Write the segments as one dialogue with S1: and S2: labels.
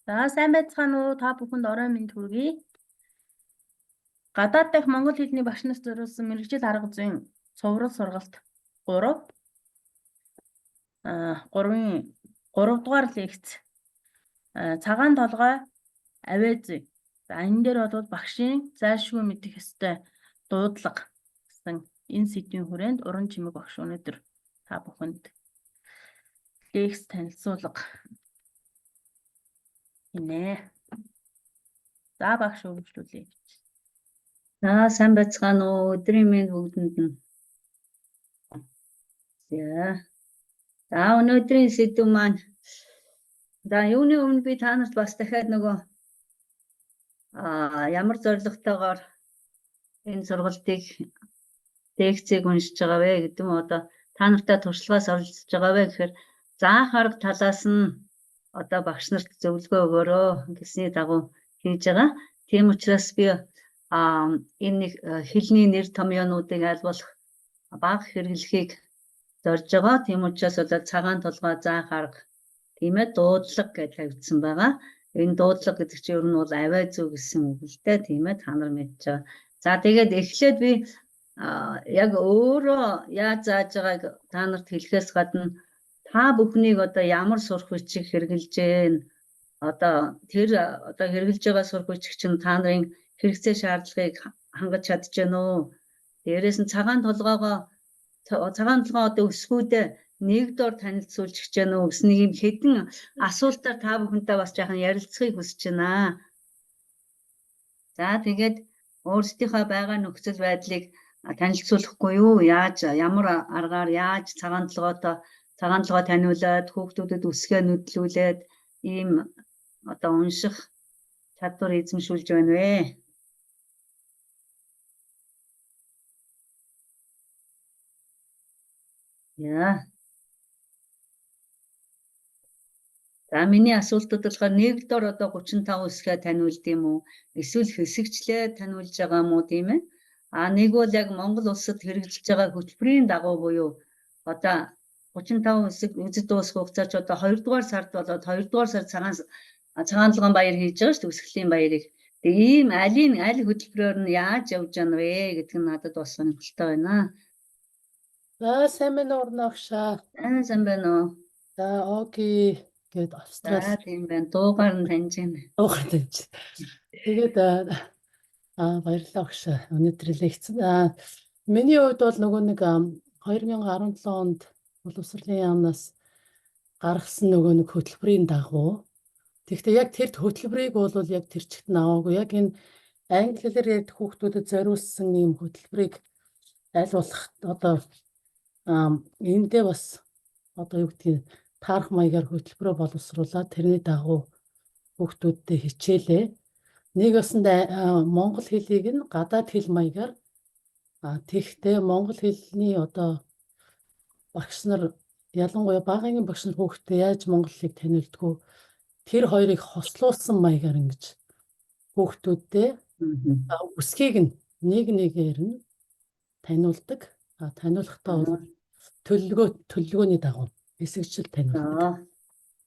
S1: За, сайн байцгаана уу? Та бүхэнд орой минь хүргэе. Гадаад дахь монгол хэлний багш нарт зориулсан мэргэжил арга зүйн цуврал сургалт 3 3-ын 3 дугаар лекц. Цагаан толгой авиа зүй. За, энэ дээр бол багшийн зайлшгүй мэдэх ёстой дуудлага гэсэн энэ сэдвийн хүрээнд уран чимэг багш өнөөдөр та бүхэнд лекц танилцуулга хийнэ. За, багш үргэлжлүүлье.
S2: За, сайн байцгаана уу? Өдрийн мэнд бүгдэнд нь. За. За, өнөөдрийн сэдэв маань, за, юуны өмнө би та нарт бас дахиад нөгөө ямар зорилготойгоор энэ сургалтыг, лекцийг уншиж байгаа вэ гэдэг нь, одоо та нартай туршлагаас оролцож байгаа вэ гэхээр заах арга талаас нь одоо багш нарт зөвлөгөө өгөөрөө гэсний дагуу хийж байгаа. Тийм учраас би энэ нэг хэлний нэр томьёонуудыг аль болох бага хэрэглэхийг зорж байгаа. Тийм учраас одоо цагаан толгой заах арга, тийм ээ, дуудлага гэж тавигдсан байгаа. Энэ дуудлага гэдэг чинь ер нь бол авиа зүй гэсэн үг л дээ, тийм ээ, та нар мэдж байгаа. За, тэгээд эхлээд би яг өөрөө яаж зааж байгааг та нарт хэлэхээс гадна та бүхнийг одоо ямар сурах бичиг хэрэглэж гэн, одоо тэр одоо хэрэглэж байгаа сурах бичиг чинь та нарын хэрэгцээ шаардлагыг хангаж чадж гэнэ үү? Дээрээс нь цагаан толгоогоо, цагаан толгой одоо өсгүүдээ нэг дор танилцуулж гэж гэнэ үү гэсэн нэг юм хэдэн асуултаар та бүхэнтэй бас жаахан ярилцахыг хүсэж байна. За, тэгээд өөрсдийнхөө байгаа нөхцөл байдлыг танилцуулахгүй юу? Яаж, ямар аргаар яаж цагаан толгойтой, цагаан толгой таниулаад, хүүхдүүдэд үсгээ нүдлүүлээд ийм одоо унших чадвар эзэмшүүлж байна вэ? Яа. За, миний асуултууд болохоор нэг дор одоо 35 үсгээ таниулд юм уу? Эсвэл хэсэгчлээ таниулж байгаа юм уу, тийм ээ? А нэг бол яг Монгол улсад хэрэгжиж байгаа хөтөлбөрийн дагуу буюу одоо 35 хэсэг үзэж дуусах хугацаа ч одоо 2 дугаар сард болоод 2 дугаар сар цагаан толгойн баяр хийж байгаа шүү дээ, үсгэлийн баярыг. Тэгээ ийм алийн аль хөтөлбөрөөр нь яаж явж байгаа вэ гэдэг нь надад бас сонирхолтой байна.
S3: За, сайн байна уу, Урнагшаа.
S2: Аа, сайн байна уу?
S3: За, окей гээд Австрал.
S2: За, тийм байна. Дуугаар нь таньж байна.
S3: Дуугаар таньж. Тэгээд баярлалаа, багшаа. Өнөөдөр лекц. Миний хувьд бол нөгөө нэг 2017 онд боловсролын яамнаас гаргасан нөгөө нэг хөтөлбөрийн дагуу. Тэгэхдээ яг тэр хөтөлбөрийг бол яг тэр чигт нь аваагүй. Яг энэ англи хэлээр ярьдаг хүүхдүүдэд зориулсан ийм хөтөлбөрийг аль болох одоо эндээ бас одоо юу гэдгийг таарах маягаар хөтөлбөрөө боловсруулаад тэрний дагуу хүүхдүүдтэй хичээлээ. Нэг басанда монгол хэлийг нь гадаад хэл маягаар, тэгэхдээ монгол хэлний одоо багш нар, ялангуяа бага ангийн багш нар хүүхдээ яаж монгол хэлийг таниулдгүү, тэр хоёрыг хослуулсан маягаар ингэж хүүхдүүдтэй үсгийг нь нэг нэгээр нь таниулдаг. Таниулахдаа бол төлөвлөгөөний дагуу хэсэгчил таниулдаг.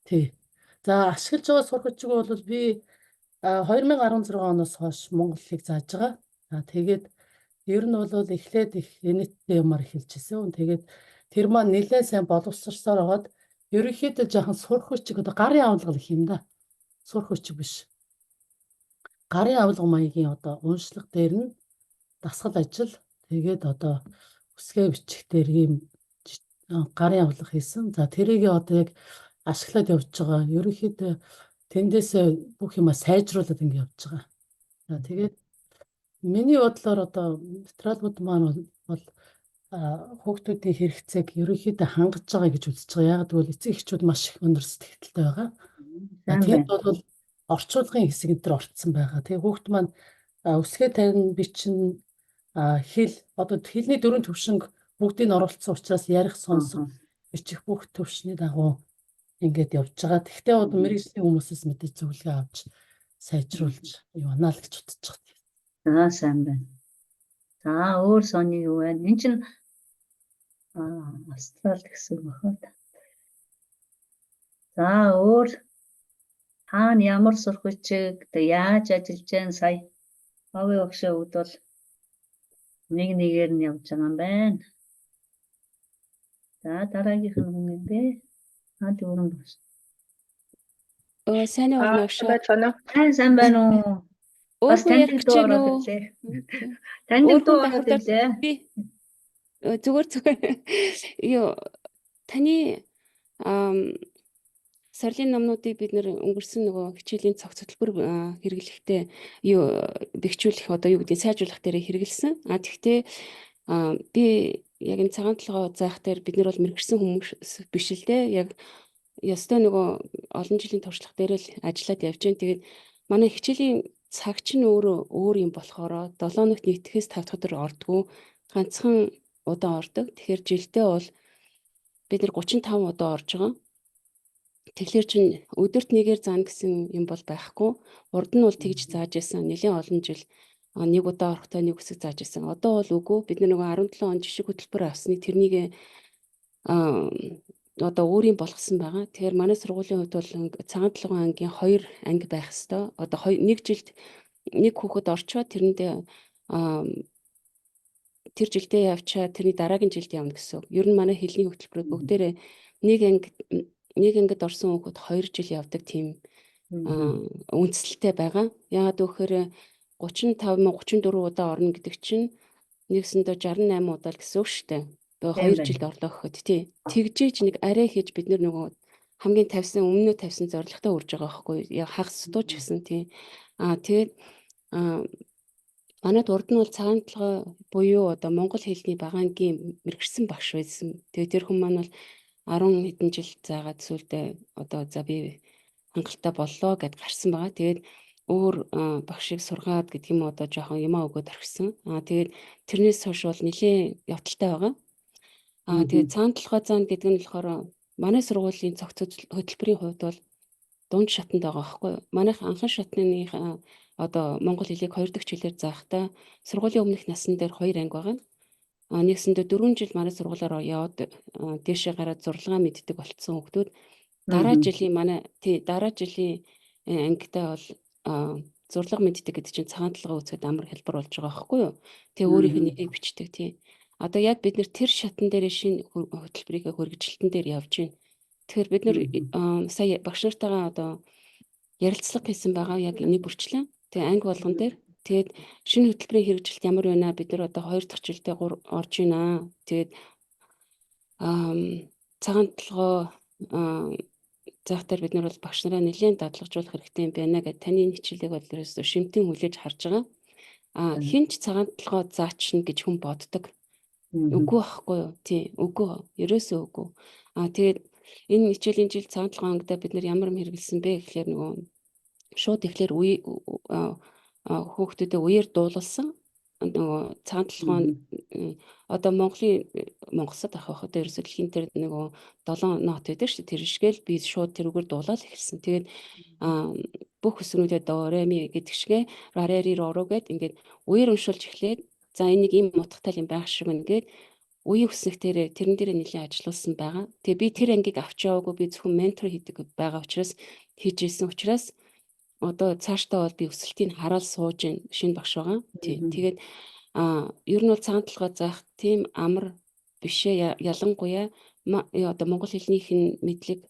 S3: Тий. За, ашиглаж байгаа сурах бичиг бол би 2016 оноос хойш монгол хэлийг зааж байгаа. Тэгээд ер нь бол эхлээд их энэттэй юмар эхэлж ирсэн. Тэгээд тэр маань нэлээд сайн боловсрсоор байгаад ерөнхийдөө жаахан сурах хүчиг одоо гарын авалга гэх юм да. Сурах хүчиг биш. Гарын авалга маягийн одоо уншлага дээр нь дасгал ажил, тэгээд одоо үсгээ бичих дээр ийм гарын авалга хийсэн. За, тэрийг одоо яг ашиглаад явж байгаа. Ерөнхийдөө тэндээсээ бүх юма сайжруулад ингэ явж байгаа. За, тэгээд миний бодлоор одоо материалууд маань бол хүүхдүүдийн хэрэгцээг ерөнхийдөө хангаж байгаа гэж үзэж байгаа. Яг гэвэл эцэг эхчүүд маш их өндөр сэтгэлтэй байгаа. Тэгэд бол орчуулгын хэсэг энэ төр орцсон байгаа. Тэгээ хүүхд маань үсгээ тавина, бичин, хэл, одоо хэлний дөрвөн төвшинг бүгдийг нь оруулсан учраас ярих, сонсох, бичих бүх төвшний дагуу ингээд явж байгаа. Тэгвэл одоо мэргэжлийн хүмүүсээс мэдээж зөвлөгөө авч сайжруулж явна л гэж бодож
S2: байгаа. За, сайн байна. За, өөр сони юу вэ? Энд чинь Австрал гэсэн үг байна. За, өөр Хаана ямар сурах бичиг тэг яаж ажиллаж байна сая Овын багшийн хувьд бол нэг нэгээр нь явж байгаа юм байна. За дараагийнх нь хүн юм бэ? Аа дүүрэн багш.
S4: Өө сайн уу
S5: Аа,
S4: багш.
S5: Байцгаана уу?
S2: Сайн сайн байна уу?
S4: Өөр
S2: Бас
S4: хүн
S2: таньдаг
S4: ярих гэж
S2: дуу
S4: байна
S2: ороод
S4: уу?
S2: ирлээ. Таньдаг
S4: Өөр
S2: дуу
S4: хүн
S2: ороод
S4: давхардаад
S2: ирлээ.
S4: би зүгээр зүгээр юу таны ам сарлын номнуудыг бид нэр өнгөрсөн нөгөө хичээлийн цогц хөтөлбөр хэрэглэхдээ юу бэхжүүлэх одоо юу гэдгийг сайжруулах дээр хэрэгэлсэн. А тэгтээ би яг энэ цагаан толгой заах дээр бид нар бол мэрэгсэн хүмүүс биш л дээ. Яг ёстой нөгөө олон жилийн туршлага дээр л ажиллаад явж байна. Тэгээд манай хичээлийн цаг чинь өөрөө өөр юм болохоор 7 хоногт нэгтгэхээс 5 дахь өдөр ордгоо ганцхан удаа ордог. Тэгэхээр жилдээ бол бид нар 35 удаа орж байгаа. Тэгэхээр чин өдөрт нэгээр заана гэсэн юм бол байхгүй. Урд нь бол тэгж зааж исэн. Нэлээн олон жил нэг удаа орохдоо нэг үсэг зааж исэн. Одоо бол үгүй. Бид нар нөгөө 17 он жишг хөтөлбөр авсныг тэрнийг одоо өөрийн болгосон байгаа. Тэгэхээр манай сургуулийн хувьд бол цагаан толгойн ангийн 2 анги байх ёстой. Одоо нэг жилд нэг хүүхэд орчоод тэрэндээ тэр жилдээ явчаа тэрний дараагийн жилд явна гэсэн үг. Ер нь манай хэлний хөтөлбөрүүд бүгдээрээ нэг анги нэг ангид орсон хүүхэд 2 жил явдаг тийм үндсэлтэй байгаа. Яагаад гэвэл 35 34 удаа орно гэдэг чинь нэгсэндээ 68 удаа л гэсэн үг шүү дээ. Тэгээ 2 жилд орлоо гэхэд тий. Тэгжээж нэг арай хийж бид нар нөгөө хамгийн тавьсан өмнөө тавьсан зорилготой үрж байгаа байхгүй юу? Хагас сутууч гэсэн тий. Аа тэгээд манайд урд нь бол цагаан толгой буюу одоо монгол хэлний багаангийн мэрэгсэн багш байсан. Тэгээд тэр хүн маань бол 10 хэдэн жил заагаад сүүлдээ одоо за би хангалттай боллоо гэд гарсан байгаа. Тэгээд өөр багшийг сургаад гэдэг юм одоо жоохон юмаа өгөөд орхисон. Аа тэгээд тэрнээс хойш бол нэлээд явдалтай байгаа. Аа тэгээд цагаан толгой заана гэдэг нь болохоор манай сургуулийн цогц хөтөлбөрийн хувьд бол дунд шатанд байгаа байхгүй юу? Манайх анхан шатны одоо монгол хэлийг хоёр дахь жилээр заахтаа сургуулийн өмнөх насн дээр хоёр анги байгаа. А нэгсэндээ 4 жил манай сургуулиар яваад дээшээ гараад зурлагаа мэддэг болцсон хүмүүс дараа жилийн манай тий дараа жилийн ангидаа бол зурлага мэддэг гэдэг чинь цагаан толгой үзэхэд амар хэлбэр болж байгаа байхгүй юу? Тэгээ өөрийнх нь нэрийг бичдэг тий. Одоо яг бид нэр тэр шатан дээр шинэ хөтөлбөрийг хөргөжлөлтөн дээр явж байна. Тэгэхээр бид нэр сая багш нартайгаа одоо ярилцлага хийсэн байгаа яг энийг бүрчлэн. Тэгээ анги болгон дээр тэгээд шинэ хөтөлбөрийн хэрэгжилт ямар байна бид нар одоо 2 дахь жилдээ орж байна. Тэгээд цагаан толгой заах дээр бид нар бол багш нараа нэлээд дадлагжуулах хэрэгтэй юм байна гэд таны энэ хичээлийг бол ерөөсөө шимтэн хүлээж харж байгаа. А хэн ч цагаан толгой заачна гэж хүн боддог. Үгүй байхгүй юу? Тий, үгүй. Ерөөсөө үгүй. А тэгээд энэ хичээлийн жил цагаан толгой ангидаа бид нар ямар юм хэрэгэлсэн бэ гэхлээр нөгөө шууд эхлээр үе хүүхдүүдэд үеэр дуулуулсан. Нөгөө цагаан толгой одоо Монголын Монголсод ах байхад ерөөсөө дэлхийн дээр нөгөө 7 нот байдаг шүү дээ. Тэр шигээл би шууд тэрүүгээр дуулаад эхэлсэн. Тэгээд бүх өсрүүдээ до ре ми гэдэг шигэ ра ре ри ро ро гэд ингээд үеэр уншуулж эхлээд за энэ нэг ийм утгатай юм байх шиг байна гэд үеийн хүснэх дээр тэрэн дээр нэлээд ажиллуулсан байгаа. Тэгээ би тэр ангийг авч яваагүй, би зөвхөн ментор хийдэг байгаа учраас хийж исэн учраас одоо цаашдаа бол би өсөлтийг хараад сууж байна. Шинэ багш байгаа. Тий. Тэгээд ер нь бол цагаан толгой заах тийм амар бишээ, ялангуяа одоо монгол хэлнийх нь мэдлэг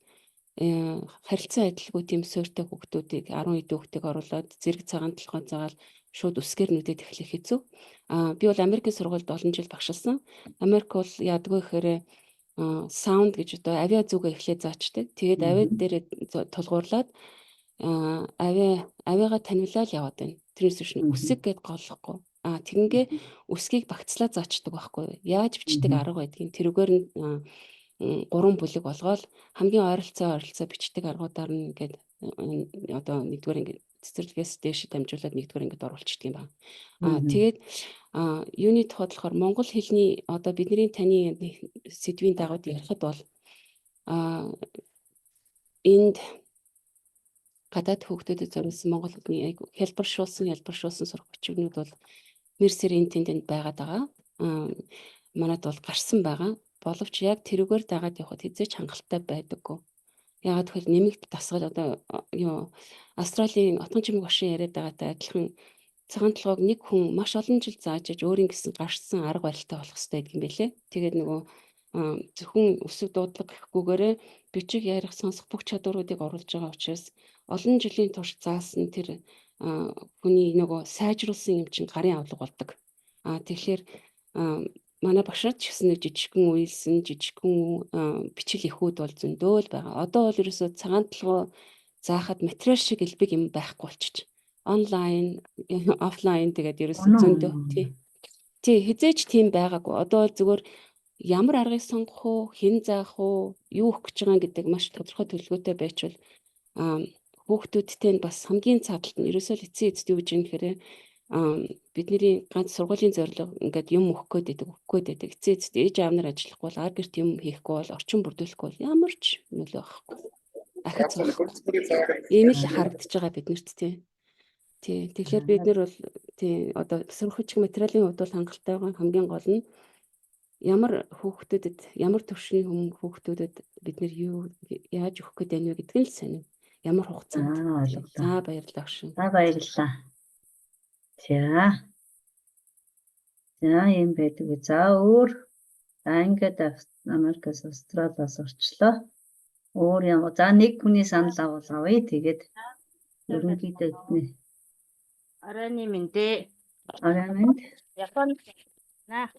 S4: харилцан адилгүй тийм суурьтай хүүхдүүдийг 10 хэдэн хүүхдийг оруулаад зэрэг цагаан толгой заагаал шууд үсгээр нүдэд эхлэх хэцүү. А би бол Америкийн сургуульд олон жил багшилсан. Америк бол яадгүй гэхээр sound гэж одоо авиа зүгээ эхлээд заачдаг. Тэгээд авиа дээр тулгуурлаад авиагаа таниулаад яваад байна. Тэрнээс биш үсэг гэд голлохгүй. А тэгингээ үсгийг багцлаа заачдаг байхгүй юу? Яаж бичдэг арга байдгийг тэрүүгээр нь гурван бүлэг болгоол хамгийн ойролцоо бичдэг аргуудаар нь ингээд одоо нэгдүгээр ингээд цэцэрлэгээс дээш дамжуулаад нэгдүгээр ингээд оруулчихдаг юм байна. Аа тэгээд юуны тухайд болохоор монгол хэлний одоо бидний таны сэдвийн дагуу ярихад бол энд гадаад хүүхдүүдэд зориулсан монгол хэлний хялбаршуулсан сурах бичвэрнүүд бол мэр сэр энэ тэнд энд байгаад байгаа. Манад бол гарсан байгаа. Боловч яг тэрүүгээр дагаад явхад хэзээ ч хангалттай байдаггүй. Яагаад гэвэл нэмэгдэл дасгал одоо юу Австралийн Отгон чимэг багшийн яриад байгаатай адилхан цагаан толгойг нэг хүн маш олон жил зааж иж өөрийн гэсэн гарсан арга барилтай болох хэрэгтэй гэдэг юм байлээ. Тэгээд нөгөө зөвхөн үсэг дуудлага гэхгүйгээрээ бичиг ярих сонсох бүх чадваруудыг оруулж байгаа учраас олон жилийн турш заасан тэр хүний нөгөө сайжруулсан юм чинь гарын авлага болдог. Тэгэхээр манай багшаар ч гэсэн нэг жижигхэн уйлсан, жижигхэн бичил эхүүд бол зөндөө л байгаа. Одоо бол ерөөсөө цагаан толгой заахад материал шиг элбэг юм байхгүй болчих. Онлайн, офлайн тэгээд ерөөсөө зөндөө тий. Тий, хэзээ ч тийм байгаагүй. Одоо бол зүгээр ямар аргыг сонгох уу, хэн заах уу, юу өгөх гэж байгаа гэдэг маш тодорхой төлөвлөгөөтэй байчвал хүүхдүүдтэй нь бас хамгийн цаадалт нь ерөөсөө л эцсийн эцэст юу гэж юм гэхээр бидний ганц сургуулийн зорилго ингээд юм өгөх гээд байдаг, өгөх гээд байдаг. Эцсийн эцэст ээж аав нар ажиллахгүй бол ар гэрт юм хийхгүй бол орчин бүрдүүлэхгүй бол ямар ч нөлөө авахгүй. Ахиц байхгүй. Ийм л харагдаж байгаа биднэрт тий. Тий. Тэгэхээр бид нар бол тий одоо сурах хүчин материалын хувьд бол хангалттай байгаа. Хамгийн гол нь ямар хүүхдүүдэд, ямар төвшний хүүхдүүдэд бид нар юу яаж өгөх гээд байна вэ гэдэг нь л сонин. Ямар хугацаанд.
S2: Ойлголоо.
S4: За баярлалаа өгшин.
S2: За баярлалаа. За. За юм байдаг. За өөр за ингээд Америкаас Австралиас орчлоо. Өөр юм. За нэг хүний санал агуул авъя. Тэгээд ерөнхийдөө бидний
S5: Оройн мэнд.
S2: Оройн мэнд.
S5: Японд наа.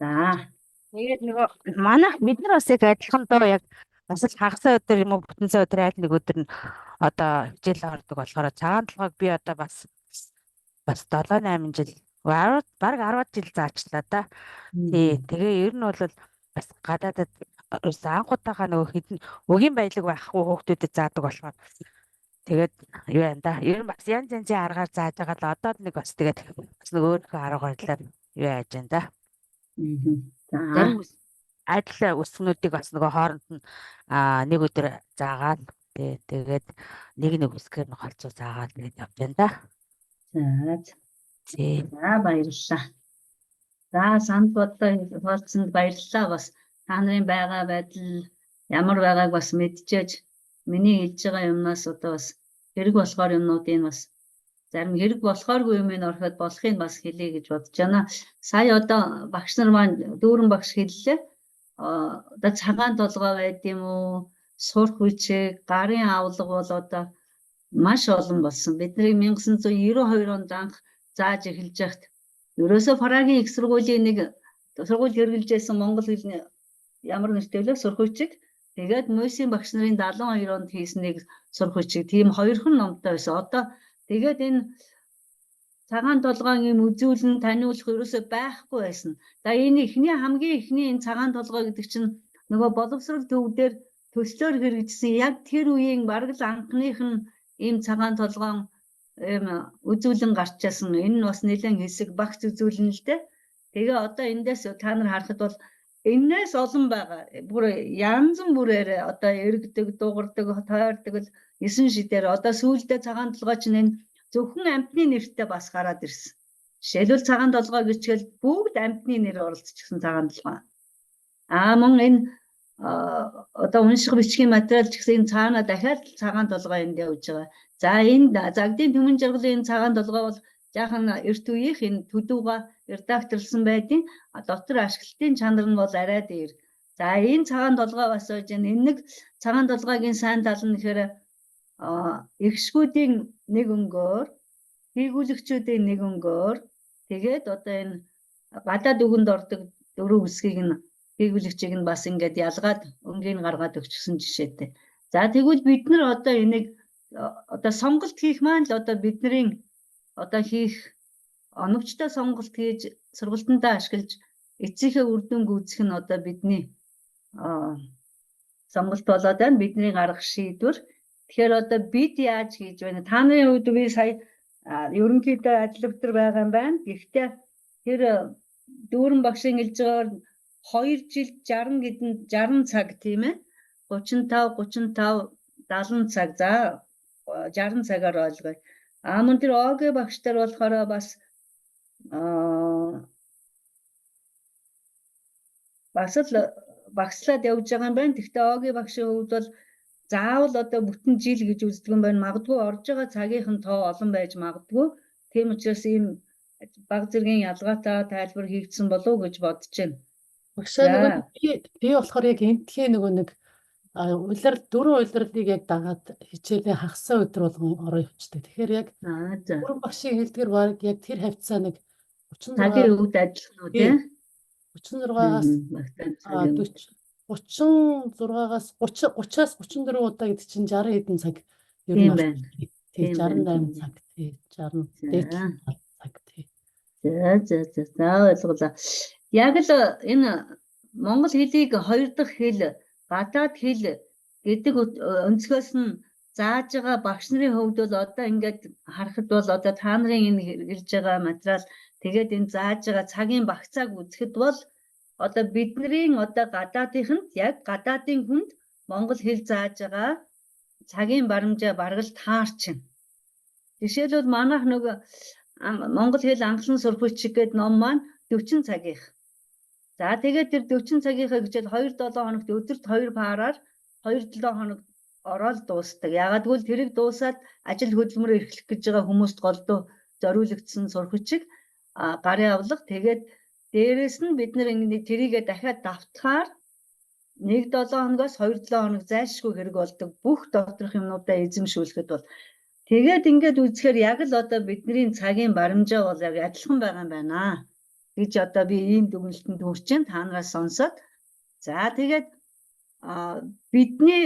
S2: За.
S5: Тэгээд нөгөө манайх бид нар бас яг адилхан доо яг бас л хагас сайн өдөр юм уу бүтэн сайн өдөр аль нэг өдөр нь одоо хичээл ордог болохоор цагаан толгойг би одоо бас 7 8 жил бараг 10 жил заачлаа да. Тий, тэгээ ер нь бол бас гадаадад анхудаага нөгөө хэдэн өгийн баялаг байхгүй хүүхдүүдэд заадаг болохоор тэгээд юу юм да. Ер нь бас янз янзын аргаар зааж байгаа л одоо л нэг бас тэгээд бас нэг өөрийнхөө арга барилаар юу яаж юм да.
S2: За.
S5: Адил үсгнүүдийг бас нөгөө хооронд нь нэг өдөр заагаад тэгээд нэг нэг үсгээр нь холцоо заагаад тэгээд явж байна да.
S2: За.
S5: Тий.
S2: За баярлалаа. За санал бодлоо хуваалцсанд баярлалаа. Бас та нарын байгаа байдал ямар байгааг бас мэдчихэд миний хэлж байгаа юмнаас одоо бас хэрэг болохоор юмнуудыг бас зарим хэрэг болохооргүй юм ин орхиод болохыг бас хэлье гэж бодож байна. Сая одоо багш нар маань дүүрэн багш хэллээ. Одоо цагаан толгой байд юм уу? Сурах бичиг, гарын авлага бол одоо маш олон болсон. Бидний 1992 онд анх зааж эхэлж байхад ерөөсөө Прагийн их сургуулийн нэг сургууль хэрэгжилжсэн монгол хэлний ямар нэртэй вэ? Сурах бичиг. Тэгээд Мойсийн багш нарын 72 онд хийсэн нэг сурах бичиг. Тийм хоёрхан номтой байсан. Одоо тэгээд энэ цагаан толгойн юм үзүүлэн таниулах ерөөсөө байхгүй байсан. За энэ эхний хамгийн эхний энэ цагаан толгой гэдэг чинь нөгөө боловсрол төв дээр төслөөр хэрэгжсэн яг тэр үеийн бараг л анхных нь ийм цагаан толгойн ийм үзүүлэн гарчаасан. Энэ нь бас нэлээд хэсэг багц үзүүлэн л дээ. Тэгээ одоо эндээс та нар харахад бол энээс олон байгаа. Бүр янз бүрээр одоо эргэдэг, дуугардаг, тойрдог л 9 шидээр одоо сүүлдээ цагаан толгой чинь энэ зөвхөн амьтны нэртэй бас гараад ирсэн. Жишээлбэл цагаан толгой гэчгээл бүгд амьтны нэр оролцчихсан цагаан толгой. Аа мөн энэ одоо унших бичгийн материал ч гэсэн энэ цаана дахиад цагаан толгой энд явж байгаа. За энэ загдын түмэн жаргалын энэ цагаан толгой бол жаахан эрт үеийнх энэ төдүүга редакторлсан байдیں۔ Дотор ашиглалтын чанар нь бол арай дээр. За энэ цагаан толгой бас байж энэ нэг цагаан толгойн сайн тал нь гэхээр эгшгүүдийн нэг өнгөөр, хийгүүлэгчүүдийн нэг өнгөөр тэгээд одоо энэ гадаад үгэнд ордог дөрөв үсгийг нь хийгүүлэгчийг нь бас ингээд ялгаад өнгийг гаргаад өгчихсөн жишээтэй. За тэгвэл бид нар одоо энийг одоо сонголт хийх маань л одоо бидний одоо хийх оновчтой сонголт хийж сургалтандаа ашиглаж эцсийнхээ үр дүнг үүсгэх нь одоо бидний сонголт болоод байна. Бидний гаргах шийдвэр. Тэгэхээр одоо бид яаж хийж байна? Та нарын хувьд би сая ерөнхийдөө ажил өвтөр байгаа юм байна. Гэхдээ тэр дүүрэн багшийн хэлж байгаагаар 2 жил 60 хэдэн 60 цаг тийм ээ. 35 35 70 цаг. За 60 цагаар ойлгоё. А мөн тэр ОГ багш нар болохоор бас бас л багслаад явж байгаа юм байна. Гэхдээ ОГ багшийн хувьд бол Заавал одоо бүтэн жил гэж үздэг юм байна. Магадгүй орж байгаа цагийнх нь тоо олон байж магадгүй. Тийм учраас ийм баг зэргийн ялгаатай тайлбар хийгдсэн болов уу гэж бодож байна.
S3: Багшаа нөгөө
S2: За.
S3: би болохоор яг энтхийн нөгөө нэг улирал дөрвөн улирлыг яг дагаад хичээлээ хагасаа өдөр болгон ороо явчихдаг. Тэгэхээр яг
S2: Аа за.
S3: дөрвөн багшийн хэлдгэр баг яг тэр хавцаа нэг 36
S2: Цагийн өвд ажиллах уу тий?
S3: 36-аас
S2: Багтаа цагийн өвд.
S3: 40 36-аас 30 30-аас 34 удаа гэдэг чинь 60 хэдэн цаг ер нь
S2: Тийм байна.
S3: орчих. Тий,
S2: Тийм байна,
S3: 68
S2: тийм
S3: цаг тий, 60 дээд
S2: За.
S3: цаг тий.
S2: За за за за ойлголоо. Яг л энэ монгол хэлийг хоёр дахь хэл, гадаад хэл гэдэг өнцгөөс нь зааж байгаа багш нарын хувьд бол одоо ингээд харахад бол одоо та нарын энэ хэрэглэж байгаа материал тэгээд энэ зааж байгаа цагийн багцааг үзэхэд бол одоо бидний одоо гадаадынханд яг гадаадын хүнд монгол хэл зааж байгаа цагийн барамжаа бараг л таарчин. Жишээлбэл манайх нөгөө Монгол хэл анхлан сурпүчиг гэдэг ном маань 40 цагийнх. За тэгээд тэр 40 цагийнхаа хичээл 2-7 хоногт өдөрт 2 параар 2-7 хоног ороод дуустдаг. Яагаад гэвэл тэрийг дуусаад ажил хөдөлмөр эрхлэх гэж байгаа хүмүүст голдуу зориулагдсан сурпүчиг гарын авлага. Тэгээд дээрэс нь бид нэр ингэ тэрийгэ дахиад давтахаар 1-7 хоногоос 2-7 хоног зайлшгүй хэрэг болдог. Бүх доторх юмнуудаа эзэмшүүлэхэд бол тэгээд ингээд үзэхээр яг л одоо бидний цагийн барамжаа бол яг адилхан байгаа юм байна гэж одоо би ийм дүгнэлтэнд хүрч байна та нараас сонсоод. За тэгээд бидний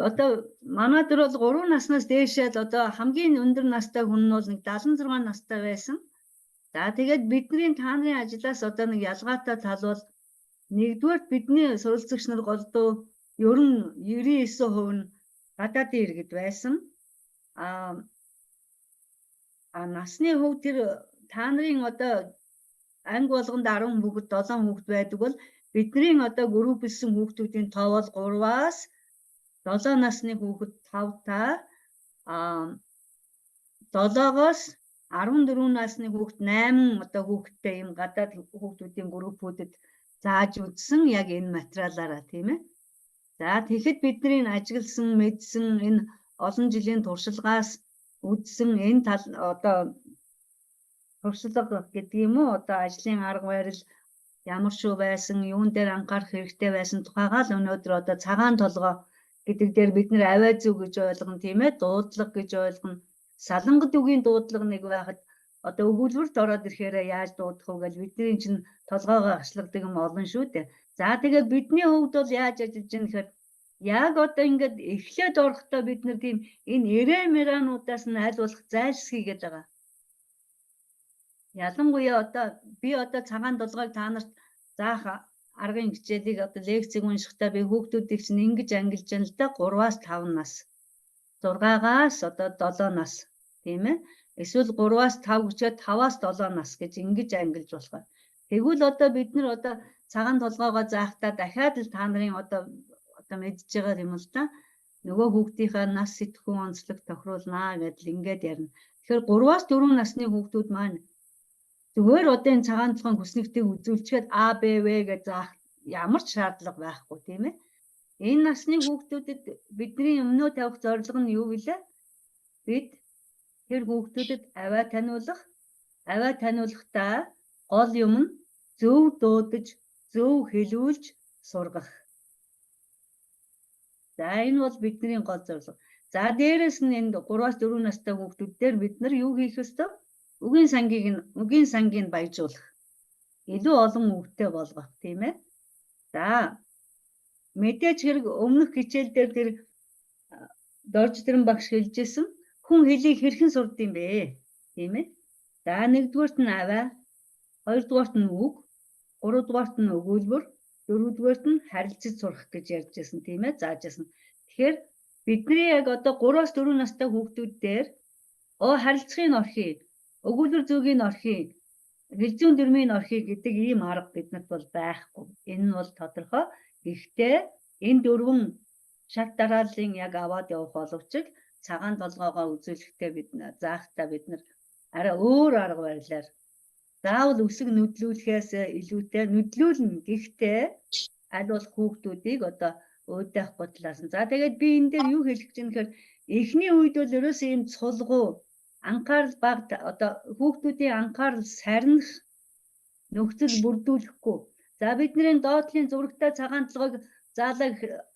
S2: одоо манай дөр бол 3 наснаас дээшээд одоо хамгийн өндөр настай хүн нь бол нэг 76 настай байсан. За тэгээд бидний та нарын ажлаас одоо нэг ялгаатай тал бол нэгдүгээрт бидний суралцагч нар голдуу ер нь 99% нь гадаадын иргэд байсан. А насны хувьд тэр та нарын одоо анги болгонд 10 хүүхэд 7 хүүхэд байдаг бол бидний одоо групплсэн хүүхдүүдийн тоо бол 3-аас 7 насны хүүхэд 5 та 7-оос 14 насны хүүхэд 8 одоо хүүхэдтэй ийм гадаад хүүхдүүдийн группүүдэд зааж үзсэн яг энэ материалаараа тийм ээ. За тэгэхэд бидний ажигласан, мэдсэн энэ олон жилийн туршлагаас үзсэн энэ тал одоо туршлага гэдэг юм уу одоо ажлын арга барил ямар шүү байсан, юун дээр анхаарах хэрэгтэй байсан тухайгаа л өнөөдөр одоо цагаан толгой гэдэг дээр бид нэр авиа зүй гэж ойлгоно тийм ээ, дуудлага гэж ойлгоно. Салангат үгийн дуудлага нэг байхад одоо өгүүлбэрт ороод ирэхээр яаж дуудах вэ гэж бидний чинь толгоогоо ашигладаг юм олон шүү дээ. За тэгээд бидний хувьд бол яаж ажиллаж байгаа гэхээр яг одоо ингээд эхлээд орохдоо бид нар тийм энэ эрэ мэрануудаас нь аль болох зайлсхийгээд байгаа. Ялангуяа одоо би одоо цагаан толгойг та нарт заах аргын хичээлийг одоо лекцийг уншихдаа би хүүхдүүдийг чинь ингэж ангилж байна л да 3-аас 5 нас. 6-аас одоо 7 нас тийм ээ. Эсвэл 3-аас 5 гэчээд 5-аас 7 нас гэж ингэж ангилж болох. Тэгвэл одоо бид нар одоо цагаан толгоогоо заахтаа дахиад л та нарын одоо мэдж байгаа юм л да. Нөгөө хүүхдийнхаа нас сэтгхүүн онцлог тохируулнаа гэдэл ингээд ярина. Тэгэхээр 3-аас 4 насны хүүхдүүд маань зүгээр одоо энэ цагаан толгойн хүснэгтийг үзүүлчихэд А Б В гэж заах ямар ч шаардлага байхгүй тийм ээ. Энэ насны хүүхдүүдэд бидний өмнөө тавих зорилго нь юу билээ? Бид тэр хүүхдүүдэд авиа таниулах, авиа таниулахдаа гол юм нь зөв дуудаж, зөв хэлүүлж сургах. За энэ бол бидний гол зорилго. За дээрэс нь энэ 3-аас 4 настай хүүхдүүд дээр бид нар юу хийх ёстой? Үгийн сангийг баяжуулах. Илүү олон үгтэй болгох тийм ээ. За мэдээж хэрэг өмнөх хичээл дээр тэр Дорждэрэн багш хэлжсэн хүн хэлийг хэрхэн сурд юм бэ? Тийм ээ. За нэгдүгээрт нь авиа, хоёрдугаарт нь үг, гуравдугаарт нь өгүүлбэр, дөрөвдүгээрт нь харилцаж сурах гэж ярьж байсан тийм ээ, зааж байсан. Тэгэхээр бидний яг одоо 3-аас 4 настай хүүхдүүд дээр харилцахын орхий, өгүүлбэр зүйн орхий, хэлзүүн дүрмийн орхий гэдэг ийм арга биднэрт бол байхгүй. Энэ нь бол тодорхой. Гэхдээ энэ дөрвөн шат дарааллын яг аваад явах боловч цагаан толгоогоо үзүүлэхдээ бид заахтаа бид нар арай өөр арга барилаар заавал үсэг нүдлүүлэхээс илүүтэй нүдлүүлнэ. Гэхдээ аль болох хүүхдүүдийг одоо Өөдөхгүй талаас нь. За тэгээд би энэ дээр юу хэлэх гэж байна гэхээр эхний үед бол ерөөсөө ийм цулгуу анхаарал бага, одоо хүүхдүүдийн анхаарал сарних нөхцөл бүрдүүлэхгүй. За бидний доотлын зурагтай цагаан толгойг заалаа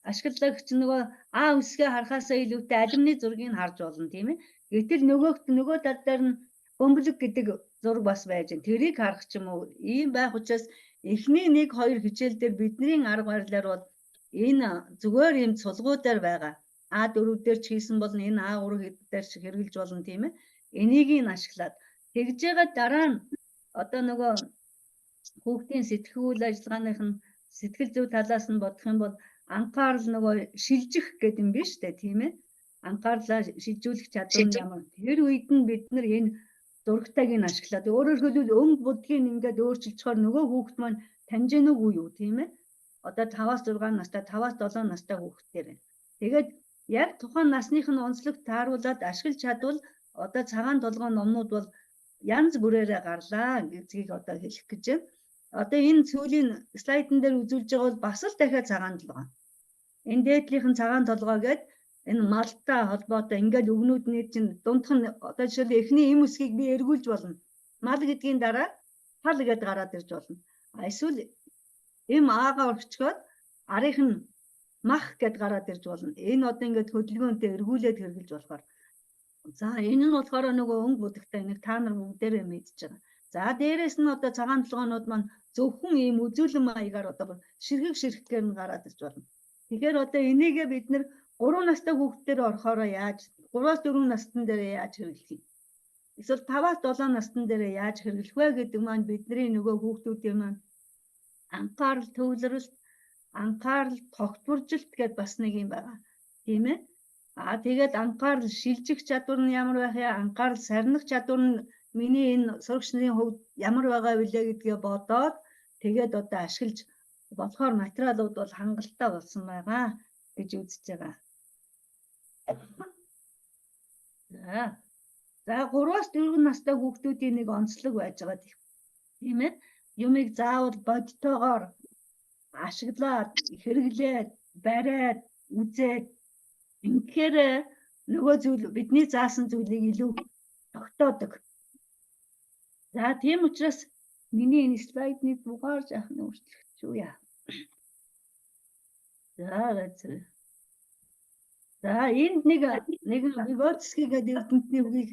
S2: ашиглаа гэх чинь нөгөө А үсгээ харахаасаа илүүтэй алюминий зургийг харж болно, тийм ээ. Гэтэл нөгөө тал дээр нь бөмбөлөг гэдэг зураг бас байж байна. Тэрийг харах ч юм уу. Ийм байх учраас эхний 1 2 хичээл дээр бидний арга барилаар бол энэ зүгээр ийм цулгуудаар байгаа. А4 дээр ч хийсэн болно, энэ А3 дээр ч хэрэглэж болно, тийм ээ. Энийг нь ашиглаад тэгж байгаа дараа нь одоо нөгөө хүүхдийн сэтгэл үйл ажиллагааных нь сэтгэл зүй талаас нь бодох юм бол анхаарал нөгөө шилжих гэдэг юм биш үү, тийм ээ. Анхаарлаа шилжүүлэх чадвар нь ямар. Тэр үед нь бид нар энэ зурагтайг нь ашиглаад өөрөөр хэлбэл өнгө будгийг ингээд өөрчилчихоор нөгөө хүүхд маань таньж гэнэ юу, тийм ээ. Одоо 5-аас 6 настай, 5-аас 7 настай хүүхдээр. Тэгээд яг тухайн насных нь онцлог тааруулаад ашиглаж чадвал одоо цагаан толгой номнууд бол янз бүрээрээ гарлаа гэдгийг одоо хэлэх гэж байна. Одоо энэ сүүлийн слайдн дээр үзүүлж байгаа бол бас л дахиад цагаан толгой. Энэ дээдлийнх нь цагаан толгой гээд энэ малтай холбоотой ингээд өгнүүдний чинь дундх нь одоо жишээлбэл эхний эм үсгийг би эргүүлж болно. Мал гэдгийн дараа тал гэд гараад ирж болно. А эсвэл эм аагаа орчгоод арих нь мах гэд гараад ирж болно. Энэ одоо ингээд хөдөлгөөнтэй эргүүлээд хэрэгжилж болохоор. За энэ нь болохоор нөгөө өнгө будагтай нэг та нар бүгдээрээ мэдж байгаа. За дээрэс нь одоо цагаан толгойнууд маань зөвхөн ийм үзүүлэн маягаар одоо ширхэг ширхгээр нь гараад ирж болно. Тэгэхээр одоо энийгээ бид нэр 3 настай хүүхдээр орохоороо яаж 3-аас 4 настан дээр яаж хэрэглэх юм? Эсвэл 5-аас 7 настан дээр яаж хэрэглэх вэ гэдэг маань бидний нөгөө хүүхдүүдийн маань анхаарал төвлөрөлт, анхаарал тогтворжилт гэдээ бас нэг юм байгаа. Тийм ээ? Аа тэгээд анхаарал шилжих чадвар нь ямар байх юм? Анхаарал сарних чадвар нь миний энэ сурагч нарын хувьд ямар байгаа вүлээ гэдгээ бодоод тэгээд одоо ашиглаж болохоор материалууд бол хангалттай болсон байгаа гэж үзэж байгаа. За 3-аас 4 настай хүүхдүүдийн нэг онцлог байж байгаа тийм ээ. Юмыг заавал бодтойгоор ашиглаад, хэрэглээд, бариад, үзээд ингэхээр нөгөө зүйл бидний заасан зүйлийг илүү тогтоодог. За тийм учраас миний энэ слайдны дугаар жаахан өөрчлөгдөж үү яа. За газар. За энд нэг Виготский гэдэг эрдэмтний үгийг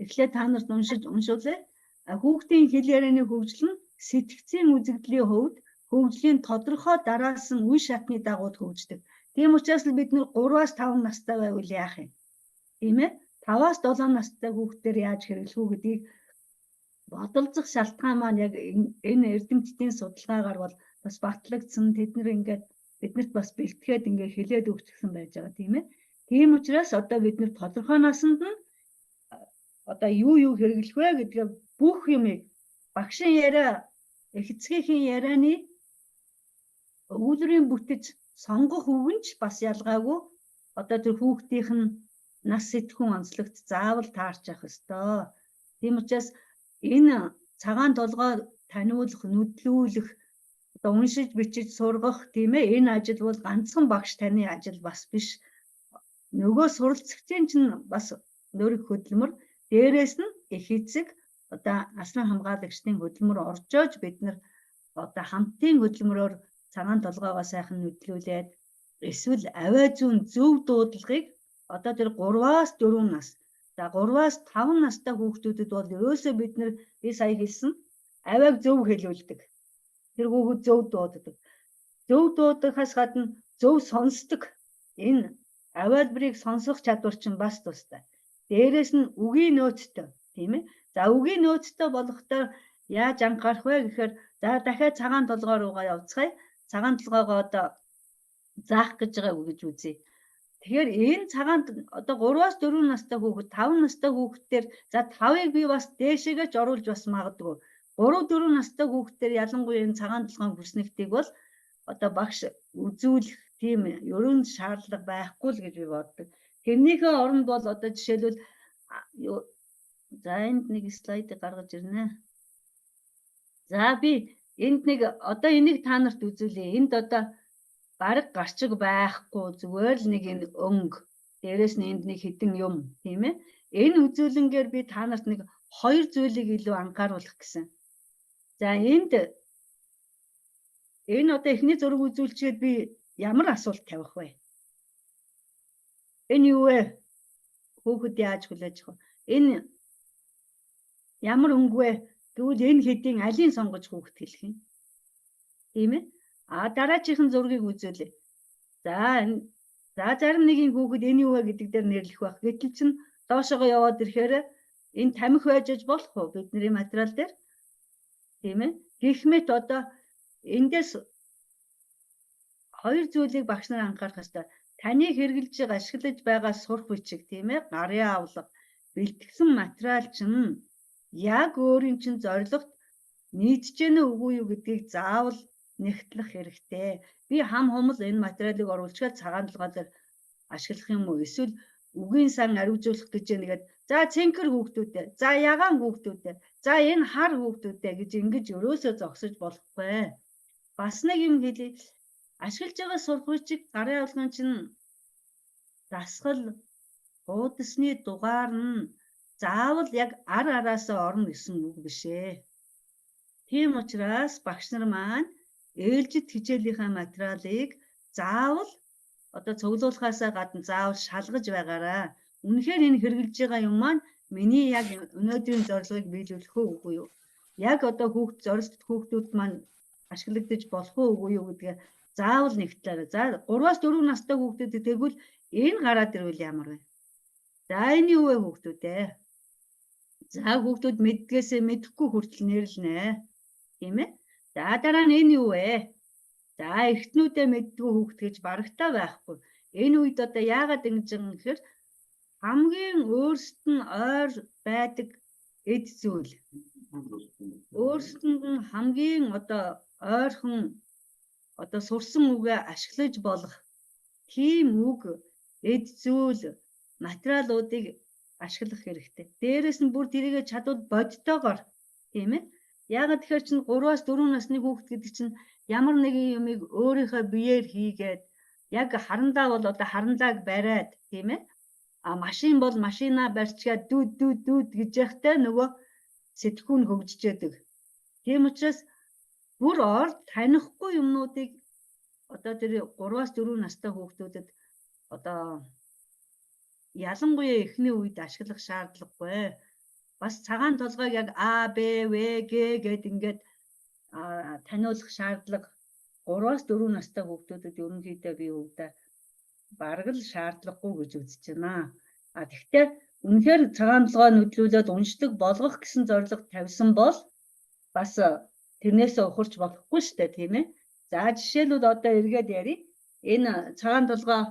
S2: эхлээд та нарт уншиж уншуулъя. Хүүхдийн хэл ярианы хөгжил нь сэтгцийн үзэгдлийн хувьд хөгжлийн тодорхой дараалсан үе шатны дагуу хөгждөг. Тийм учраас л бид нэр 3-аас 5 настай байвал яах юм? Тийм ээ? 5-аас 7 настай хүүхдээр яаж хэрэглэх үү гэдгийг бодолцох шалтгаан маань яг энэ эрдэмтдийн судалгаагаар бол бас батлагдсан. Тэд нэр ингээд биднэрт бас бэлтгээд ингээд хэлээд өгчихсэн байж байгаа, тийм ээ. Тийм учраас одоо бид нэр тодорхой насанд нь одоо юу юу хэрэглэх вэ гэдгээ бүх юмыг багшийн яриа, эх эцгийнхээ ярианы өгүүлбэрийн бүтэц сонгох үгэнч бас ялгаагүй одоо тэр хүүхдийнх нь нас сэтгхүүн онцлогт заавал таарч явах ёстой. Тийм учраас энэ цагаан толгой таниулах, нүдлүүлэх, одоо уншиж бичиж сургах, тийм ээ, энэ ажил бол ганцхан багш таны ажил бас биш. Нөгөө суралцагчийн чинь бас нөрөх хөдөлмөр, дээрээс нь эх эцэг одоо асран хамгаалагчдын хөдөлмөр оржоож бид нар одоо хамтын хөдөлмөрөөр цагаан толгойгоо сайхан нүдлүүлээд эсвэл авиа зүүн зөв дуудлагыг одоо тэр 3-аас 4 нас, за 3-аас 5 настай хүүхдүүдэд бол ерөөсөө бид нар би сая хэлсэн авиаг зөв хэлүүлдэг. Тэр хүүхэд зөв дууддаг. Зөв дуудахаас гадна зөв сонсдог. Энэ авиалбарыг сонсох чадвар чинь бас тустай. Дээрээс нь үгийн нөөцтэй, тийм ээ. За үгийн нөөцтэй болохдоо яаж анхаарах вэ гэхээр за дахиад цагаан толгой руугаа явцгаая. Цагаан толгойгоо одоо заах гэж байгаа үг гэж үзье. Тэгэхээр энэ цагаан одоо 3-аас 4 настай хүүхэд, 5 настай хүүхдээр за 5-ыг би бас дээшээгээ ч оруулж бас магадгүй. 3 4 настай хүүхдээр ялангуяа энэ цагаан толгойн хүснэгтийг бол одоо багш үзүүлэх тийм ерөн шаардлага байхгүй л гэж би боддог. Тэрнийхээ оронд бол одоо жишээлбэл за энд нэг слайдыг гаргаж ирнэ. За би энд нэг одоо энийг та нарт үзүүлье. Энд одоо Бараг гарчиг байхгүй, зүгээр л нэг энэ өнгө, дээрэс нь энд нэг хідэн юм, тийм ээ. Энэ үзүүлэнгээр би та нарт нэг хоёр зүйлийг илүү анхааруулах гэсэн. За энд энэ одоо эхний зураг үзүүлчихэд би ямар асуулт тавих вэ? Энэ юу вэ? Хүүхэд яаж хүлээж авах вэ? Энэ ямар өнгө вэ? Гэвэл энэ хэдийн алийг сонгож хүүхэд хэлэх юм? Тийм ээ? А дараачихын зургийг үзүүлье. За энэ за зарим нэгin хүүхэд энэ юу вэ гэдэг дээр нэрлэх байх. Гэтэл чинь доошогоо яваад ирэхээр энэ тамхи байж аж болох уу бидний материал дээр? Тийм ээ? Гэх мэт одоо эндээс хоёр зүйлийг багш нар анхаарах ёстой. Таны хэрэглэж байгаа, ашиглаж байгаа сурах бичиг, тийм ээ, гарын авлага, бэлтгэсэн материал чинь яг өөрийн чинь зорилгот нийцэж гэнэ үгүй юу гэдгийг заавал нэгтлэх хэрэгтэй. Би хам хумал энэ материалыг оруулчихаад цагаан толгой дээр ашиглах юм уу? Эсвэл үгийн сан ариужуулах гэж нэгэд за цэнхэр хүүхдүүдээ, за ягаан хүүхдүүдээ, за энэ хар хүүхдүүдээ гэж ингэж өрөөсөө зогсож болохгүй. Бас нэг юм хэлье. Ашиглаж байгаа сурах бичиг гарын авлагын чинь дасгал хуудасны дугаар нь заавал яг ар араасаа орно гэсэн үг биш ээ. Тийм учраас багш нар маань ээлжит хичээлийнхаа материалыг заавал одоо цуглуулахаасаа гадна заавал шалгаж байгаарай. Үнэхээр энэ хэрэглэж байгаа юм маань миний яг өнөөдрийн зорилгыг биелүүлэх үү үгүй юу? Яг одоо хүүхд зорилт хүүхдүүд маань ашиглагдаж болох уу үгүй юу гэдгээ заавал нэгтлээрэй. За 3-аас 4 настай хүүхдүүдэд тэгвэл энэ гараад ирвэл ямар вэ? За энэ юу вэ хүүхдүүд ээ? За хүүхдүүд мэддгээсээ мэдэхгүй хүртэл нэрлэнэ. Тийм ээ? За дараа нь энэ юу вэ? За эртнүүдээ мэддэггүй хүүхд гэж барагтаа байхгүй. Энэ үед одоо яагаад ингэж байгаа юм гэхээр хамгийн өөрсдөд нь ойр байдаг эд зүйл. Өөрсдөнд нь хамгийн одоо ойрхон одоо сурсан үгээ ашиглаж болох тийм үг, эд зүйл, материалуудыг ашиглах хэрэгтэй. Дээрээс нь бүр тэрийгэ чадвал бодтойгоор, тийм ээ. Яагаад тэгэхээр чинь 3-аас 4 насны хүүхэд гэдэг чинь ямар нэгэн юмыг өөрийнхөө биеэр хийгээд яг харандаа бол одоо харандааг бариад, тийм ээ. А машин бол машинаа барьчгаад дүүд дүүд дүүд гэж яхтай нөгөө сэтгүүн нь хөгжиж яадаг. Тийм учраас бүр ор танихгүй юмнуудыг одоо тэр 3-аас 4 настай хүүхдүүдэд одоо ялангуяа эхний үед ашиглах шаардлагагүй. Бас цагаан толгойг яг А, Б, В, Г гэд ингээд таниулах шаардлага 3-аас 4 настай хүүхдүүдэд ерөнхийдөө би өвдөө бараг л шаардлагагүй гэж үзэж байна. А тэгвэл үнэхээр цагаан толгой нүдлүүлээд уншдаг болгох гэсэн зорилго тавьсан бол бас тэрнээсээ ухарч болохгүй шүү дээ, тийм ээ. За жишээлбэл одоо эргээд ярив. Энэ цагаан толгой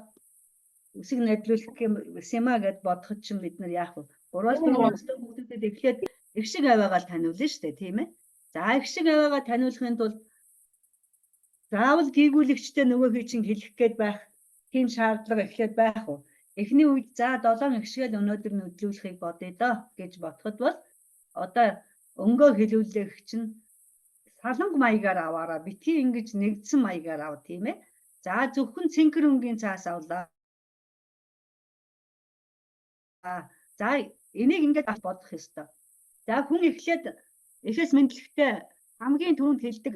S2: үсэг нэдлүүлэх юм сема гэд бодоход чинь бид нар яах вэ? 3-аас 4 настай хүүхдүүдэд эхлээд их шиг аваагаа таниулна шүү дээ, тийм ээ. За их шиг аваагаа таниулахын тулд заавал гийгүүлэгчтэй нөгөөхий чинь хэлэх гээд байх тийм шаардлага эхлээд байх уу? Эхний үед за 7 их шигээл өнөөдөр нүдлүүлэхийг бодъё доо гэж бодоход бол одоо өнгөө хэлүүлэх чинь саланг маягаар аваараа, битгий ингэж нэгдсэн маягаар ав, тийм ээ. За зөвхөн цэнхэр өнгийн цаас авлаа. За энийг ингээд бодох ёстой. За хүн эхлээд эхээс мэдлэгтэй хамгийн түрүүнд хэлдэг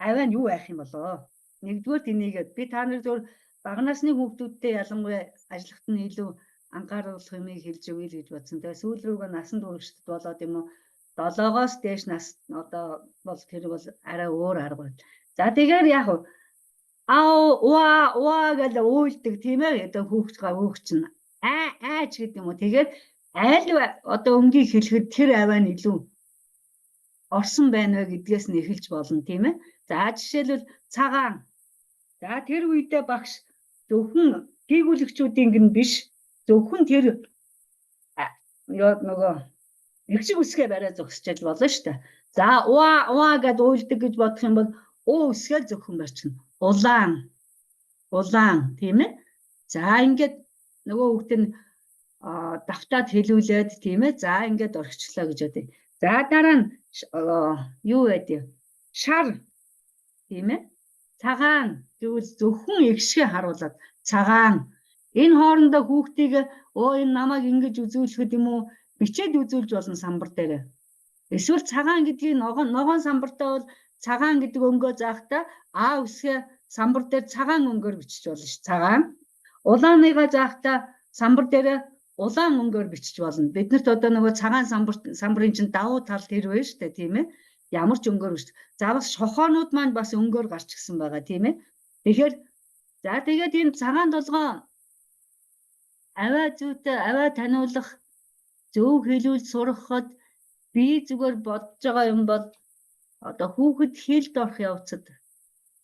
S2: авиа нь юу байх юм болоо? Нэгдүгээр энийг би та нар зөв бага насны хүүхдүүдтэй ялангуяа ажиллахад нь илүү анхааруулах юмыг хэлж өгье л гэж бодсон. Тэгээ сүүл рүүгээ насан туршид болоод юм уу 7-оос дээш нас одоо бол тэр бол арай өөр арга байна. За тэгэхээр яг аа уа уа гэж уйлдаг, тийм ээ. Одоо хүүхд га хүүхд чинь аа аач гэдэг юм уу. Тэгээд аль одоо өнгийг хэлэхэд тэр аваа нь илүү орсон байна вэ гэдгээс нь эхэлж болно, тийм ээ. За жишээлбэл цагаан. За тэр үедээ багш зөвхөн хийгүүлэгчүүдийн гин биш, зөвхөн тэр нөгөө их шиг үсгээ бариа зогсчод болно шүү дээ. За уа уа гэд уйлдаг гэж бодох юм бол уу үсгээ зөвхөн барьчихна. Улаан. Улаан, тийм ээ. За ингээд нөгөө хүүхд нь давтаад хэлүүлээд, тийм ээ. За ингээд орхичлоо гэж бодъё. За дараа нь юу байдیں۔ Шар, тийм ээ. Цагаан гэвэл зөвхөн эгшгээ харуулад цагаан. Энэ хоорондоо хүүхдийг энэ намайг ингэж үзүүлэхэд юм уу бичээд үзүүлж болно самбар дээр. Эсвэл цагаан гэдгийг ногоон самбартай бол цагаан гэдэг өнгөө заахтаа А үсгээ самбар дээр цагаан өнгөөр бичиж болно ш. Цагаан. Улааныгаа заахтаа самбар дээр улаан өнгөөр бичиж болно. Биднэрт одоо нөгөө цагаан самбарын чинь давуу тал тэр байна шүү дээ, тийм ээ. Ямар ч өнгөөр биш. За бас шохоонууд маань бас өнгөөр гарч гисэн байгаа, тийм ээ. Тэгэхээр за тэгээд энэ цагаан толгой авиа зүйтэй авиа таниулах зөв хэлүүл сургахад би зүгээр бодож байгаа юм бол одоо хүүхэд хэлд орох явцад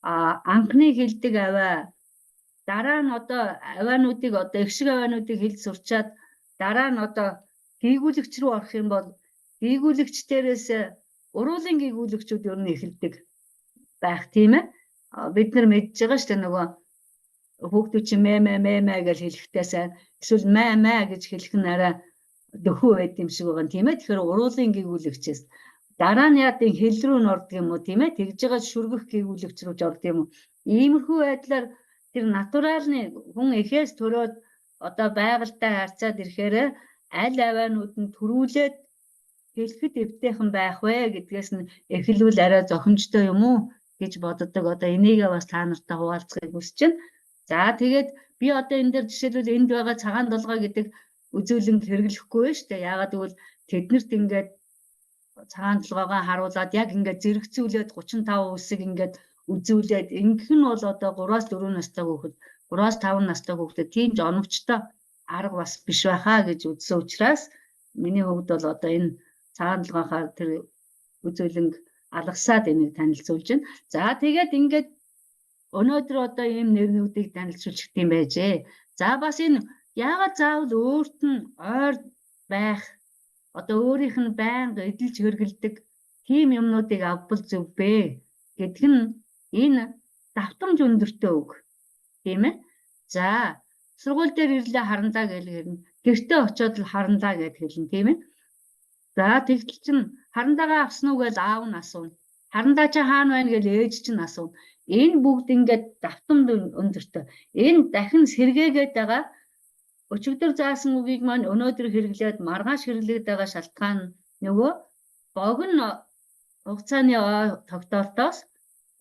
S2: анхны хэлдэг авиа дараа нь одоо авиануудыг одоо эгшиг авиануудыг хэлж сурчаад дараа нь одоо гийгүүлэгч рүү орох юм бол гийгүүлэгч дээрээс уруулын гийгүүлэгчүүд ер нь эхэлдэг байх, тийм ээ. Бид нар мэдж байгаа шүү дээ, нөгөө хүүхдүүд чинь мэ мэ мэ мэ гэж хэлэхдээ сайн эсвэл мэ мэ гэж хэлэх нь арай дөхөө байд юм шиг байгаа, тийм ээ. Тэгэхээр уруулын гийгүүлэгчээс дараа нь яа тийм хэл рүү н ордог юм уу, тийм ээ. Тэгж байгаа шүргэх гийгүүлэгч рүү ч ордог юм уу. Иймэрхүү байдлаар тэр натуралны хүн эхээс төрөөд одоо байгальтай харьцаад ирэхээр аль авианууд нь төрүүлээд хэлэхэд эвтэйхэн байх вэ гэдгээс нь эхлүүл арай зохимжтой юм уу гэж боддог. Одоо энийгээ бас та нартай хуваалцахыг хүсэж байна. За тэгээд би одоо энэ дээр жишээлбэл энд байгаа цагаан толгой гэдэг үзүүлэнг хэрэглэхгүй байна шүү дээ. Яагаад гэвэл тэднэрт ингээд цагаан толгойгоо харуулад яг ингээд зэрэгцүүлээд 35 үсэг ингээд үзүүлээд ингэх нь бол одоо 3-4 настай хүүхэд, 3-5 настай хүүхдэд тийм ч оновчтой арга бас биш байхаа гэж үзсэн учраас миний хувьд бол одоо энэ цагаан толгойнхаа тэр үзүүлэнг алгасаад энийг танилцуулж байна. За тэгээд ингээд өнөөдөр одоо ийм нэрнүүдийг танилцуулчих юм байжээ. За бас энэ яагаад заавал өөрт нь ойр байх, одоо өөрийнх нь байнга эдэлж хэрэглэдэг тийм юмнуудыг авбал зөв бэ гэдг нь энэ давтамж өндөртэй үг, тийм ээ. За сургууль дээр ирлээ харандаа гэж хэлнэ. Гэртээ очиод л харандаа гэж хэлнэ, тийм ээ. За тэгтэл чин харандаагаа авсан уу гэж аав нь асууна. Харандаа чи хаана байна гэж ээж чинь асууна. Энэ бүгд ингээд давтамж өндөртэй. Энэ дахин сэргээгээд байгаа өчигдөр заасан үгийг маань өнөөдөр хэрэглээд маргааш хэрэглээд байгаа шалтгаан нөгөө богино хугацааны ой тогтоолтоос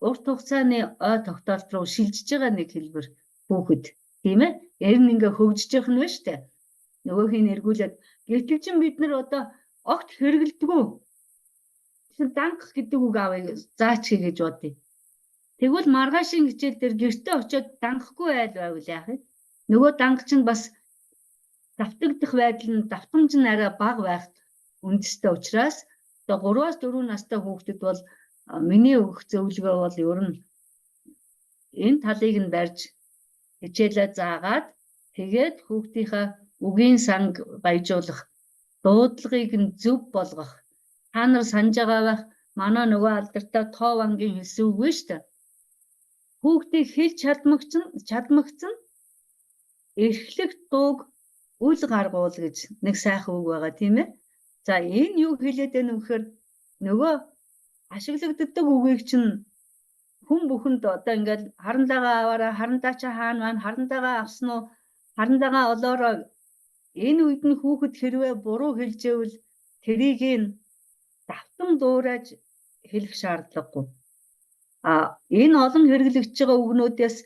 S2: урт хугацааны ой тогтоолт руу шилжиж байгаа нэг хэлбэр хүүхэд, тийм ээ. Ер нь ингээ хөгжиж явах нь байна шүү дээ. Нөгөөхийг эргүүлээд гэтэл чин бид нар одоо огт хэрэглэдэггүй. Тэгэхээр данх гэдэг үг авъя заач гэж бодъё. Тэгвэл маргаашийн хичээл дээр гэртээ очиод данхгүй айл байвал яах вэ? Нөгөө данх чинь бас давтагдах байдал нь давтамж нь арай бага байх үндэстэй учраас одоо 3-4 настай хүүхдэд бол миний өгөх зөвлөгөө бол ер нь энэ талыг нь барьж хичээлээ заагаад тэгээд хүүхдийнхээ үгийн санг баяжуулах, дуудлагыг нь зөв болгох. Та нар санаж байгаа байх, манай нөгөө алдартай Тоо вангийн хэлсэн үг шүү дээ. Хүүхдийг хэлж чадмагцсан эрхлэх дууг үл гаргуул гэж нэг сайхан үг байгаа, тийм ээ. За энэ юу хэлээд байна вэ гэхээр нөгөө ашиглагддаг үгийг чинь хүн бүхэнд одоо ингээд харандаагаа аваараа, харандаа чи хаана байна, харандаагаа авсан уу, харандаагаа олоорой. Энэ үед нь хүүхэд хэрвээ буруу хэлжээвэл тэрийг нь давтан дуурайж хэлэх шаардлагагүй. Энэ олон хэрэглэгдэж байгаа үгнүүдээс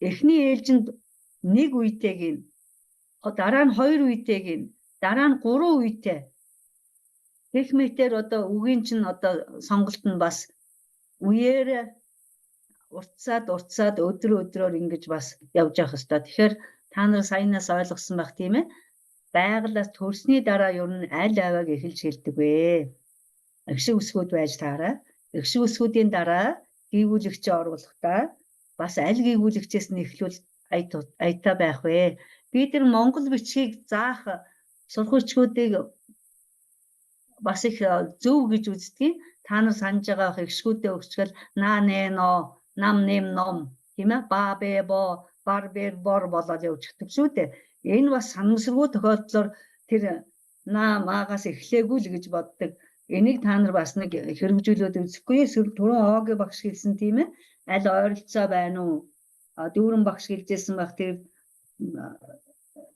S2: эхний ээлжинд нэг үетэйг нь, дараа нь хоёр үетэйг нь, дараа нь гурван үетэй. Гэх мэтээр одоо үгийн чинь одоо сонголт нь бас үеэр уртсаад өдөр өдрөөр ингэж бас явж явах ёстой. Тэгэхээр та нар саянаас ойлгосон байх, тийм ээ. Байгалаас төрсний дараа ер нь аль авиаг эхэлж хэлдэг вэ? Эгшиг үсгүүд байж таараа. Эгшиг үсгүүдийн дараа гийгүүлэгчээ оруулахдаа бас аль гийгүүлэгчээс нь эхлүүл аятаа байх вэ? Би тэр монгол бичгийг заах сурах бичгүүдийг бас их зөв гэж үздэг. Та нар санаж байгаа бах, эгшгүүдээ өгчгөл наа нэ но, нам нэм ном, тийм ээ, ба бэ бо, бар бэр бор болоод явчихдаг шүү дээ. Энэ бас санамсаргүй тохиолдлоор тэр наа маагаас эхлээгүй л гэж боддог. Энийг та нар бас нэг хэрэгжүүлээд үзэхгүй. Түрүүн Огийн багш хэлсэн, тийм ээ. Аль ойролцоо байна уу? Дүүрэн багш хэлжсэн байх, тэр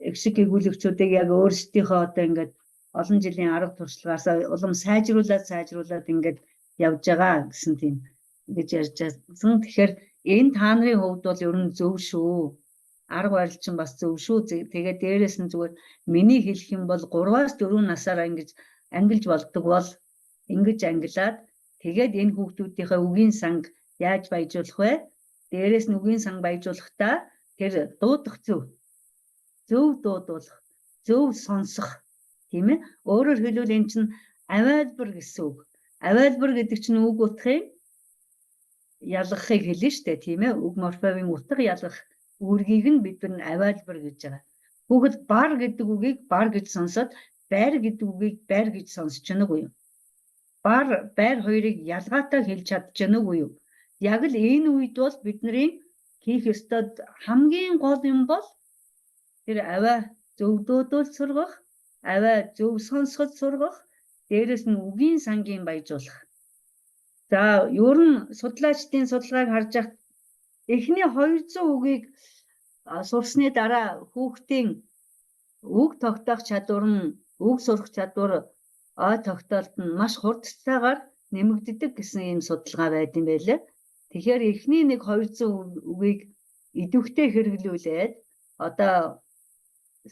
S2: эгшиг гэгүүлэгчүүдийг яг өөрсдийнхөө одоо ингээд олон жилийн арга туршлагаас улам сайжруулад сайжруулад ингээд явж байгаа гэсэн тийм гэж ярьж байсан. Тэгэхээр энэ та нарын хувьд бол ер нь зөв шүү. Арга барил чинь бас зөв шүү. Тэгээд дээрэс нь зүгээр миний хэлэх юм бол 3-аас 4 насаараа ингэж ангилж болдог бол ингэж ангилаад, тэгээд энэ хүүхдүүдийнхээ үгийн санг яаж баяжуулах вэ? Дээрэс нь үгийн сан баяжуулахдаа тэр дуудах зөв. Зөв дуудуулах, зөв сонсох, тийм ээ. Өөрөөр хэлбэл, энэ чинь авиалбар гэсэн үг. Авиалбар гэдэг чинь үг утгын ялгахыг хэлнэ штэ, тийм ээ. Үг морфемийн утга ялгах үүргийг нь бид нар авиалбар гэж байгаа. Хүүхэд бар гэдэг үгийг бар гэж сонсоод, байр гэдэг үгийг байр гэж сонсож байна уу юу? Бар, байр хоёрыг ялгаатай хэлж чадж байна уу юу? Яг л энэ үед бол бидний хийх ёстой хамгийн гол юм бол тэр авиа зөв дуудуул сургах, авиа зөв сонсоход сургах, дээрэс нь үгийн сангийн баяжуулах. За, ер нь судлаачдын судалгааг харж байхад эхний 200 үгийг сурсны дараа хүүхдийн үг тогтоох чадвар нь, үг сурах чадвар, ой тогтоолт нь маш хурдтайгаар нэмэгддэг гэсэн ийм судалгаа байд юм байлээ. Тэгэхээр эхний нэг 200 үгийг идэвхтэй хэрэглүүлээд, одоо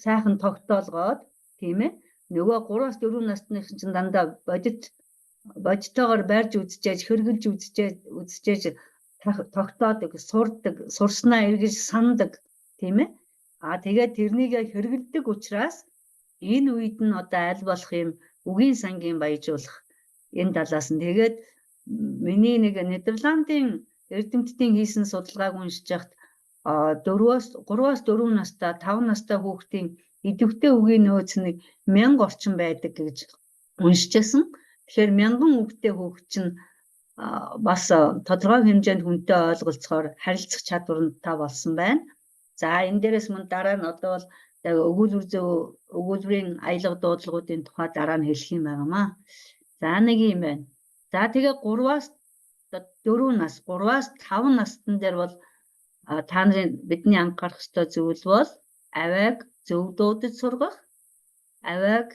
S2: сайхан тогтоолгоод, тийм ээ, нөгөө 3-аас 4 насныхан чинь дандаа бодит бодитоогоор барьж үзчихээж, хэрэгжилж үзчихээж тогтоодог, сурдаг, сурснаа эргэж санадаг, тийм ээ. А тэгээд тэрнийг хэрэгэлдэг учраас энэ үед нь одоо аль болох юм үгийн сангийн баяжуулах энэ талаас нь. Тэгээд миний нэг Нидерландын эрдэмтдийн хийсэн судалгааг уншиж байхад 4-өөс 3-аас 4 настай, 5 настай хүүхдийн идэвхтэй үгийн нөөц нэг 1000 орчим байдаг гэж уншижсэн. Тэгэхээр 1000 үгтэй хүүхд чинь бас тодорхой хэмжээнд хүнтэй ойлголцохоор харилцах чадвар нь та болсон байна. За, энэ дээрээс мөн дараа нь одоо бол өгүүлбэр зөв өгүүлбэрийн аялга дуудлагуудын тухай дараа нь хэлэх юм байнамаа. За, нэг юм байна. За, тэгээ 3-аас 4 нас, 3-аас 5 настан дээр бол та нарын бидний анхаарах ёстой зүйл бол авиаг зөв дуудаж сургах, авиаг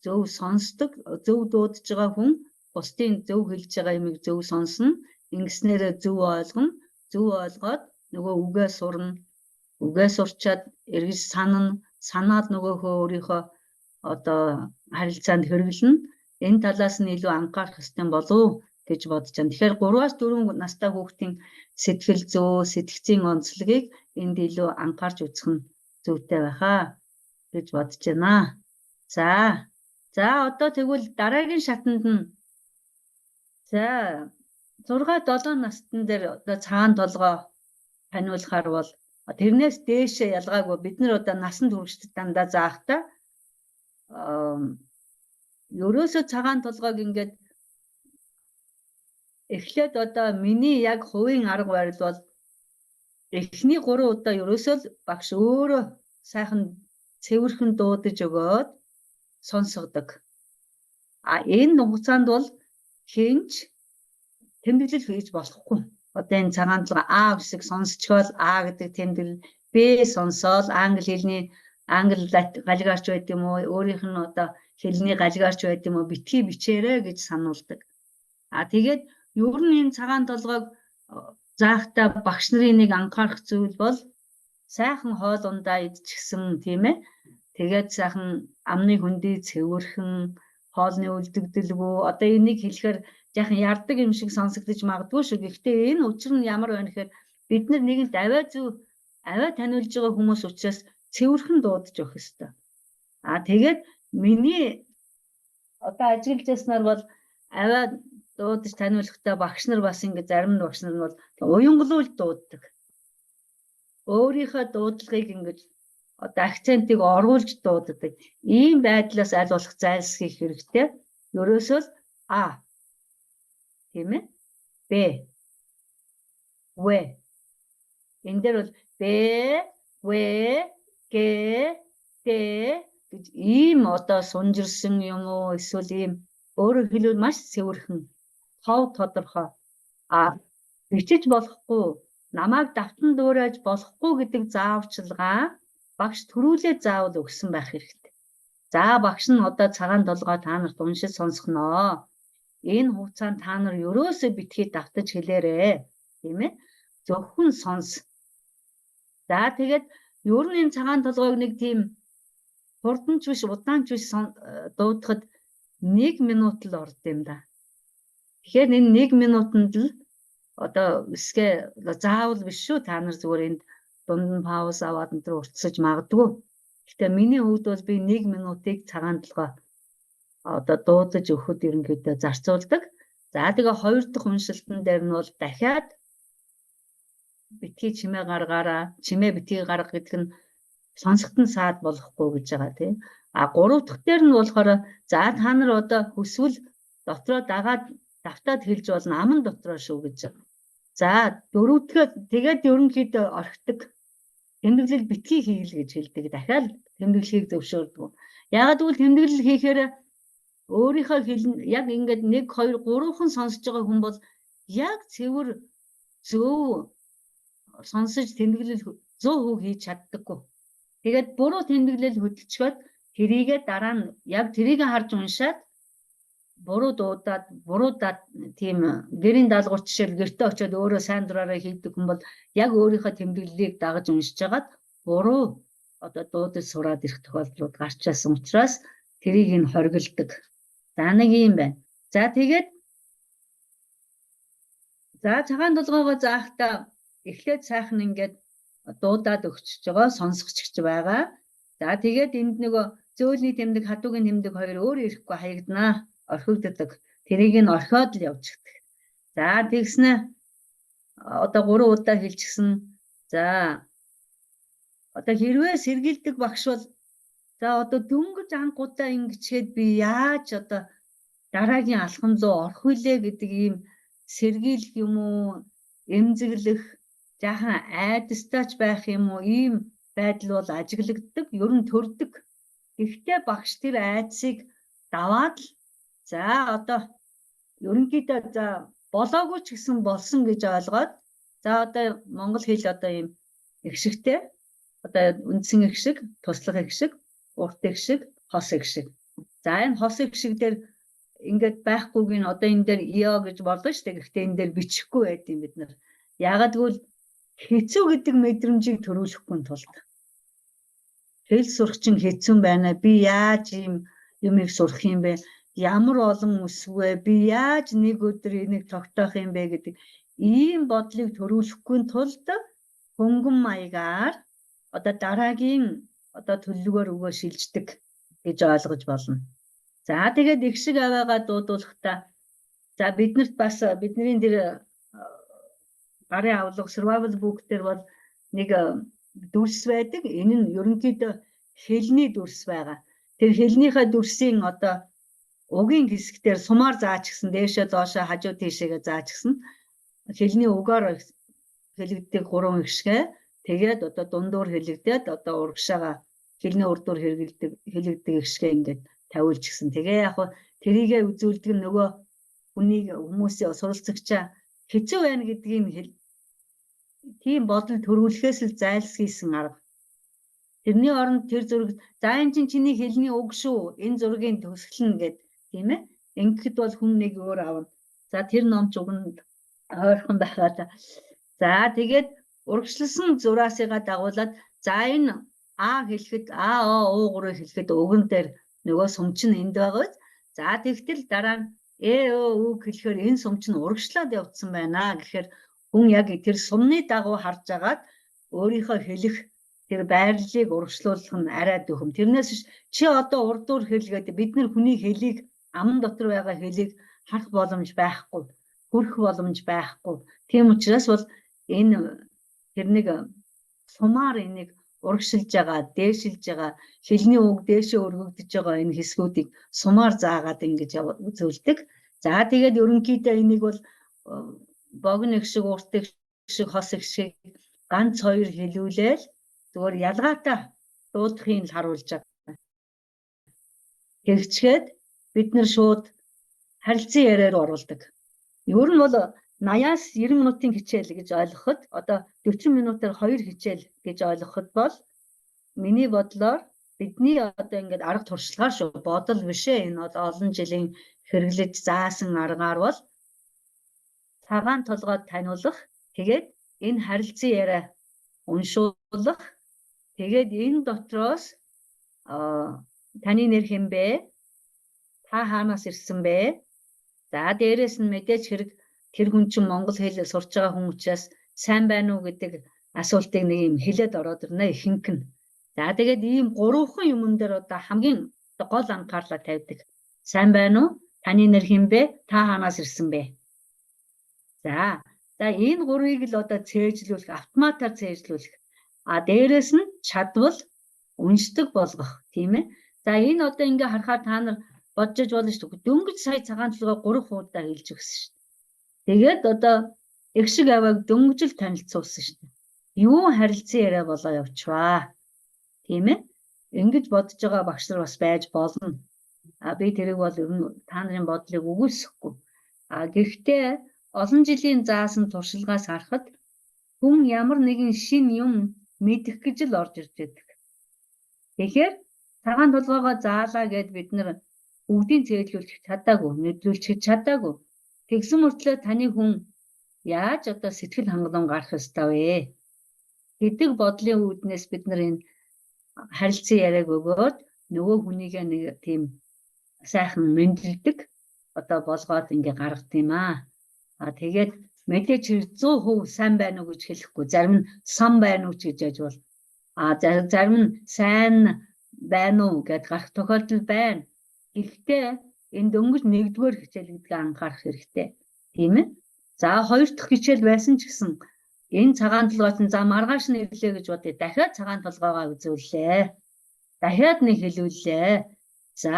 S2: зөв сонсдог, зөв дуудаж байгаа хүн бусдын зөв хэлж байгаа юмыг зөв сонсно, ингэснээрээ зөв ойлгоно, зөв ойлгоод нөгөө үгээ сурна, үгээ сурчаад эргэж санана, санаад нөгөөхөө өөрийнхөө одоо харилцаанд хэрэглэнэ. Энэ талаас нь илүү анхаарах ёстой болов гэж бодож байна. Тэгэхээр 3-аас 4 настай хүүхдийн сэтгэл зүй, сэтгэцийн онцлогийг энд илүү анхаарч үзэх нь зүйтэй байхаа гэж бодож байна. За. За, одоо тэгвэл дараагийн шатанд нь, за, 6 7 настан дээр одоо цагаан толгой таниулахаар бол тэрнээс дээшээ ялгаагүй бид нар одоо насанд хүрэгчдэд дандаа заахта ерөөсөө цагаан толгойг ингээд эхлээд одоо миний яг хувийн арга барил бол эхний 3 удаа ерөөсөө л багш өөрөө сайхан цэвэрхэн дуудаж өгөөд сонсгодог. А энэ хугацаанд бол хэн ч тэмдэглэл хийж болохгүй. Одоо энэ цагаан толгой А үсэг сонсчхоол А гэдэг тэмдэглэл, Б сонсоол англи хэлний англи галигарч байд юм уу, өөрийнх нь одоо хэлний галигарч байд юм уу, битгий бичээрэй гэж сануулдаг. А тэгээд ер нь энэ цагаан толгойг заахтаа багш нарын нэг анхаарах зүйл бол сайхан хоол ундаа идчихсэн, тийм ээ. Тэгээд сайхан амны хөндий цэвэрхэн, хоолны үлдэгдэлгүй. Одоо энийг хэлэхээр жаахан ярддаг юм шиг сонсогдож магадгүй шүү. Гэхдээ энэ учир нь ямар байна гэхээр бид нар нэгэнт авиа зүй авиа таниулж байгаа хүмүүс учраас цэвэрхэн дуудаж өгөх ёстой. А тэгээд миний одоо ажиглаж байснаар бол авиа дуудаж таниулахдаа багш нар бас ингэ зарим багш нар нь бол уянгалуул дууддаг. Өөрийнхөө дуудлагыг ингэж одоо акцентыг оруулж дууддаг. Ийм байдлаас аль болох зайлсхийх хэрэгтэй. Ерөөсөө л А, тийм ээ, Б, В. Энэ дээр бол Б, В, Г, Д гэж ийм одоо сунжирсан юм уу, эсвэл ийм өөрөөр хэлбэл маш цэвэрхэн, тов тодорхой. А Бичиж болохгүй, намайг давтан дуурайж болохгүй гэдэг зааварчилгаа багш түрүүлээ заавал өгсөн байх хэрэгтэй. За, багш нь одоо цагаан толгой та нарт уншиж сонсгоноо. Энэ хугацаанд та нар ерөөсөө битгий давтаж хэлээрээ. Тийм ээ? Зөвхөн сонс. За, тэгээд ер нь энэ цагаан толгойг нэг тийм хурдан ч биш, удаан ч биш дуудахад 1 минут л орд юм да. Тэгэхээр энэ 1 минутанд л одоо эсгээ заавал биш шүү. Та нар зүгээр энд дунд нь пауз аваад энэ төр уртсаж магадгүй. Гэхдээ миний хувьд бол би 1 минутыг цагаан толгой одоо дуудаж өгөхөд ерөнхийдөө зарцуулдаг. За, тэгээ хоёр дахь уншилтан дээр нь бол дахиад битгий чимээ гаргаараа, чимээ битгий гарга гэдэг нь сонсоход нь саад болохгүй гэж байгаа, тийм. А гурав дахь дээр нь болохоор за, та нар одоо хүсвэл дотроо дагаад давтаад хэлж болно, аман дотроо шүү гэж байгаа. За, дөрөвдгөө тэгээд ерөнхийдөө орхидог. Тэмдэглэл битгий хийл гэж хэлдэг. Дахиад тэмдэглэхийг зөвшөөрдөг. Яагаад гэвэл тэмдэглэл хийхээр өөрийнхөө хэлэн яг ингээд 1 2 3хан сонсож байгаа хүн бол яг цэвэр зөв сонсож тэмдэглэл 100% хийж чаддаггүй. Тэгээд буруу тэмдэглэл хөдөлчөөд тэрийгээ дараа нь яг тэрийг харж уншаад буруу дуудаад, буруу тийм гэрийн даалгавар жишээл гэртээ очиод өөрөө сайн дураараа хийдэг хүн бол яг өөрийнхөө тэмдэглэлийг дагаж уншиж хагаад буруу одоо дуудаж сураад ирэх тохиолдлууд гарч ирсэн учраас тэрийг нь хоригддаг. За, нэг юм байна. За, тэгээд за цагаан толгойгоо заахтаа эхлээд сайхан ингээд дуудаад өгчөж байгаа, сонсгоч байгаа. За, тэгээд энд нөгөө зөөлний тэмдэг, хадуугийн тэмдэг хоёр өөр ирэхгүй хаягданаа, орхигддог. Тэрийг нь орхиод л явчихдаг. За, тэгснэ одоо 3 удаа хэлчихсэн. За, одоо хэрвээ сэргийлдэг багш бол за, одоо дөнгөж анх удаа ингэчээд би яаж одоо дараагийн алхам руу орох вүлээ гэдэг ийм сэргийлэх юм уу, эмзэглэх, жаахан айдастай ч байх юм уу, ийм байдал бол ажиглагддаг, ер нь төрдөг. Гэхдээ багш тэр айдсыг даваад л за, одоо ерөнхийдөө за болоогүй ч гэсэн болсон гэж ойлгоод, за, одоо монгол хэл одоо ийм эгшигтэй, одоо үндсэн эгшиг, туслах эгшиг, урт эгшиг, хос эгшиг. За, энэ хос эгшиг дээр ингээд байхгүйг нь одоо энэ дээр ёо гэж болно шүү дээ. Гэхдээ энэ дээр бичихгүй байд юм бид нар. Яагаад гэвэл хэцүү гэдэг мэдрэмжийг төрүүлэхгүй тулд. Хэл сурах чинь хэцүү байна. Би яаж ийм юмыг сурах юм бэ? Ямар олон үсвэ? Би яаж нэг өдөр энийг тогтоох юм бэ гэдэг ийм бодлыг төрүүлэхгүй тулд хөнгөн маягаар одоо дараагийн одоо төлөвлөгөөр өгөө шилждэг гэж ойлгож болно. За, тэгээд их шиг аваагаа дуудуулахдаа за, биднэрт бас бидний тэр гарын авлага survival book дээр бол нэг дүрс байдаг. Энэ нь ерөнхийдөө хэлний дүрс байгаа. Тэр хэлнийхээ дүрсийн одоо угийн хэсгээр сумаар заачихсан, дээшээ доошоо, хажуу тийшээгээ заачихсан. Хэлний угаар хэлэгддэг гурван эгшгээ, тэгээд одоо дундуур хэлэгдээд одоо урагшаага хэлний урдуур хэрэгэлдэг хэлэгддэг эгшгээ ингээд тавиулчихсан. Тэгээ яг тэрийгэ үзүүлдэг нь нөгөө хүнийг, хүмүүсийн суралцагчаа хэцүү байна гэдгийг тийм бодол төрүүлэхээс л зайлсхийсэн арга. Тэрний оронд тэр зураг, за, энэ чинь чиний хэлний уг шүү. Энэ зургийн төсгөл нь гэд, тийм ээ. Ингэхэд бол хүн нэг өөр авна. За, тэр ном ч уг нь ойрхон байхаа. За, тэгээд урагшлсан зураасыгаа дагуулад, за, энэ А хэлэхэд А О У гурыг хэлэхэд уган дээр нөгөө сум чинь энд байгаа биз. За, тэгтэл дараа нь Э Ö Ү хэлэхээр энэ сум чинь урагшлаад явцсан байна гэхээр хүн яг тэр сумны дагуу харж агаад өөрийнхөө хэлэх тэр байрлалыг урагшлуулах нь арай дөхөм. Тэрнээс биш чи одоо урдуур хэлгээд, бид нар хүний хэлийг, аман дотор байгаа хэлийг харах боломж байхгүй, хүрэх боломж байхгүй. Тийм учраас бол энэ тэр нэг сумаар энийг урагшилж байгаа, дээшилж байгаа, хэлний үг дээшээ өргөгдөж байгаа энэ хэсгүүдийг сумаар заагаад ингэж үзүүлдэг. За, тэгээд ерөнхийдөө энийг бол богино их шиг, урт их шиг, хос их шиг ганц хоёр хэлүүлээл зүгээр ялгаатай дуудахыг л харуулж байгаа. Тэгчгээд бид нар шууд харилцан яриа руу оруулдаг. Ер нь бол 80-аас 90 минутын хичээл гэж ойлгоход одоо 40 минутаар 2 хичээл гэж ойлгоход бол миний бодлоор бидний одоо ингээд арга туршлагаар шүү, бодол биш ээ, энэ бол олон жилийн хэрэглэж заасан аргаар бол цагаан толгойд таниулах, тэгээд энэ харилцан яриа уншуулах, тэгээд энэ дотроос таны нэр хэн бэ? Та хаанаас ирсэн бэ? За дээрэс нь мэдээж хэрэг тэр хүн чинь монгол хэл сурч байгаа хүн учраас сайн байна уу гэдэг асуултыг нэг юм хэлээд ороод ирнэ ихэнх нь. За тэгээд ийм гурван юмн дээр одоо хамгийн гол анхаарлаа тавьдаг. Сайн байна уу? Таны нэр хэн бэ? Та хаанаас ирсэн бэ? За за энэ гурвыг л одоо цээжлүүлэх, автоматар цээжлүүлэх. А дээрэс нь чадвал уншдаг болгох, тийм ээ. За энэ одоо ингээ харахаар та нар бодож болно шүү дээ. Дөнгөж сая цагаан толгой 3 удаа хэлж өгсөн шүү дээ. Тэгээд одоо эгш шиг авиаг дөнгөжл танилцуулсан шүү дээ. Юу харилцан яриа болоо явчваа. Тийм ээ. Ингэж бодож байгаа багш нар бас байж болно. А би тэрийг бол ер нь та нарын бодлыг үгүйсэхгүй. А гэхдээ олон жилийн заасан туршлагаас харахад хүн ямар нэгэн шинэ юм мэдэх гэж л орж ирж байдаг. Тэгэхээр цагаан толгойгоо заалаа гэд бид нар бүгдийг цээжлүүлчих чадаагүй, мэдлүүлчих чадаагүй. Тэгсэн мөртлөө таны хүн яаж одоо сэтгэл хангалуун гарах ёстой вэ гэдэг бодлын үүднээс бид нар энэ харилцан яриаг өгөөд нөгөө хүнийгээ нэг тийм сайхан мэндэлдэг одоо болгоод ингээ гаргад юм аа. А тэгээд мэдээж хэрэг 100% сайн байна уу гэж хэлэхгүй. Зарим нь сан байна уу ч гэж яж бол. А зарим нь сайн байна уу гэд гарах тохиолдол байна. Гэхдээ энэ дөнгөж нэгдүгээр хичээл гэдгийг анхаарах хэрэгтэй. Тийм ээ. За хоёр дахь хичээл байсан ч гэсэн энэ цагаан толгойт нь за маргааш нь ирлээ гэж бодъё. Дахиад цагаан толгойгоо үзүүллээ. Дахиад нэг хэлүүллээ. За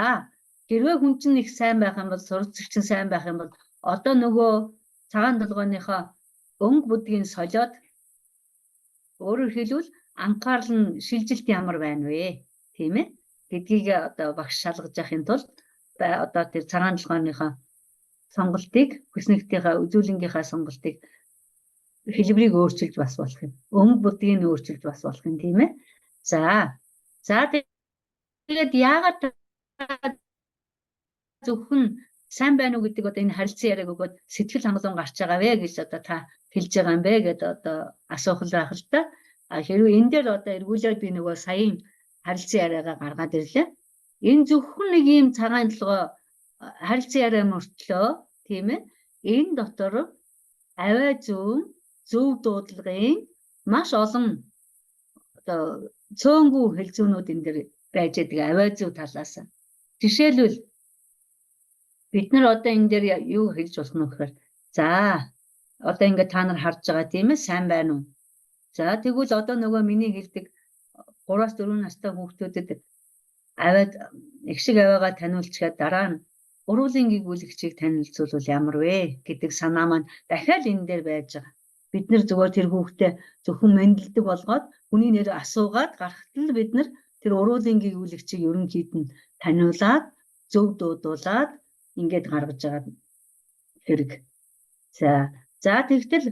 S2: хэрвээ хүн чинь их сайн байх юм бол, суралцагч чинь сайн байх юм бол одоо нөгөө цагаан толгойнхоо өнгө бүдгийг солиод, өөрөөр хэлбэл анхаарал нь шилжилт ямар байна вэ? Тийм ээ? Гэдгийг одоо багш шалгаж явахын тулд одоо тэр цагаан толгойнхоо сонголтыг, хүснэгтийнхаа үзүүлэнгийнхаа сонголтыг, хэлбэрийг өөрчилж бас болох юм. Өнгө бүдгийг нь өөрчилж бас болох юм, тийм ээ. За. За тэгээд яагаад зөвхөн сайн байна уу гэдэг одоо энэ харилцан яриаг өгөөд сэтгэл хангалуун гарч байгаа вэ гэж одоо та хэлж байгаа юм бэ гэдээ одоо асуух л байх л та. А хэрвээ энэ дээр одоо эргүүлээд би нөгөө саяын харилцан яриагаа гаргаад ирлээ. Энэ зөвхөн нэг ийм цагаан толгой харилцан яриа мөртлөө, тийм ээ, энэ дотор авиа зүүн, зөв дуудлагын маш олон одоо цөөнгүй хэлзүүнүүд энэ дэр байж байдаг авиа зүй талаас. Жишээлбэл бид нар одоо энэ дээр юу хэлж болох нь гэхээр за одоо ингээд та нар харж байгаа, тийм ээ, сайн байна уу? За тэгвэл одоо нөгөө миний хэлдэг 3-аас 4 настай хүүхдүүдэд авиад эгш шиг авиагаа таниулчихаад дараа нь уруулын гэгүүлэгчийг танилцуулбал ямар вэ гэдэг санаа маань дахиад энэ дээр байж байгаа. Бид нар зүгээр тэр хүүхдээ зөвхөн мэндэлдэг болгоод хүний нэр асуугаад гарахад л бид нар тэр уруулын гэгүүлэгчийг ерөнхийд нь таниулаад, зөв дуудуулаад ингээд гаргаж байгаа хэрэг. За за тэгтэл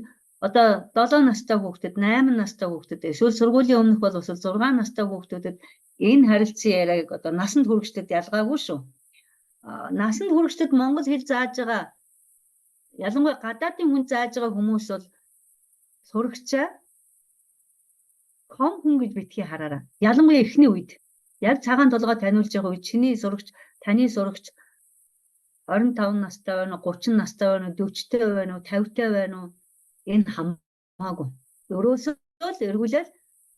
S2: одоо 7 настай хүүхдэд, 8 настай хүүхдэд, эсвэл сургуулийн өмнөх бол эсвэл 6 настай хүүхдүүдэд энэ харилцан яриаг одоо насанд хүрэгчдэд ялгаагүй шүү. Насанд хүрэгчдэд монгол хэл зааж байгаа, ялангуяа гадаадын хүн зааж байгаа хүмүүс бол сурагчаа том хүн гэж битгий хараарай. Ялангуяа эхний үед яг цагаан толгой таниулж байгаа үед чиний сурагч, таны сурагч 25 настай байна уу, 30 настай байна уу, 40-тэй байна уу, 50-тай байна уу, энэ хамаагүй. Өрөөсөө л эргүүлээд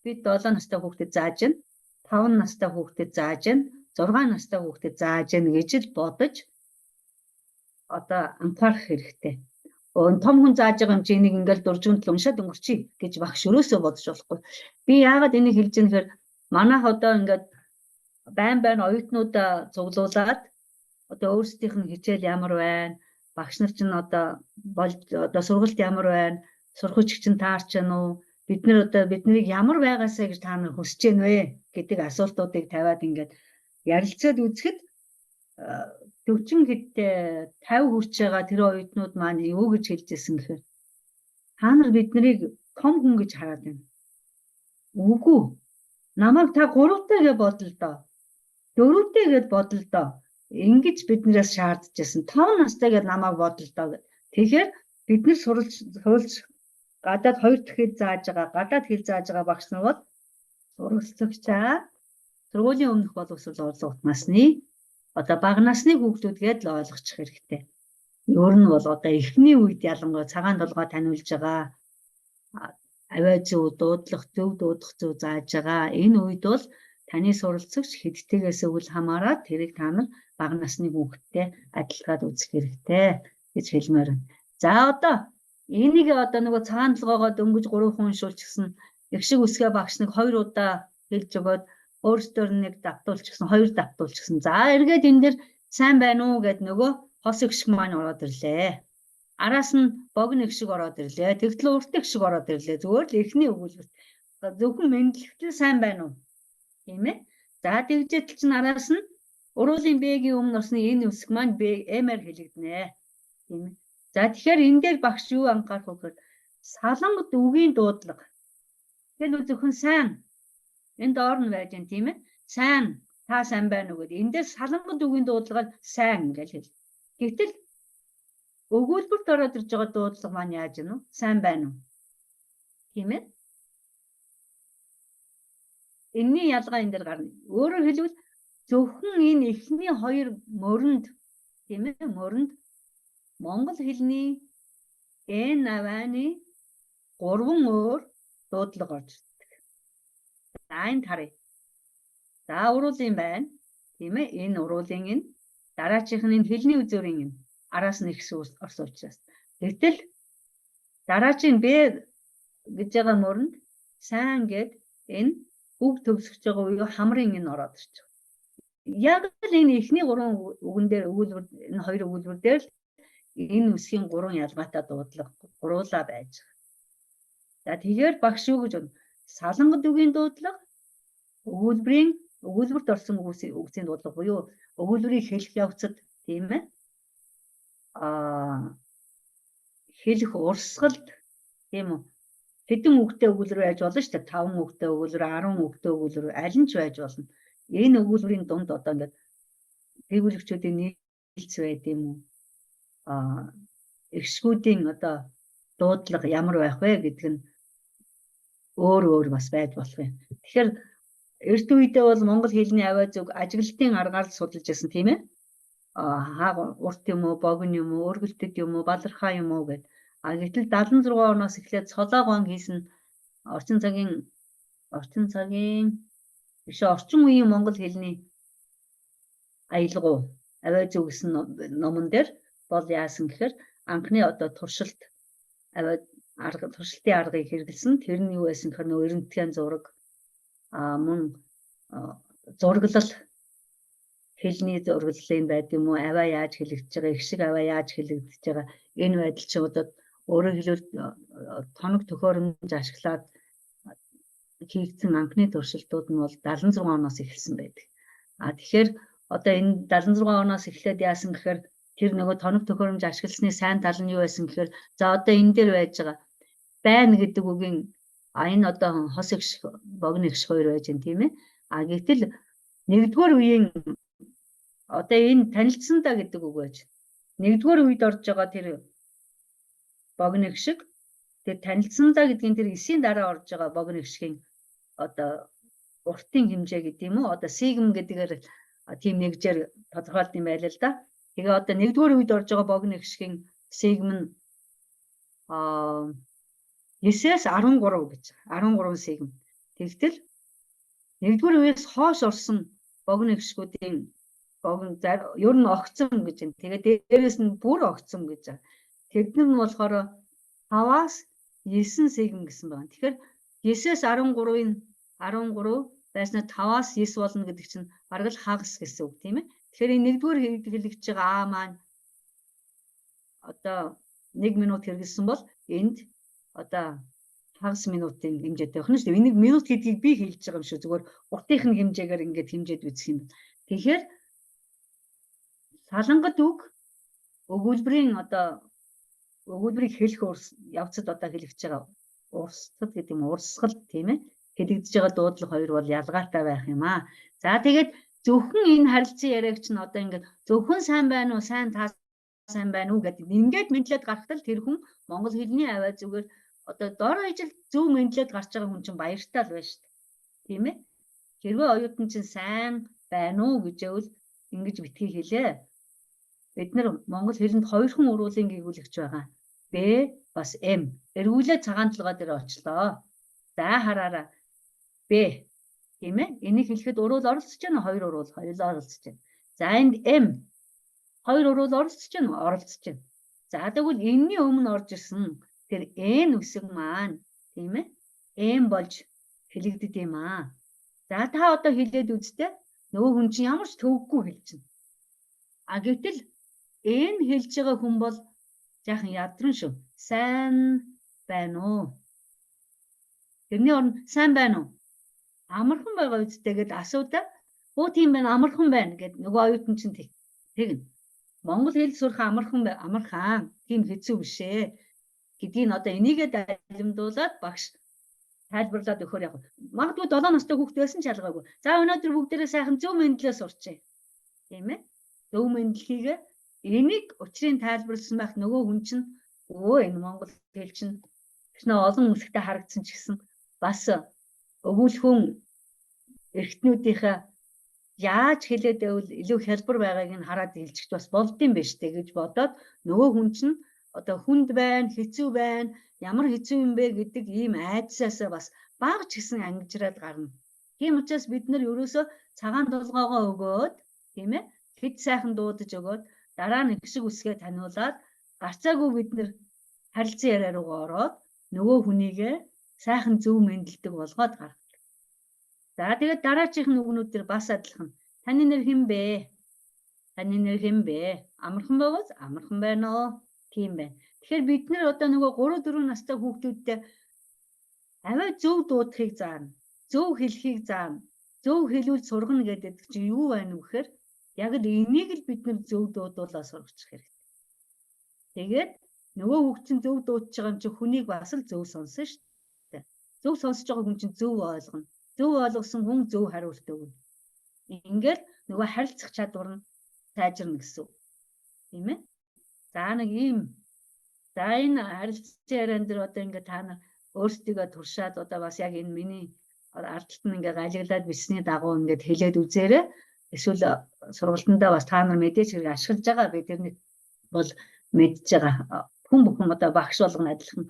S2: бид 7 настай хүүхдэд зааж байна, 5 настай хүүхдэд зааж байна, 6 настай хүүхдэд зааж байна гэж л бодож одоо анхаарах хэрэгтэй. Том хүн зааж байгаа юм чи энийг ингээл дуржигнтал уншаад өнгөрчий гэж багш өрөөсөө бодож болохгүй. Би яагаад энийг хэлж байгаа нэхэр манайх одоо ингээд байн байн оюутнуудаа цуглуулад одоо өөрсдийнх нь хичээл ямар байна, багш нар чинь одоо болж одоо сургалт ямар байна, сурах чинь таарч байна уу, бид нар одоо биднийг ямар байгаасаа гэж та нар хүсэж байна вэ гэдэг асуултуудыг тавиад ингээд ярилцаад үзэхэд 40 хэдтэй 50 хүрч байгаа тэр оюутнууд маань юу гэж хэлж ирсэн гэхээр та нар бид нарыг том хүн гэж хараад байна. Үгүй. Намайг та 3-тай гэж бодол доо. 4-тэй гэж бодол доо. Ингэж биднээс шаардж байсан. 5 настай гэж намайг бодол доо гэд. Тэгэхээр бид нар суралц гадаад хоёр дахь хэл зааж байгаа, гадаад хэл зааж байгаа багш нар бол суралцагчаа сургуулийн өмнөх боловсрол орлого насны одоо бага насны хүүхдүүдгээд л ойлгочих хэрэгтэй. Ер нь бол одоо эхний үед ялангуяа цагаан толгой таниулж байгаа, авиа зүй дуудлах, зөв дуудах зүй зааж байгаа. Энэ үед бол таны суралцагч хэдтэйгээс өвөл хамаарат тэрийг та нар бага насны хүүхэдтэй адилгаад үзэх хэрэгтэй гэж хэлмээр байна. За одоо энийг одоо нөгөө цагаан толгоогоо дөнгөж 3 хүн уншуулчихсан их шиг үсгээ багш нэг 2 удаа хэлж өгөөд өөрсдөр нэг давтуулчихсан, 2 давтуулчихсан. За эргээд энэ дэр сайн байна уу гэд нөгөө хос их шиг маань ороод ирлээ. Араас нь богино их шиг ороод ирлээ. Тэгтэл урт их шиг ороод ирлээ. Зүгээр л эхний өгүүлбэрт зөвхөн мэдлэгтэл сайн байна уу? Тийм ээ. За тэгжээтэл чинь араас нь уруулын Б-гийн өмнө орсны энэ үсэг маань Б М-аар хэлэгдэнэ. Тийм ээ. За тэгэхээр энэ дээр багш юу анхаарах вэ гэхээр салангад үгийн дуудлага. Тэгэхээр зөвхөн сайн энэ доор нь байж гэн тийм ээ. Сайн та сайн байна уу гэдэг. Энэ дээр салангад үгийн дуудлагаар сайн гэж хэл. Гэвтэл өгүүлбэрт ороод ирж байгаа дуудлага маань яаж гэнэ үү? Сайн байна уу? Тийм ээ. Энийний ялгаа энэ дээр гарна. Өөрөөр хэлбэл зөвхөн энэ эхний хоёр мөрөнд тийм ээ мөрөнд монгол хэлний эн авааны гурван өөр дуудлага орж ирдэг. За энэ тарыг. За уруулын байна. Тийм ээ энэ уруулын энэ дараачих нь энэ хэлний үзүүрийн энэ араас нь их орсон учраас. Гэтэл дараагийн Б гэж байгаа мөрөнд сайн гэд энэ үг төгсөж байгаа үе хамрын энэ ороод ирж байгаа. Яг л энэ эхний гурван үгэн дээр өгүүлбэр энэ хоёр өгүүлбэр дээр л энэ үсгийн гурван ялгаатай дуудлага гуруулаа байж байгаа. За тэгэхээр багш юу гэж бодно? Салангад үгийн дуудлага өгүүлбэрийн өгүүлбэрт орсон үгсийн дуудлага буюу өгүүлбэрийг хэлэх явцад тийм ээ хэлэх урсгалд тийм үү хэдэн үгтэй өгүүлбэр байж болно шүү дээ. 5 үгтэй өгүүлбэр, 10 үгтэй өгүүлбэр аль нь ч байж болно. Энэ өгүүлбэрийн дунд одоо ингээд хэвлэгчүүдийн нийлц байд юм уу? Эгшгүүдийн одоо дуудлага ямар байх вэ гэдэг нь өөр өөр бас байж болох юм. Тэгэхээр эрт үедээ бол монгол хэлний авиа зүг ажиглалтын аргаар л судалж байсан тийм ээ. Урт юм уу, богино юм уу, өргөлтөд юм уу, балархаа юм уу гэд. А гэтэл 76 оноос эхлээд цолоогоон хийсэн орчин цагийн биш орчин үеийн монгол хэлний аялгау авиа зүг гэсэн номон дээр бол яасан гэхээр анхны одоо туршилт авиа арга туршилтын аргыг хэрэглэсэн. Тэр нь юу байсан гэхээр нөө эрентгийн зураг мөн зураглал хэлний зураглалын байд юм уу, авиа яаж хэлэгдэж байгаа, их шиг авиа яаж хэлэгдэж байгаа энэ байдал чи одоо өөрөөр хэлбэл тоног төхөөрөмж ашиглаад хийгдсэн анхны туршилтууд нь бол 76 оноос эхэлсэн байдаг. А тэгэхээр одоо энэ 76 оноос эхлээд яасан гэхээр тэр нөгөө тоног төхөөрөмж ашигласны сайн тал нь юу байсан гэхээр за одоо энэ дээр байж байгаа байна гэдэг үгийн энэ одоо хос их богино их хоёр байж байна тийм ээ. А гэтэл нэгдүгээр үеийн одоо энэ танилцсан да гэдэг үг байж. Нэгдүгээр үед орж байгаа тэр богино их шиг тэр танилцсан да гэдгийн тэр эсийн дараа орж байгаа богино их шигийн одоо уртын хэмжээ гэдэг юм уу? Одоо сигм гэдгээр тийм нэгжээр тодорхойлт юм байл л да. Тэгээ одоо нэгдүгээр үед орж байгаа богино их шигийн сигм нь 9-ээс 13 гэж 13 сигм. Тэгтэл нэгдүгээр үеэс хойш орсон богино их шигүүдийн богино ер нь огцом гэж байна. Тэгээ дээрээс нь бүр огцом гэж байна. Тэд нар нь болохоор 5-аас 9 сигм гэсэн байна. Тэгэхээр 9-ээс 13-ын 13 байснаа 5-аас 9 болно гэдэг чинь бараг л хагас гэсэн үг тийм ээ. Тэгэхээр энэ нэгдүгээр хэлэгдэж байгаа А маань одоо 1 минут хэрэгэлсэн бол энд одоо хагас минутын хэмжээтэй байна шүү дээ. Энийг минут гэдгийг би хэлж байгаа юм шүү. Зүгээр уртынх нь хэмжээгээр ингээд хэмжээд үзэх юм. Тэгэхээр Салангат үг өгүүлбэрийн одоо өгүүлбэрийг хэлэх явцад одоо хэлэгдэж байгаа урсгал гэдэг юм, урсгал, тийм ээ, хэлэгдэж байгаа дуудлага хоёр бол ялгаатай байх юм аа. За, тэгээд зөвхөн энэ харилцан яриаг чинь одоо ингээд зөвхөн сайн байна уу, сайн, та сайн байна уу гэдэг ингээд мэндлээд гарахтал тэр хүн монгол хэлний авиа зүгээр одоо дор хаяж зөв мэндлээд гарч байгаа хүн чинь баяртай л байна шүү дээ. Тийм ээ? Хэрвээ оюутан чинь сайн байна уу гэж явэл ингэж битгий хэлээ. Бид нар монгол хэлэнд хоёрхан уруулын гийгүүлэгч байгаа. Б бас М. Эргүүлээ цагаан толгой дээр очлоо. За, хараараа. Б, тийм ээ? Энийг хэлэхэд уруул оролцож байна уу? Хоёр уруул хоёулаа оролцож байна. За, энд М, хоёр уруул оролцож байна уу? Оролцож байна. За, тэгвэл энэний өмнө орж ирсэн тэр Н үсэг маань, тийм ээ? М болж хэлэгдэв юм аа. За, та одоо хэлээд үзтээ. Нөгөө хүн чинь ямар ч төвөггүй хэлчихнэ. А гэтэл Н хэлж байгаа хүн бол жаахан ядран шүү. Сайн байна уу? Тэрний оронд сайн байна уу? Амархан байгаа үсттэй гэд асуудаа. Өө, тийм байна, амархан байна гэд нөгөө оюутан чинь тэгнэ. Монгол хэл сурах амархан, амархан, тийм хэцүү биш ээ гэдгийг одоо энийгээ далимдуулаад багш тайлбарлаад өгөхөөр яг магадгүй 7 настай хүүхэд байсан ч ялгаагүй. За, өнөөдөр бүгдээрээ сайхан зөв мэндлээ сурчээ. Тийм ээ? Зөв мэндлэхийг энийг учрыг тайлбарласан байх нөгөө хүн чинь өө, энэ монгол хэл чинь тэгснэ олон үсгтэй харагдсан ч гэсэн бас өгүүлэхүүн эргэтнүүдийнхээ яаж хэлээд байвал илүү хялбар байгааг нь хараад хэлчих бас болдсон байж тээ гэж бодоод нөгөө хүн чинь одоо хүнд байна, хэцүү байна, ямар хэцүү юм бэ гэдэг ийм айдсаасаа бас бага ч гэсэн ангижраад гарна. Тийм учраас бид нар ерөөсөө цагаан толгоогоо өгөөд, тийм ээ, хэд сайхан дуудаж өгөөд, дараа нь их шиг үсгээ таниулаад гарцаагүй бид нар харилцан яриа руугаа ороод нөгөө хүнийгээ сайхан зөв мэндэлдэг болгоод гаргадаг. За, тэгээд дараачих нь үгнүүд төр бас адилхан. Таны нэр хэн бэ? Таны нэр хэн бэ? Амархан байгаас амархан байна уу? Тийм байна. Тэгэхээр бид нар одоо нөгөө 3 4 настай хүүхдүүдтэй авиа зөв дуудахыг заана. Зөв хэлхийг заана. Зөв хэлүүл сургана гэдэг чинь юу байна вэ гэхээр яг л энийг л бид нар зөв дуудуулаа сургачих хэрэгтэй. Тэгээд нөгөө хүүхд чинь зөв дуудаж байгаа юм чинь хүнийг бас л зөв сонсон шүү дээ. Зөв сонсож байгаа хүн чинь зөв ойлгоно. Зөв ойлгосон хүн зөв хариулт өгнө. Ингээд нөгөө харилцах чадвар нь сайжирна гэсэн үг. Тийм ээ? За, нэг ийм, за, энэ харилцан яриан дээр одоо ингээд та нар өөрсдийгөө туршаад одоо бас яг энэ миний ардталт нь ингээд галиглаад бичсэний дагуу ингээд хэлээд үзээрэй. Эсвэл сургалтандаа бас та нар мэдээж хэрэг ашиглаж байгаа, би тэрний бол мэдж байгаа. Хүн бүхэн одоо багш болгоно адилхан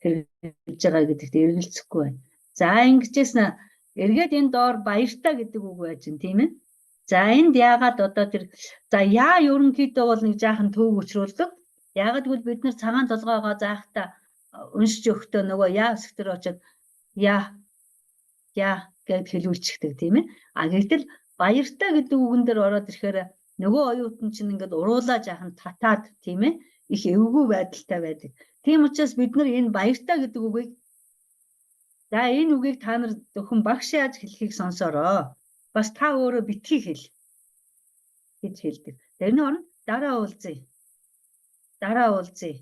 S2: хэрэглэж байгаа гэдэгт эргэлзэхгүй байна. За, ингэжсэн эргээд энэ доор баяртай гэдэг үг байж байна, тийм ээ. За, энд яагаад одоо тэр за яа ерөнхийдөө бол нэг жаахан төв учруулдаг. Яагаад гэвэл бид нар цагаан толгоогоо заахта уншиж өгөхдөө нөгөө яа хэсэг төр очиод яа яа гэд хэлүүлчихдэг, тийм ээ. А гэтэл баяртай гэдэг үгэн дээр ороод ирэхээр нөгөө оюутан чинь ингээд уруулаа жаахан татаад, тийм ээ, их эвгүй байдалтай байдаг. Тийм учраас бид нар энэ баяртай гэдэг үгийг, за, энэ үгийг та нар зөвхөн багш яаж хэлхийг сонсороо. Бас та өөрөө битгий хэл гэж хэлдэг. Тэрний оронд дараа уулзъя. Дараа уулзъя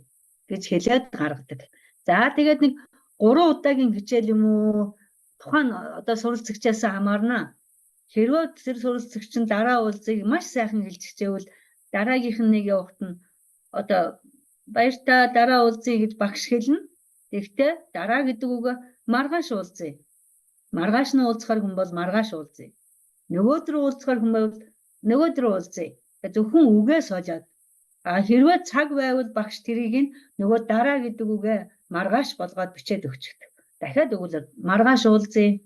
S2: гэж хэлээд гаргадаг. За, тэгээд нэг 3 удаагийн хичээл юм уу, тухайн одоо суралцагчаас хамаарна. Хэрвээ тэр суралцагч нь дараа уулзъя маш сайхан хэлж хичээвэл дараагийнх нь нэг явахт нь одоо баяртай, дараа уулзъя гэж багш хэлнэ. Тэгэхдээ дараа гэдэг үг маргааш уулзъя. Маргааш нь уулзахар хүн бол маргааш уулзъя. Нөгөөдөр уулзахар хүн бол нөгөөдөр уулзъя. Зөвхөн үгээ сожоод, а хэрвээ цаг байвал багш тэрийг нь нөгөө дараа гэдэг үгээ маргааш болгоод бичээд өгчихдөг. Дахиад өгүүлээд маргааш уулзъя.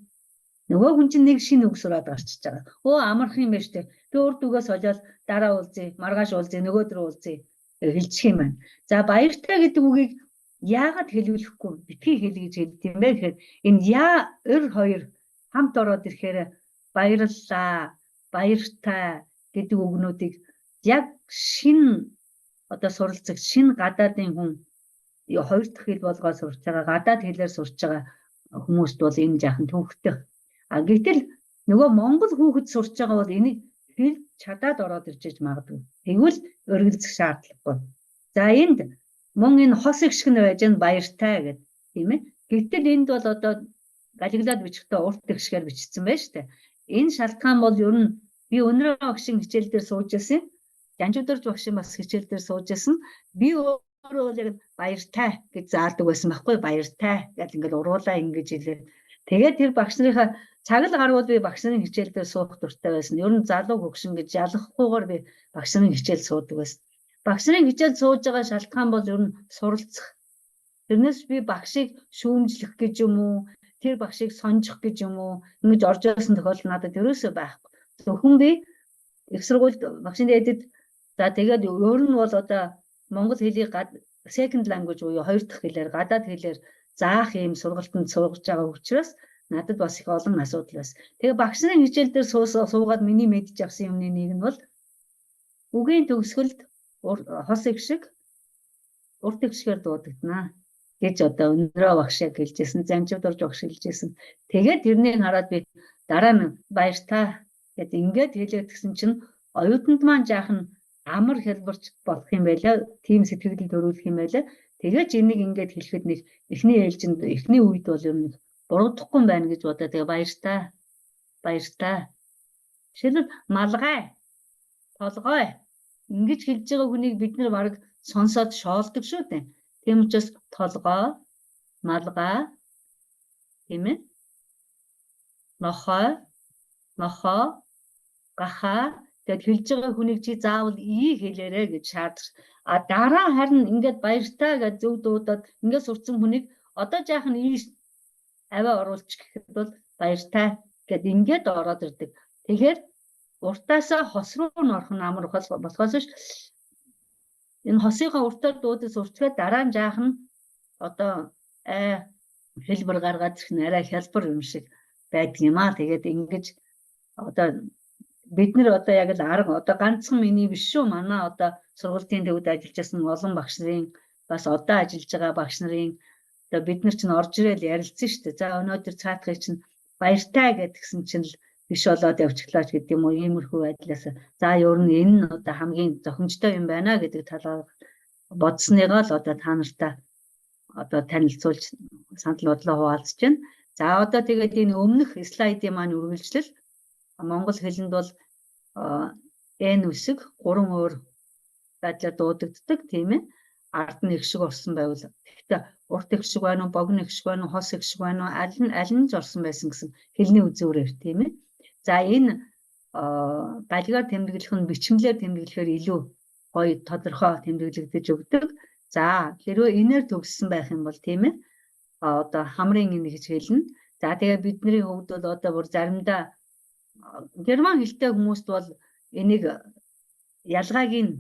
S2: Нөгөө хүн чинь нэг шинэ үг сураад гарчиж байгаа. Өө, амархан юм байна штэ. Би урд үгээ солиод дараа уулзъя, маргааш уулзъя, нөгөөдөр уулзъя хэлчих юм байна. За, баяртай гэдэг үгийг яагаад хэлүүлэхгүй, битгий хэл гэж хэлдэг юм бэ гэхээр энэ яа өр хоёр хамт ороод ирэхээр баярлалаа, баяртай гэдэг үгнүүдийг яг шинэ одоо суралцагч, шинэ гадаадын хүн, хоёр дахь хэл болгоод сурч байгаа, гадаад хэлээр сурч байгаа хүмүүст бол энэ жаахан төвөгтэй. А гэтэл нөгөө монгол хүүхэд сурч байгаа бол энийг хэлж чадаад ороод ирж иж магадгүй. Тэгвэл өргөлцөх шаардлагагүй. За энд мөн энэ хос эгшиг нь байж нь баяртай гэдэг, тийм ээ. Гэтэл энд бол одоо галиглаад бичихдээ урт эгшгээр бичсэн байна шүү дээ. Энэ шалтгаан бол ер нь би өнөрөө багшийн хичээл дээр сууж байсан. Жанжуудэрч багшийн бас хичээл дээр сууж байсан. Би өөрөө бол яг баяртай гэж заадаг байсан байхгүй, баяртай гэж ингээл уруулаа ингэж хэлээ. Тэгээд тэр багш нарынхаа цаг л гарвал би багш нарын хичээл дээр суух дуртай байсан. Ер нь залуу хөгшин гэж ялгахгүйгээр би багш нарын хичээл суудаг байсан. Багш нарын хичээл сууж байгаа шалтгаан бол ер нь суралцах. Тэрнээс би багшийг шүүмжлэх гэж юм уу, тэр багшийг сонжих гэж юм уу, ингэж орж ирсэн тохиолдол надад ерөөсөө байхгүй. Зөвхөн би их сургуульд багшийн дээдэд, за тэгээд өөр нь бол одоо монгол хэлийг second language буюу хоёр дахь хэлээр, гадаад хэлээр заах ийм сургалтанд сургаж байгаа учраас надад бас их олон асуудал байсан. Тэгээ багш нарын хичээл дээр суугаад миний мэдж авсан юмны нэг нь бол үгийн төгсгөлд хос эгшиг урт эгшгээр дуудагдана гэж одоо өнөрөө багш яг хэлжсэн, Занжид орж багш хэлжсэн. Тэгээд тэрнийг хараад би дараа нь баяртай гэд ингээд хэлээд гисэн чинь оюутанд маань жаахан амар хэлбэрч болох юм байлаа. Тийм сэтгэл төрүүлэх юм байлаа. Тэгээд энийг ингээд хэлэхэд нэг эхний ээлжинд, эхний үед бол ер нь буруудахгүй байна гэж бодоо. Тэгээ баяртай. Баяртай. Жишээлбэл, малгай, толгой ингэж хэлж байгаа хүнийг бид нар бараг сонсоод шоолдог шүү дээ. Тийм учраас толгой, малгай, тийм ээ? Нохой, нохоо, гахаа гэд хэлж байгаа хүнийг чи заавал ий хэлээрэй гэж шаардах. А дараа харин ингээд баяртай гэж зөв дуудаад ингээд сурцсан хүнийг одоо жаахан ий авиа оруулчих гэхэд бол баяртай гэд ингээд ороод ирдэг. Тэгэхээр уртаасаа хос руу нь орох нь амар болохоос ш энэ хосынхаа уртаар дуудаж сурчгаад дараа нь жаахан одоо хэлбэр гаргаад ирэх нь арай хялбар юм шиг байдаг юм аа. Тэгээд ингэж одоо бид нар одоо яг л арга одоо ганцхан миний биш шүү. Манай одоо сургуулийн төвд ажиллаж байсан олон багш нарын, бас одоо ажиллаж байгаа багш нарын одоо бид нар чинь орж ирээл ярилцсан шүү дээ. За, өнөөдөр цаатахыг чинь баяртай гэдгсэн чинь л биш болоод явчихлаа ч гэдэг юм уу, иймэрхүү байдлаас. За, ер нь энэ нь одоо хамгийн зохимжтой юм байна гэдэг талаар бодсныгоо л одоо та нартай одоо танилцуулж, санал бодлоо хуваалцаж байна. За, одоо тэгээд энэ өмнөх слайдын маань үргэлжлэл. Монгол хэлэнд бол Н үсэг гурван өөр байдлаар дуудагддаг, тийм ээ. Ард нь эгшиг орсон байвал, гэхдээ урт эгшиг байна уу, богино эгшиг байна уу, хос эгшиг байна уу, аль нь аль нь ч орсон байсан гэсэн хэлний үзүүрээр, тийм ээ. За, энэ галигаар тэмдэглэх нь бичмлээр тэмдэглэхээр илүү гоё тодорхой тэмдэглэгдэж өгдөг. За, хэрвээ энээр төгссөн байх юм бол, тийм ээ, одоо хамрын энэ гэж хэлнэ. За, тэгээ бидний хувьд бол одоо бүр заримдаа герман хэлтэй хүмүүст бол энийг ялгааг нь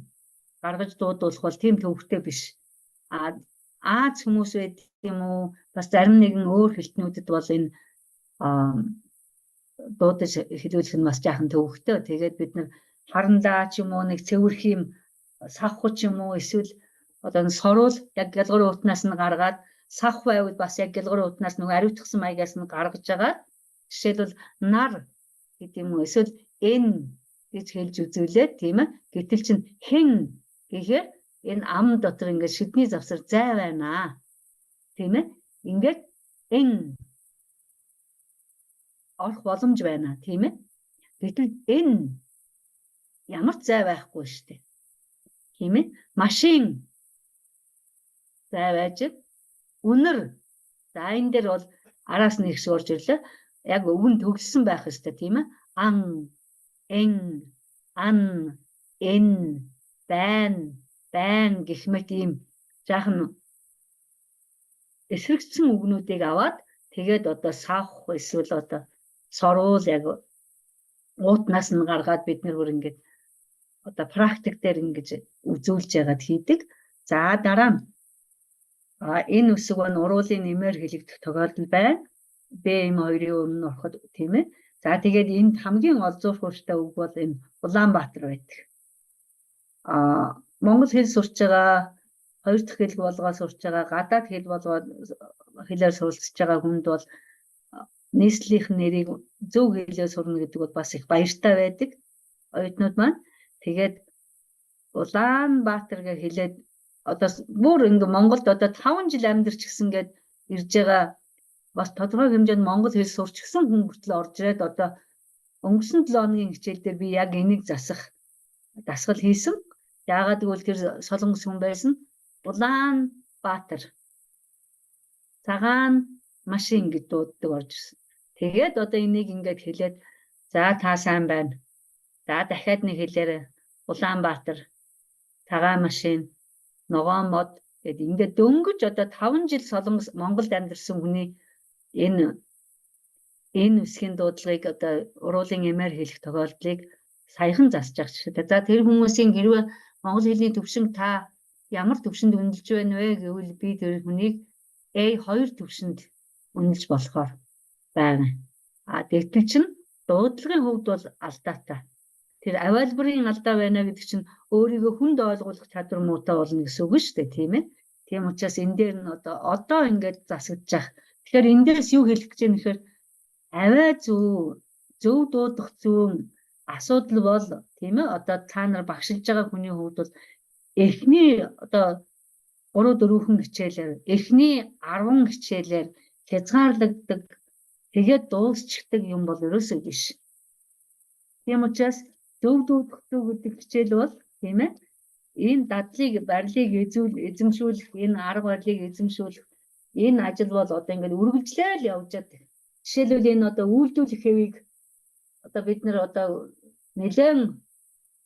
S2: гаргаж дуудуулах бол тийм төвөгтэй биш. А Аз хүмүүс байд юм уу, бас зарим нэгэн өөр хэлтнүүдэд бол энэ дуудаж хэлүүлэх нь бас жаахан төвөгтэй. Тэгээд бид нар харандаа ч юм уу, нэг цэвэрх юм савх ч юм уу, эсвэл одоо соруул яг гялгар уутнаас нь гаргаад, савх байвал бас яг гялгар уутнаас нөгөө ариутгсан маягаас нь гаргаж байгаа. Жишээлбэл, нар гэдэг юм уу, эсвэл эн гэж хэлж үзүүлээд, тийм ээ. Гэтэл чинь хэн гэхээр энэ ам дотор ингээд шидний завсар зай байна. Тийм ээ. Ингээд эн орох боломж байна, тийм ээ. Гэтэл энэ ямар ч зай байхгүй шүү дээ. Тийм ээ. Машин зай байж үнэр. За, энэ дээр бол араас нь их шиг орж ирлээ. Яг өвөн төгссөн байх ёстой, тийм ээ. Ан, эн, ан, эн, байна, байна гэх мэт ийм жаахан эсрэгцэн үгнүүдийг аваад тэгээд одоо савх эсвэл одоо соруул яг уутнаас нь гаргаад бид нар бүр ингэж одоо практик дээр ингэж үзүүлж яагаад хийдэг. За, дараа нь энэ үсэг нь уруулын нэмээр хэлэгдэх тохиолдол байна. Б М хоёрын өмнө ороход, тийм ээ. За, тэгээд энд хамгийн олзуурхууштай үг бол энэ Улаанбаатар байдаг. Монгол хэл сурч байгаа, хоёр дахь хэл болгоо сурч байгаа, гадаад хэл болгоо хэлээр суралцж байгаа хүнд бол нийслэлийнх нэрийг зөв хэлээр сурна гэдэг бол бас их баяртай байдаг. Оюутнууд маань тэгээд Улаанбаатар гэж хэлээд одоо бүр ингээ Монголд одоо 5 жил амьдарч гисэн гээд ирж байгаа бас тодорхой хэмжээнд монгол хэл сурч гисэн хүн хүртэл орж ирээд одоо өнгөрсөн 7 хоногийн хичээл дээр би яг энийг засах дасгал хийсэн. Яагаад гэвэл тэр солонгос хүн байсан. Улаанбаатар цагаан машин гэж дууддаг орж ирсэн. Тэгээд одоо энийг ингээд хэлээд за та сайн байна. За дахиад нэг хэлээрэй. Улаанбаатар цагаан машин, ногоон мод гэд ингээд дөнгөж одоо 5 жил солонгос Монголд амьдарсан хүний энэ үсгийн дуудлагыг одоо уруулын эмээр хэлэх тохиолдлыг саяхан засаж байгаа жишээтэй. За тэр хүмүүсийн хэрвээ монгол хэлний төвшинг та ямар төвшөнд үнэлж байна вэ гэвэл би тэр хүнийг A2 төвшөнд үнэлж болохоор байгаа. А тэгтэл чинь дуудлагын хувьд бол алдаатай. Тэр авиалбарын алдаа байна гэдэг чинь өөрийгөө хүнд ойлгуулах чадвар муутай болно гэсэн үг шүү дээ, тийм ээ. Тийм учраас энэ дээр нь одоо ингээд засагдчих. Тэгэхээр эндээс юу хэлэх гэж байна гэхээр авиа зөв дуудах зүүн асуудал бол тийм ээ одоо та нар багшилж байгаа хүний хувьд бол эхний одоо 3 4хэн хичээлээр эхний 10 хичээлээр хязгаарлагддаг тэгээд дуусчихдаг юм бол ерөөсөө биш. Тийм учраас зөв дуудах зүй гэдэг хичээл бол тийм ээ энэ дадлыг барилыг эзэмшүүлэх энэ арга барилыг эзэмшүүлэх энэ ажил бол одоо ингээд үргэлжлээл явж байдаг. Жишээлбэл энэ одоо үйлдвэрлэх хэвийг одоо бид нар одоо нэлээд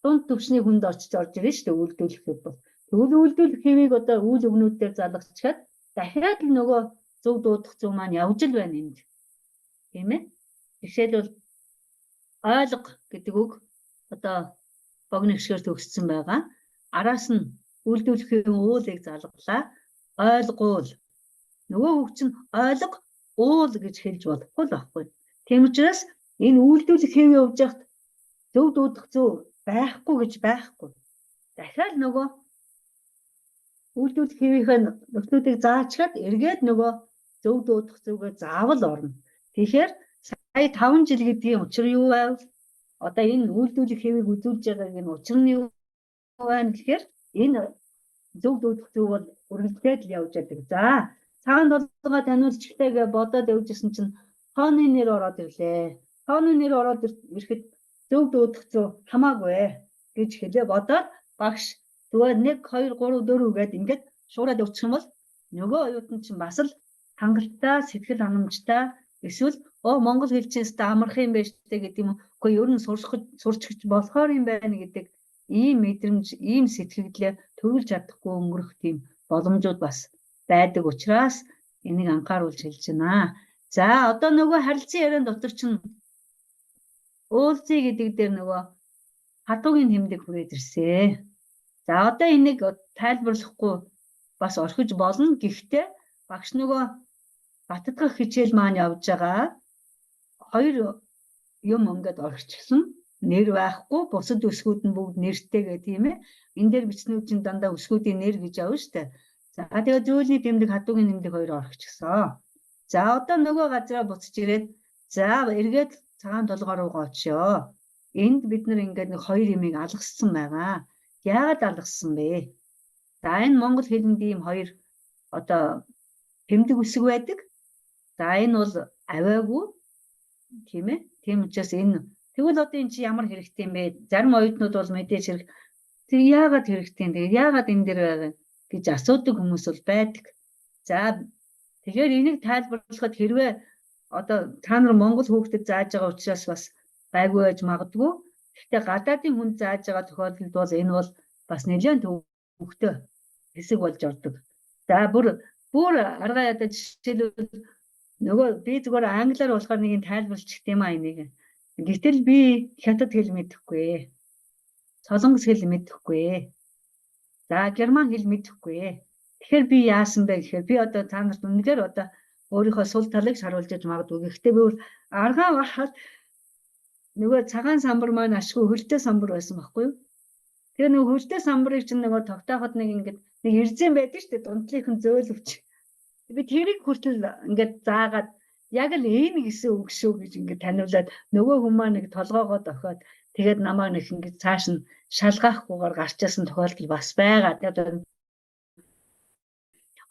S2: дунд түвшний хүнд очиж орж ирнэ шүү дээ үйлдвэрлэх хэв бол. Тэгвэл үйлдвэрлэх хэвийг одоо үйл өгнүүдээр залгачхад дахиад л нөгөө зөв дуудах зүй маань явж л байна энд. Тийм ээ. Жишээлбэл ойлго гэдэг үг одоо богино хэсгээр төгссөн байгаа. Араас нь үйлдвэрлэхийн уулыг залгалаа. Ойлгуул. Нөгөө үг чинь ойлго уул гэж хэлж болохгүй л байхгүй. Тийм учраас энэ үйлдвэрлэх хэв явж байхад зөв дуудах зүй байхгүй гэж байхгүй. Дахиад нөгөө үйлдвэрлэх хэвийнхээ нөхдүүдийг заачгаад эргээд нөгөө зөв дуудах зүгээ заавал орно. Тэгэхээр сая 5 жил гэдгийн учир юу байв? Одоо энэ үйлдвэрлэх хэвийг үзүүлж байгаагийн учир нь юу байна гэхээр энэ зөв дуудах зүг бол үргэлжлээд л явж байдаг. За цагаан толгой таниулчихлаа гэж бодоод явж исэн чинь тооны нэр ороод ирлээ. Тооны нэр ороод ирэхэд зөв дуудах зүй хамаагүй гэж хэлээ бодоод багш зүгээр 1 2 3 4 гээд ингээд шуураад явчих юм бол нөгөө оюутан чинь бас л хангалттай сэтгэл хангамжтай эсвэл монгол хэл чинь өстө амарх юм байна штэ гэдэг юм уу. Үгүй ер нь сурч болохоор юм байна гэдэг ийм мэдрэмж, ийм сэтгэгдлээ төрүүлж чадахгүй өнгөрөх тийм боломжууд бас байдаг учраас энийг анхааруулж хэлж байна. За одоо нөгөө харилцан яриан дотор чинь уулзъя гэдэг дээр нөгөө хадуугийн тэмдэг хүрээд ирсэн. За одоо энийг тайлбарлахгүй бас орхиж болно. Гэхдээ багш нөгөө баттгах хичээл маань явж байгаа. Хоёр юм ингээд орхичихсан. Нэр байхгүй, бусад өсгүүд нь бүгд нэртэй гэх тийм ээ. Энэ дээр бичнүүд чинь дандаа өсгүүдийн нэр гэж явна шүү дээ. За тэгээд зөөлний тэмдэг, хадуугийн тэмдэг хоёр орхичихсон. За одоо нөгөө газараа буцаж ирээд за эргээд цагаан толгой руугаа очиё. Энд бид нар ингээд нэг хоёр юмыг алгассан байгаа. Яагаад алгассан бэ? За энэ монгол хэлэнд ийм хоёр одоо тэмдэг үсэг байдаг. За энэ бол авиагүй тийм ээ. Тийм учраас энэ тэгвэл одоо энэ чи ямар хэрэгтэй юм бэ? Зарим оюутнууд бол мэдээж хэрэг тэр яагаад хэрэгтэй юм? Тэгээд яагаад энэ дэр байгаа гэж асуудаг хүмүүс бол байдаг. За тэгэхээр энийг тайлбарлахад хэрвээ одоо та нар монгол хүүхдэд зааж байгаа учраас бас гайгүй байж магадгүй. Гэхдээ гадаадын хүнд зааж байгаа тохиолдолд бол энэ бол бас нэлээд төвөгтэй хэсэг болж ордог. За бүр аргаа ядаа жишээлбэл нөгөө би зүгээр англиар болохоор нэг юм тайлбарлчих тийм аа энийг. Гэтэл би хятад хэл мэдэхгүй. Солонгос хэл мэдэхгүй. За герман хэл мэдэхгүй. Тэгэхээр би яасан бэ гэхээр би одоо та нарт үнэхээр одоо өөрийнхөө сул талыг харуулж яж магадгүй. Гэхдээ би бүр аргаа барахад нөгөө цагаан самбар маань ашгүй хөлтэй самбар байсан байхгүй юу? Тэгээ нөгөө хөлтэй самбарыг чинь нөгөө тогтооход нэг ингээд нэг эрзэн байдаг шүү дээ. Дундлынхан зөөлөвч. Би тэрийг хүртэл ингээд заагаад яг л энэ гэсэн үг шүү гэж ингээд таниулаад нөгөө хүмүүс нэг толгоогоо дохиод Тэгээд намайг нэг ингэж цааш нь шалгаахгүйгээр гарч ясан тохиолдол бас байгаа. Тэгээд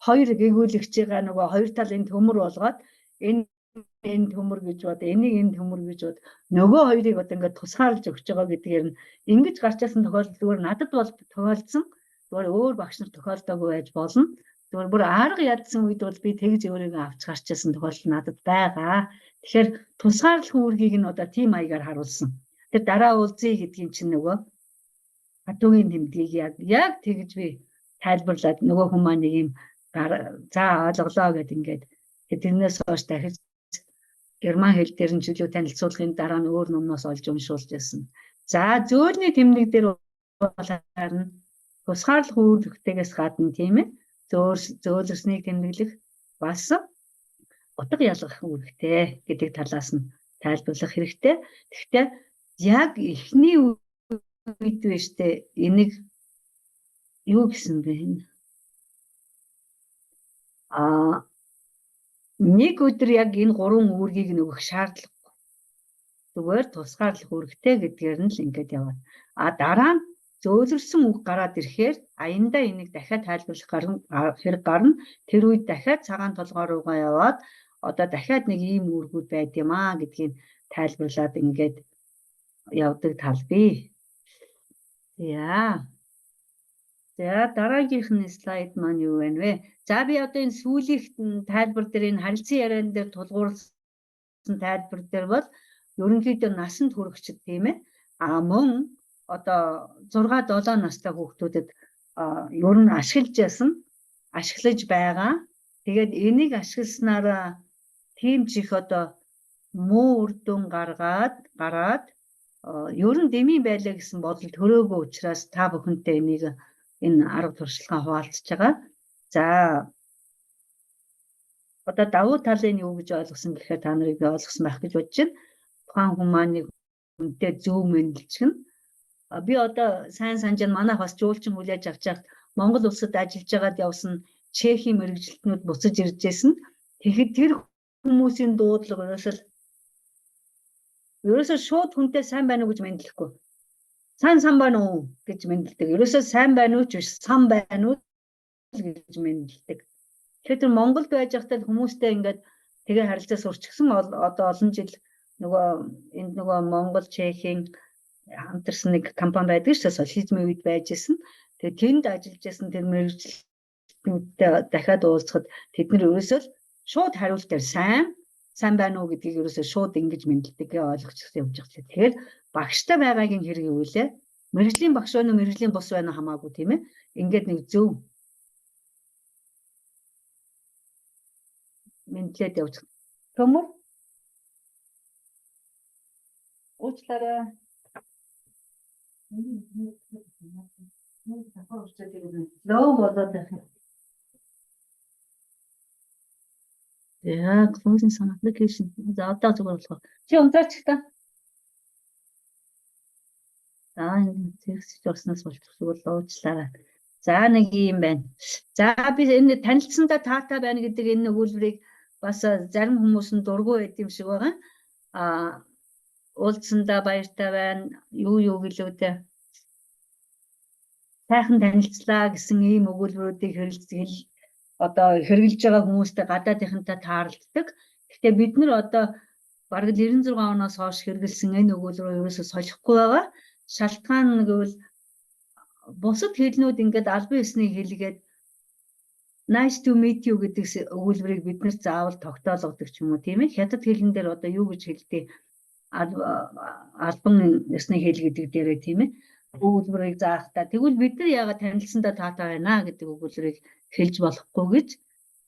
S2: хоёр гэгүүлэгчийгээ нөгөө хоёр талын төмөр болгоод энэ төмөр гэж бод, энийг энэ төмөр гэж бод, нөгөө хоёрыг одоо ингээд тусгаарлаж өгч байгаа гэдгээр нь ингэж гарч ясан тохиолдол зүгээр надад бол тохиолдсон. Зүгээр өөр багш нар тохиолдоогүй байж болно. Зүгээр бүр арга ядсан үед бол би тэгж өөрийгөө авч гарч ясан тохиолдол надад байгаа. Тэгэхээр тусгаарлах үүргийг нь одоо тийм маягаар харуулсан. Тэр дараа уулзъя гэдгийн чинь нөгөө хатуугийн тэмдгийг яг тэгж би тайлбарлаад нөгөө хүн маань нэг юм за ойлголоо гэд ингээд тэрнээс хойш дахиж герман хэл дээр нь чөлөө танилцуулгын дараа нь өөр номноос олж уншуулж байсан. За, зөөлний тэмдэг дээр бол харин тусгаарлах үүрэгтэйгээс гадна, тийм ээ, зөөлрснийг тэмдэглэх бас утга ялгах үүрэгтэй гэдэг талаас нь тайлбарлах хэрэгтэй. Тэгэхдээ яг эхний үед биш үү, энийг юу гэсэн бэ энэ? Нэг өдөр яг энэ гурван үүргийг нь өгөх шаардлагагүй. Зүгээр тусгаарлах үүрэгтэй гэдгээр нь л ингээд яваад. А дараа нь зөөлрсөн үг гараад ирэхээр аяндаа энийг дахиад тайлбарлах хэрэг гарна. Тэр үед дахиад цагаан толгой руугаа яваад одоо дахиад нэг ийм үүргүүд байд юм аа гэдгийг тайлбарлаад ингээд явдаг тал бий. За. За, дараагийнх нь слайд маань юу байна вэ? За, би одоо энэ сүүлийнх тайлбар дээр, энэ харилцан яриан дээр тулгуурласан тайлбар дээр бол ерөнхийдөө насанд хүрэгчид, тийм ээ. А мөн одоо 6 7 настай хүүхдүүдэд ер нь ашиглаж ясан, ашиглаж байгаа. Тэгээд энийг ашигласнараа тийм ч их одоо муу үр дүн гаргаад ер нь дэмий байлаа гэсэн бодол төрөөгүй учраас та бүхэнтэй энийг, энэ арга туршлагаа хуваалцаж байгаа. За, одоо давуу талыг юу гэж ойлгосон гэхээр та нарыг би ойлгосон байх гэж бодож байна. Тухайн хүн маань нэг хүнтэй зөв мэндэлчихнэ. Би одоо сайн санаж байна, манайх бас жуулчин хүлээж авч байхад Монгол улсад ажиллаж байгаад явсан Чехийн мэргэжилтнүүд буцаж ирж байсан. Тэгэхэд тэр хүмүүсийн дуудлага ерөөсөө шууд хүнтэй сайн байна уу гэж мэндлэхгүй. Сайн сан байна уу гэж мэндэлдэг. Ерөөсөө сайн байна уу ч биш, сан байна уу гэж мэндэлдэг. Тэгэхээр тэр Монголд байж байхдаа хүмүүстэй ингээд тэгээ харилцаа сурчсан, одоо олон жил нөгөө энд нөгөө Монгол Чехийн хамтарсан нэг компани байдаг шүү дээ, социализмын үед байж исэн. Тэгээ тэнд ажиллаж байсан тэр мэргэжилтнүүдтэй дахиад уулзахад тэд нар ерөөсөө шууд хариултаар сайн сайн байна уу гэдгийг ерөөсөө шууд ингэж мэндэлдэг гээ ойлгочихсон явж байгаа. Тэгэхээр багштай байгаагийн хэрэг юу вэ? Мэргэжлийн багш байна уу, мэргэжлийн бус байна уу хамаагүй, тийм ээ. Ингээд нэг зөв мэндлээд явж. Төмөр. Уучлаарай. Лөө болоод байх юм. За, closing some application. За, одоо зүгээр болох. Чи унтраач та. За, энэ текст орсноос болчихсон бол уучлаарай. За, нэг юм байна. За, би энэ танилцсандаа таатай байна гэдэг энэ өгүүлбэрийг бас зарим хүмүүс нь дургүй байд юм шиг байгаа. Уулзсандаа баяртай байна. Юу юу гэлээ дээ. Сайхан танилцлаа гэсэн ийм өгүүлбэрүүдийг хэрэглэж, одоо хэрэглэж байгаа хүмүүстэй гадаадынхантай тааралддаг. Гэхдээ бид нар одоо бараг л 96 оноос хойш хэрэглэсэн энэ өгүүлбэрээ ерөөсөө солихгүй байгаа. Шалтгаан нь гэвэл бусад хэлнүүд ингээд албан ёсны хэлгээд "Nice to meet you" гэдэг өгүүлбэрийг бид нар заавал тогтоолгодог ч юм уу, тийм ээ. Хятад хэлэн дээр одоо юу гэж хэлдэг, албан ёсны хэл гэдэг дээрээ, тийм ээ, өгүүлбэрийг заахтаа тэгвэл бид нар яагаад танилцсандаа таатай байна гэдэг өгүүлбэрийг хэлж болохгүй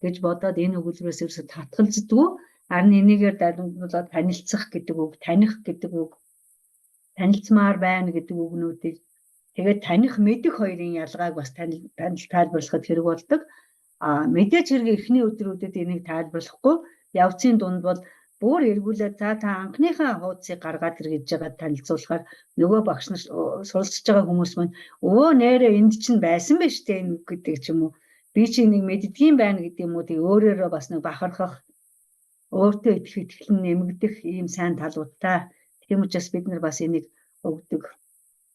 S2: гэж бодоод энэ өгүүлбэрээс ерөөсө татгалздаггүй. Харин энийгээр дамжуулаад танилцах гэдэг үг, таних гэдэг үг, танилцмаар байна гэдэг үгнүүдийг, тэгээд таних, мэдэх хоёрын ялгааг бас танил тайлбарлахад хэрэг болдог. А мэдээж хэрэг эхний өдрүүдэд энийг тайлбарлахгүй, явцын дунд бол бүр эргүүлээд за, та анхныхаа хуудсыг гаргаад ир гэж байгаа танилцуулахаар нөгөө багш нар, суралцж байгаа хүмүүс маань өө нээрээ энд чинь байсан байж тээ энэ гэдэг ч юм уу, би чи энийг мэддгийм байна гэдэг юм уу, тэг өөрөөрөө бас нэг бахархах, өөртөө итгэх итгэл нь нэмэгдэх ийм сайн талуудтай. Тийм учраас бид нар бас энийг өгдөг.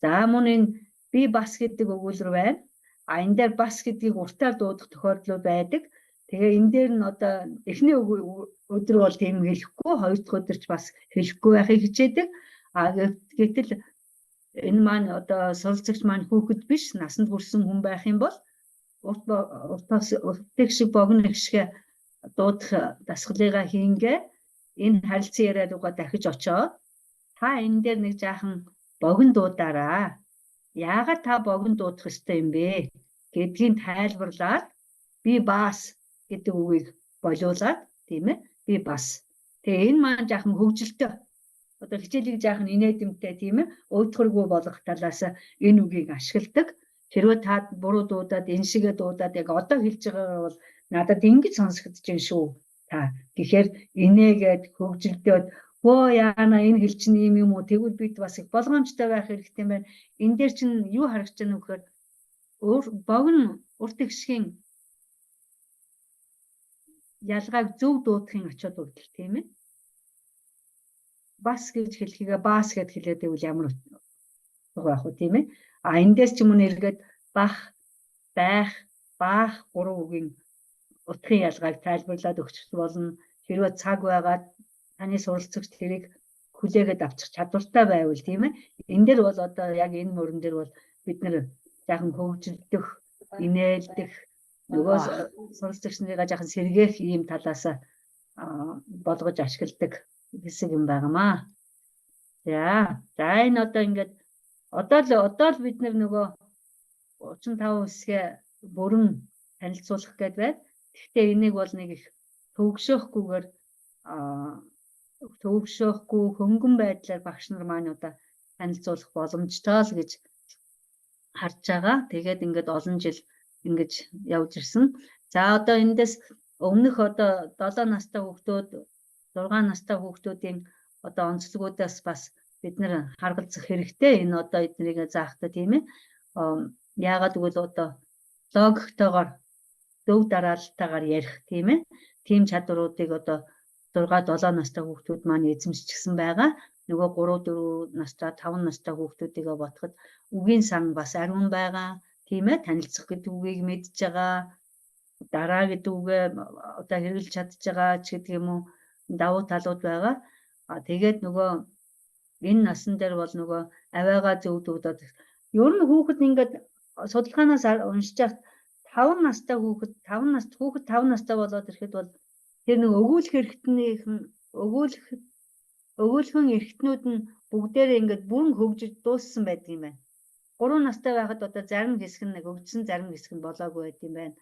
S2: За мөн энэ би бас гэдэг өгүүлбэр байна. А энэ дээр бас гэдгийг уртаар дуудах тохиолдлууд байдаг. Тэгээ энэ дээр нь одоо эхний өдөр бол тийм хэлэхгүй, хоёр дахь өдөр ч бас хэлэхгүй байхыг хичээдэг. А гэтэл энэ маань одоо суралцагч маань хүүхэд биш, насанд хүрсэн хүн байх юм бол урт уртаас уртыг шиг богино ихшгэ дуудах дасгалыгаа хийнгээ энэ харилцан яриа руугаа дахиж очоод та энэ дээр нэг жаахан богино дуудаараа. Яагаад та богино дуудах ёстой юм бэ гэдгийг тайлбарлаад би бас гэдэг үгийг болиулаад, тийм ээ, би бас. Тэгээ энэ маань жаахан хөгжилтэй. Одоо хичээлийг жаахан инээдэмтэй, тийм ээ, өөдхөргүй болгох талаас энэ үгийг ашигладаг. Хэрвээ та буруу дуудаад, энэ шигээ дуудаад яг одоо хэлж байгаагаар бол надад ингэж сонсогдож байна шүү. Та тэгэхээр инээгээд хөгжилдөөд хөө яана энэ хэл чинь ийм юм уу, тэгвэл бид бас их болгоомжтой байх хэрэгтэй юм байна. Энэ дээр чинь юу харагдаж байна вэ гэхээр богино урт ихшгийн ялгааг зөв дуудахын ач холбогдол, тийм ээ. Бас гэж хэлхийгээ баас гэд хэлээд байвал ямар утга байх вэ, тийм ээ. А эндээс ч юм уу эргээд бах, байх, баах гурван үгийн утгын ялгааг тайлбарлаад өгчих болно. Хэрвээ цаг байгаад таны суралцагч тэрийг хүлээгээд авчих чадвартай байвал, тийм ээ. Энэ дээр бол одоо яг энэ мөрөн дээр бол бид нэр жаахан хөгжилдөх, инээлдэх, нөгөө суралцагч нарыгаа жаахан сэргээх ийм талаас болгож ашигладаг хэсэг юм байнамаа. За энэ одоо ингээд одоо л бид нөгөө 35 хэсгээ бүрэн танилцуулах гээд байна. Гэхдээ энийг бол нэг их төвөгшөөхгүйгээр төвөгшөөхгүй хөнгөн байдлаар багш нар маань одоо танилцуулах боломжтой л гэж харж байгаа. Тэгээд ингээд олон жил ингэж явж ирсэн. За одоо эндээс өмнөх одоо 7 настай хүүхдүүд, 6 настай хүүхдүүдийн одоо онцлогуудаас бас бид нэр харгалзах хэрэгтэй. Энэ одоо эднийг заахтай, тийм ээ. Яагаад гэвэл одоо логиктойгоор дөв дараалалтайгаар ярих, тийм ээ. Тийм чадваруудыг одоо 6 7 настай хүүхдүүд маань эзэмшчихсэн байгаа. Нөгөө 3 4 настай 5 настай хүүхдүүдийг бодоход үгийн сан бас ариун байгаа. Тийм ээ, танилцах гэдэг үгийг мэдж байгаа. Дараа гэдэг үгээ одоо хэрэглэж чадж байгаа ч гэдэг юм уу, давуу талууд байгаа. А тэгээд нөгөө энэ насан дээр бол нөгөө авиагаа зөв дуудаад ер нь хүүхэд ингээд судалгаанаас уншиж байхад 5 настай хүүхэд 5 нас хүүхэд 5 настай болоод ирэхэд бол тэр нэг өгүүлэх эрхтнийхэн өгүүлхэн эрхтнүүд нь бүгдээрээ ингээд бүрэн хөгжиж дууссан байдаг юм байна. 3 настай байхад одоо зарим хэсэг нь нэг хөгжсөн, зарим хэсэг нь болоогүй байд юм байна.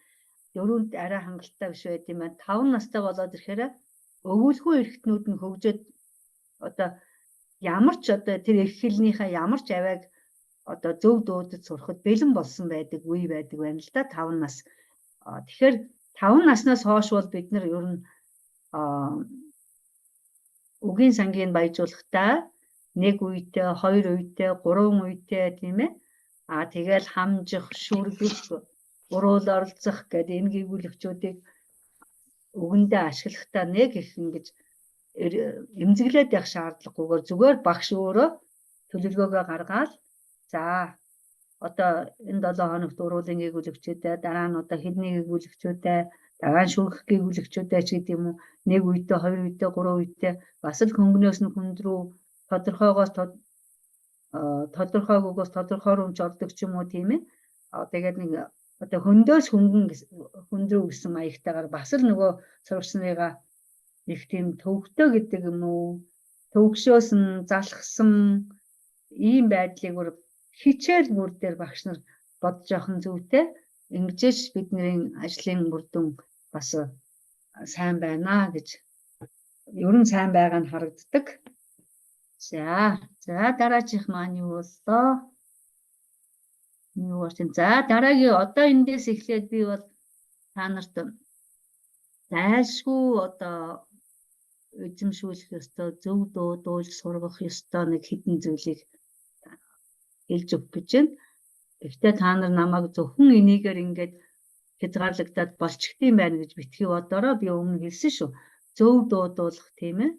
S2: Дөрөвд арай хангалттай биш байд юм байна. 5 настай болоод ирэхээр өгүүлэхүү эрхтнүүд нь хөгжөөд одоо ямар ч одоо тэр эрх хэлнийхээ ямар ч авиаг одоо зөв дуудаж сурахад бэлэн болсон байдаг үе байдаг байна л да 5 нас. Тэгэхээр 5 наснаас хойш бол бид нар ер нь үгийн сангийг баяжуулахдаа нэг үетэй, хоёр үетэй, гурван үетэй, тийм ээ. А тэгэл хамжих, шүргэх, уруул оролцох гэдэг энэ гийгүүлэгчүүдийг үгэндээ ашиглахдаа нэг их ингэж эмзэглээд явах шаардлагагүйгээр зүгээр багш өөрөө төлөвлөгөөгөө гаргаад за одоо энэ 7 хоногт уруулын гийгүүлэгчүүдээ, дараа нь одоо хэлний гийгүүлэгчүүдээ, дараа нь шүргэх гийгүүлэгчүүдээ ч гэдэг юм уу, нэг үедээ, хоёр үедээ, гурван үедээ бас л хөнгөнөөс нь хүнд рүү, тодорхойгоос тодорхойгүйгээс тодорхой руу ч ордог ч юм уу, тийм ээ. Тэгээд нэг одоо хөндөөс хөнгөн хүнд рүү гэсэн маягтайгаар бас л нөгөө сурагч нарыгаа их тийм төвөгтэй гэдэг юм уу, төвөгшөөс нь залхсан ийм байдлыг бүр хичээл бүр дээр багш нар бодож явах нь зүйтэй. Ингэжээч бидний ажлын үр дүн бас сайн байна гэж ер нь сайн байгаа нь харагддаг. За дараачих маань юу боллоо? Юу болсон? За дараагийн одоо эндээс эхлээд би бол та нарт зайлшгүй одоо эзэмшүүлэх ёстой, зөв дуудуулж сургах ёстой нэг хэдэн зүйлийг хэлж өгөх гэж байна. Гэхдээ та нар намайг зөвхөн энийгээр ингээд хязгаарлагдаад болчихдсон байна гэж битгий бодороо, би өмнө хэлсэн шүү. Зөв дуудуулах, тийм ээ.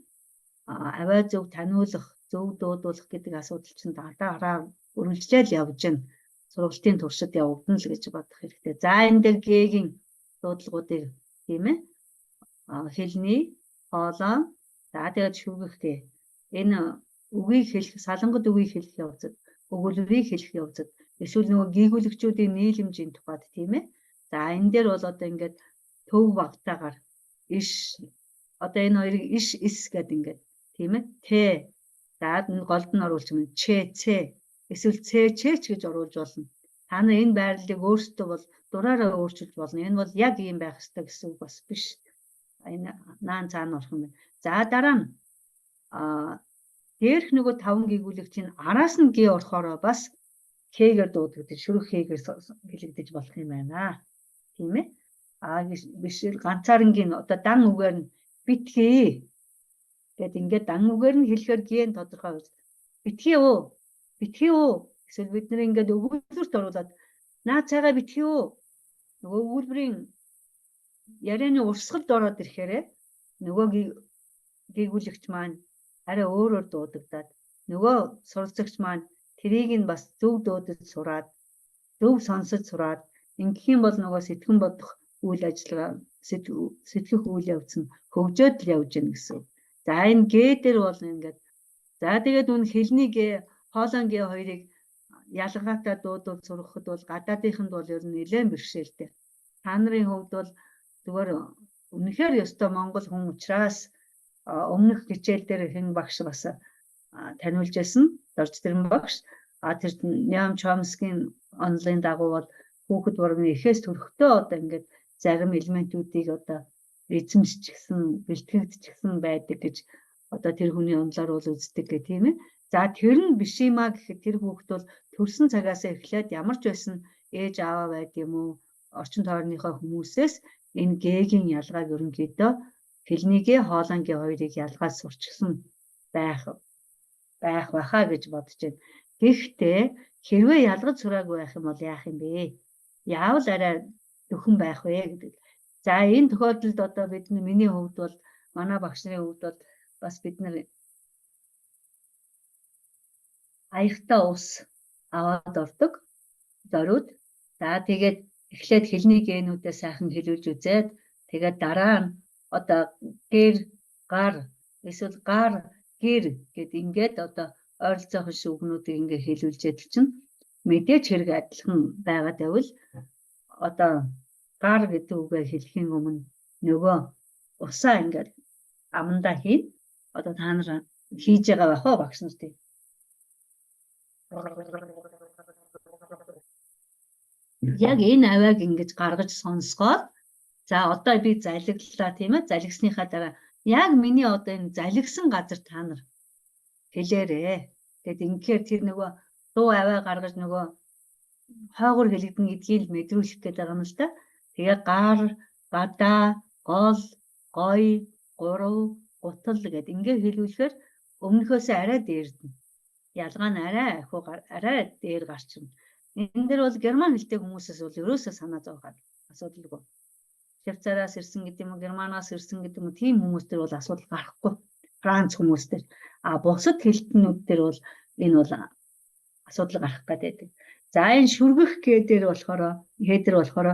S2: Авиа зөв таниулах, Зөв дуудуулах гэдэг асуудал чинь дараа үргэлжлээл явж байна. Сургалтын туршид явагдана л гэж бодох хэрэгтэй. За энэ дээр Г-ийн дуудлагуудыг тийм ээ хэлний, хоолой, за тэгээд шүгэх гэ. Энэ үгийг хэлэх, салангад үгийг хэлэх явцад, өгүүлбэрийг хэлэх явцад эсвэл нөгөө гийгүүлэгчүүдийн нийлэмжийн тухайд тийм ээ. За энэ дээр бол одоо ингээд төв багтаагаар иш одоо энэ хоёрыг иш эс гэдэг ингээд тийм ээ. Т за голд нь оруулж юм ч ц эсвэл ц ч ч гэж оруулж болно. Та нар энэ байрлалыг өөрсдөө бол дураараа өөрчилж болно. Энэ бол яг ийм байх ёстой гэсэн үг бас биш. Энэ наан цаана орох юм байна. За дараа нь дээрх нөгөө таван гийгүүлэгчийн араас нь г орохороо бас К-гээр дуудагдаж, шүрэг К-гээр хэлэгдэж болох юм байна. Тийм ээ? А биш ганцаарангийн одоо дан үгээр нь битгий гэд ингээд дан үгээр нь хэлэхээр г нь тодорхой байж. Битгий үү? Битгий үү? Эсвэл бид нэр ингээд өгүүлбэрт оруулаад наа цайгаа битгий үү? Нөгөө өгүүлбэрийн ярианы урсгалд ороод ирэхээр нөгөө гийгүүлэгч маань арай өөрөөр дуудагдаад нөгөө суралцагч маань тэрийг нь бас зөв дуудаж сураад зөв сонсож сураад ингэх юм бол нөгөө сэтгэн бодох үйл ажиллагаа сэтгэх үйл явц нь хөгжөөд л явж гин гэсэн. За энэ Г дээр бол ингээд за тэгээд үн хэлний Г, хоолойн Г хоёрыг ялгаатай дуудвал сургахад бол гадаадынханд бол ер нь нэлээд бэрхшээлтэй. Та нарын хувьд бол зүгээр үнэхээр ёстой монгол хүн учраас өмнөх хичээл дээр хэн багш бас таниулж байсан Дорж багш. А тэр Ноам Чомскийн онлайн дагуу бол хүүхэд бурмын эхээс төрөхдөө одоо ингээд зарим элементүүдийг одоо эзэмшчихсэн, бэлтгэгдчихсэн байдаг гэж одоо тэр хүний онлоор бол үздэг гэх тийм ээ. За тэр нь биш юм а гэхэд тэр хүүхэд бол төрсэн цагаас эхлээд ямар ч байсан ээж ааваа байд юм уу орчин тойрныхоо хүмүүсээс энэ г-ийн ялгааг ерөнхийдөө хэлнийгээ хоолойнгийн хоёрыг ялгаад сурчсан байх байхаа гэж бодож байна. Гэхдээ хэрвээ ялгаж сураагүй байх юм бол яах юм бэ? Яавал арай дөхөн байх вэ гэдэг. За энэ тохиолдолд одоо бидний миний хувьд бол манай багш нарын хувьд бол бас бид нар аяхтай ус аваад ордог зориуд. За тэгээд эхлээд хэлний генүүдээ сайхан хэлүүлж үзээд тэгээд дараа нь одоо гэр гар эсвэл гар гэр гэд ингээд одоо ойролцоох шиг үгнүүдийг ингээ хэлүүлж ядал чинь мэдээч хэрэг адилхан байгаад байвал одоо гар гэдэг үгээ хэлэхийн өмнө нөгөө усаа ингээд амандаа хийн. Одоо та нар хийж байгаа байх уу багш нар тийм. Яг энэ авиаг ингэж гаргаж сонсгоод за одоо би залгилаа тийм ээ. Залгисныхаа дараа яг миний одоо энэ залгисан газар та нар хэлээрээ. Тэгэд ингэхээр тэр нөгөө дуу авиа гаргаж нөгөө хойгоор хэлэгдэнэ гэдгийг л мэдрүүлэх гээд байгаа юм л да. Тэгээ гар, гадаа, гол, гой, гурав, гутал гэд ингээ хэлүүлэхээр өмнөхөөсөө арай дээрдэнэ. Ялгаа нь арай ахиу арай дээр гарчна. Энэ дээр бол герман хэлтэй хүмүүсээс бол ерөөсөө санаа зовхоод асуудалгүй. Швейцараас ирсэн гэдэг юм уу, Германаас ирсэн гэдэг юм уу, тийм хүмүүс төр бол асуудал гарахгүй. Франц хүмүүс төр. А бусад хэлтнүүд төр бол энэ бол асуудал гарах гэдэг. За энэ шүргэх гээ дээр болохоор хэд дээр болохоор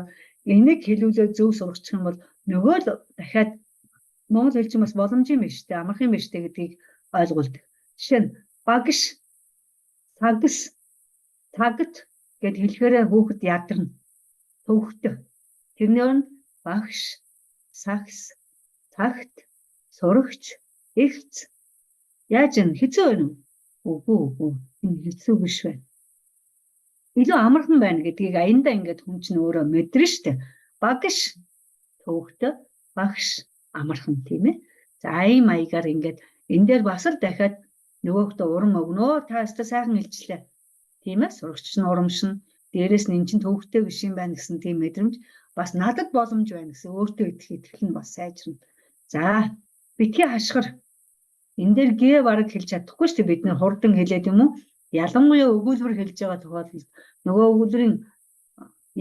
S2: энийг хэлүүлээ зөв сургачих юм бол нөгөө л дахиад монгол хэл чинь бас боломжийн биш үү, амархан биш үү гэдгийг ойлгуулдаг. Жишээ нь багш, сагс, цагт гэд хэлэхээрээ хүүхэд ядарна. Төвхтө. Тэрний оронд багш, сагс, цагт, сурагч, эгц. Яаж юм хэцүү байна уу? Үгүй үгүй. Энэ хэцүү биш байна. Илүү амархан байна гэдгийг аяндаа ингээд хүн чинь өөрөө мэдэрнэ шүү дээ. Багш төвхтө, багш амархан тийм ээ. За ийм маягаар ингээд энэ дээр бас л дахиад нөгөөхдөө урам өгнө. Та өстө сайхан хэлчлээ. Тийм ээ. Сурагч нь урамшин. Дээрээс нь эн чинь төвхтэй биш юм байна гэсэн тийм мэдрэмж бас надад боломж байна гэсэн өөртөө итгэх итгэл нь бас сайжирна. За битгий хашгир. Энэ дээр г бараг хэлж чадахгүй шүү дээ. Бид нэр хурдан хэлээд юм уу? Ялангуяа өгүүлбэр хэлж байгаа тохиолдолд нөгөө өгүүлбэрийн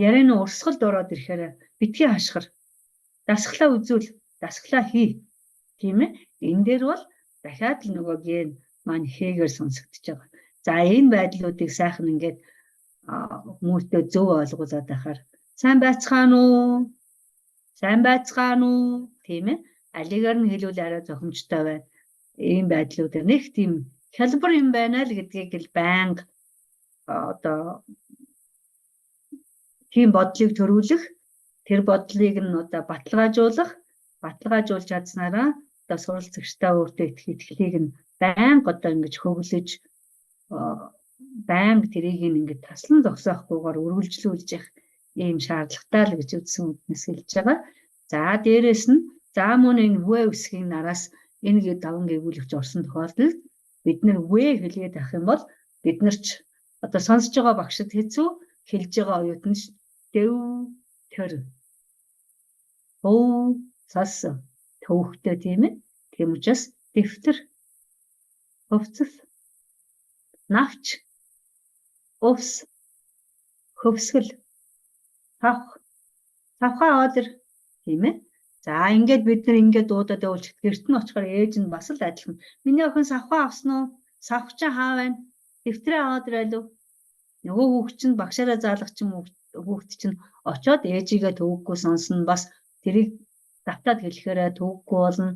S2: ярианы урсгалд ороод ирэхээр битгий хашгир. Дасгалаа үзүүл, дасгалаа хий. Тийм ээ. Энэ дээр бол дахиад л нөгөө г маань хэгээр сонсогдож байгаа. За энэ байдлуудыг сайхан ингээд хүмүүстээ зөв ойлгуулад байхаар сайн байцгаана уу? Сайн байцгаана уу? Тийм ээ. Алигаар нь хэлвэл арай зохимжтой байна. Ийм байдлуудаар нэг тийм хялбар юм байна л гэдгийг л байнга одоо тийм бодлыг төрүүлэх, тэр бодлыг нь одоо баталгаажуулах, баталгаажуулж чадсанараа одоо суралцагчдаа өөртөө итгэх итгэлийг нь байнга одоо ингэж хөглөж, байнга тэрийг ингэж таслан зогсоохгүйгээр үргэлжлүүлж явах ийм шаардлагатай л гэж үзсэн үднэс хэлж байгаа. За дээрэс нь за мөн энэ вэ үсгийн нараас энэ даван гэгүүлэгч орсон тохиолдолд бид нар вэ хэлгээд авах юм бол бид нар ч одоо сонсож байгаа багшид хэцүү, хэлж байгаа оюутан ч дэв төр өв сас төвхтэй, тийм ээ. Тийм учраас дэвтэр, хувцас, навч, увс, хөвсгөл, савх, савхаа одер, тийм ээ. За ингээд бид нар ингээд дуудаад явуулчих гэрт нь очихоор ээж нь бас л адилхан. Миний охин савхаа авсан уу? Савх чинь хаа байна? Дэвтрээ аваад ирээлүү? Нөгөө хүүхд чинь багшаараа заалгах чинь хүүхд чинь очоод ээжигээ төвөггүй сонсно, бас тэрийг давтаад хэлэхээрээ төвөггүй болно.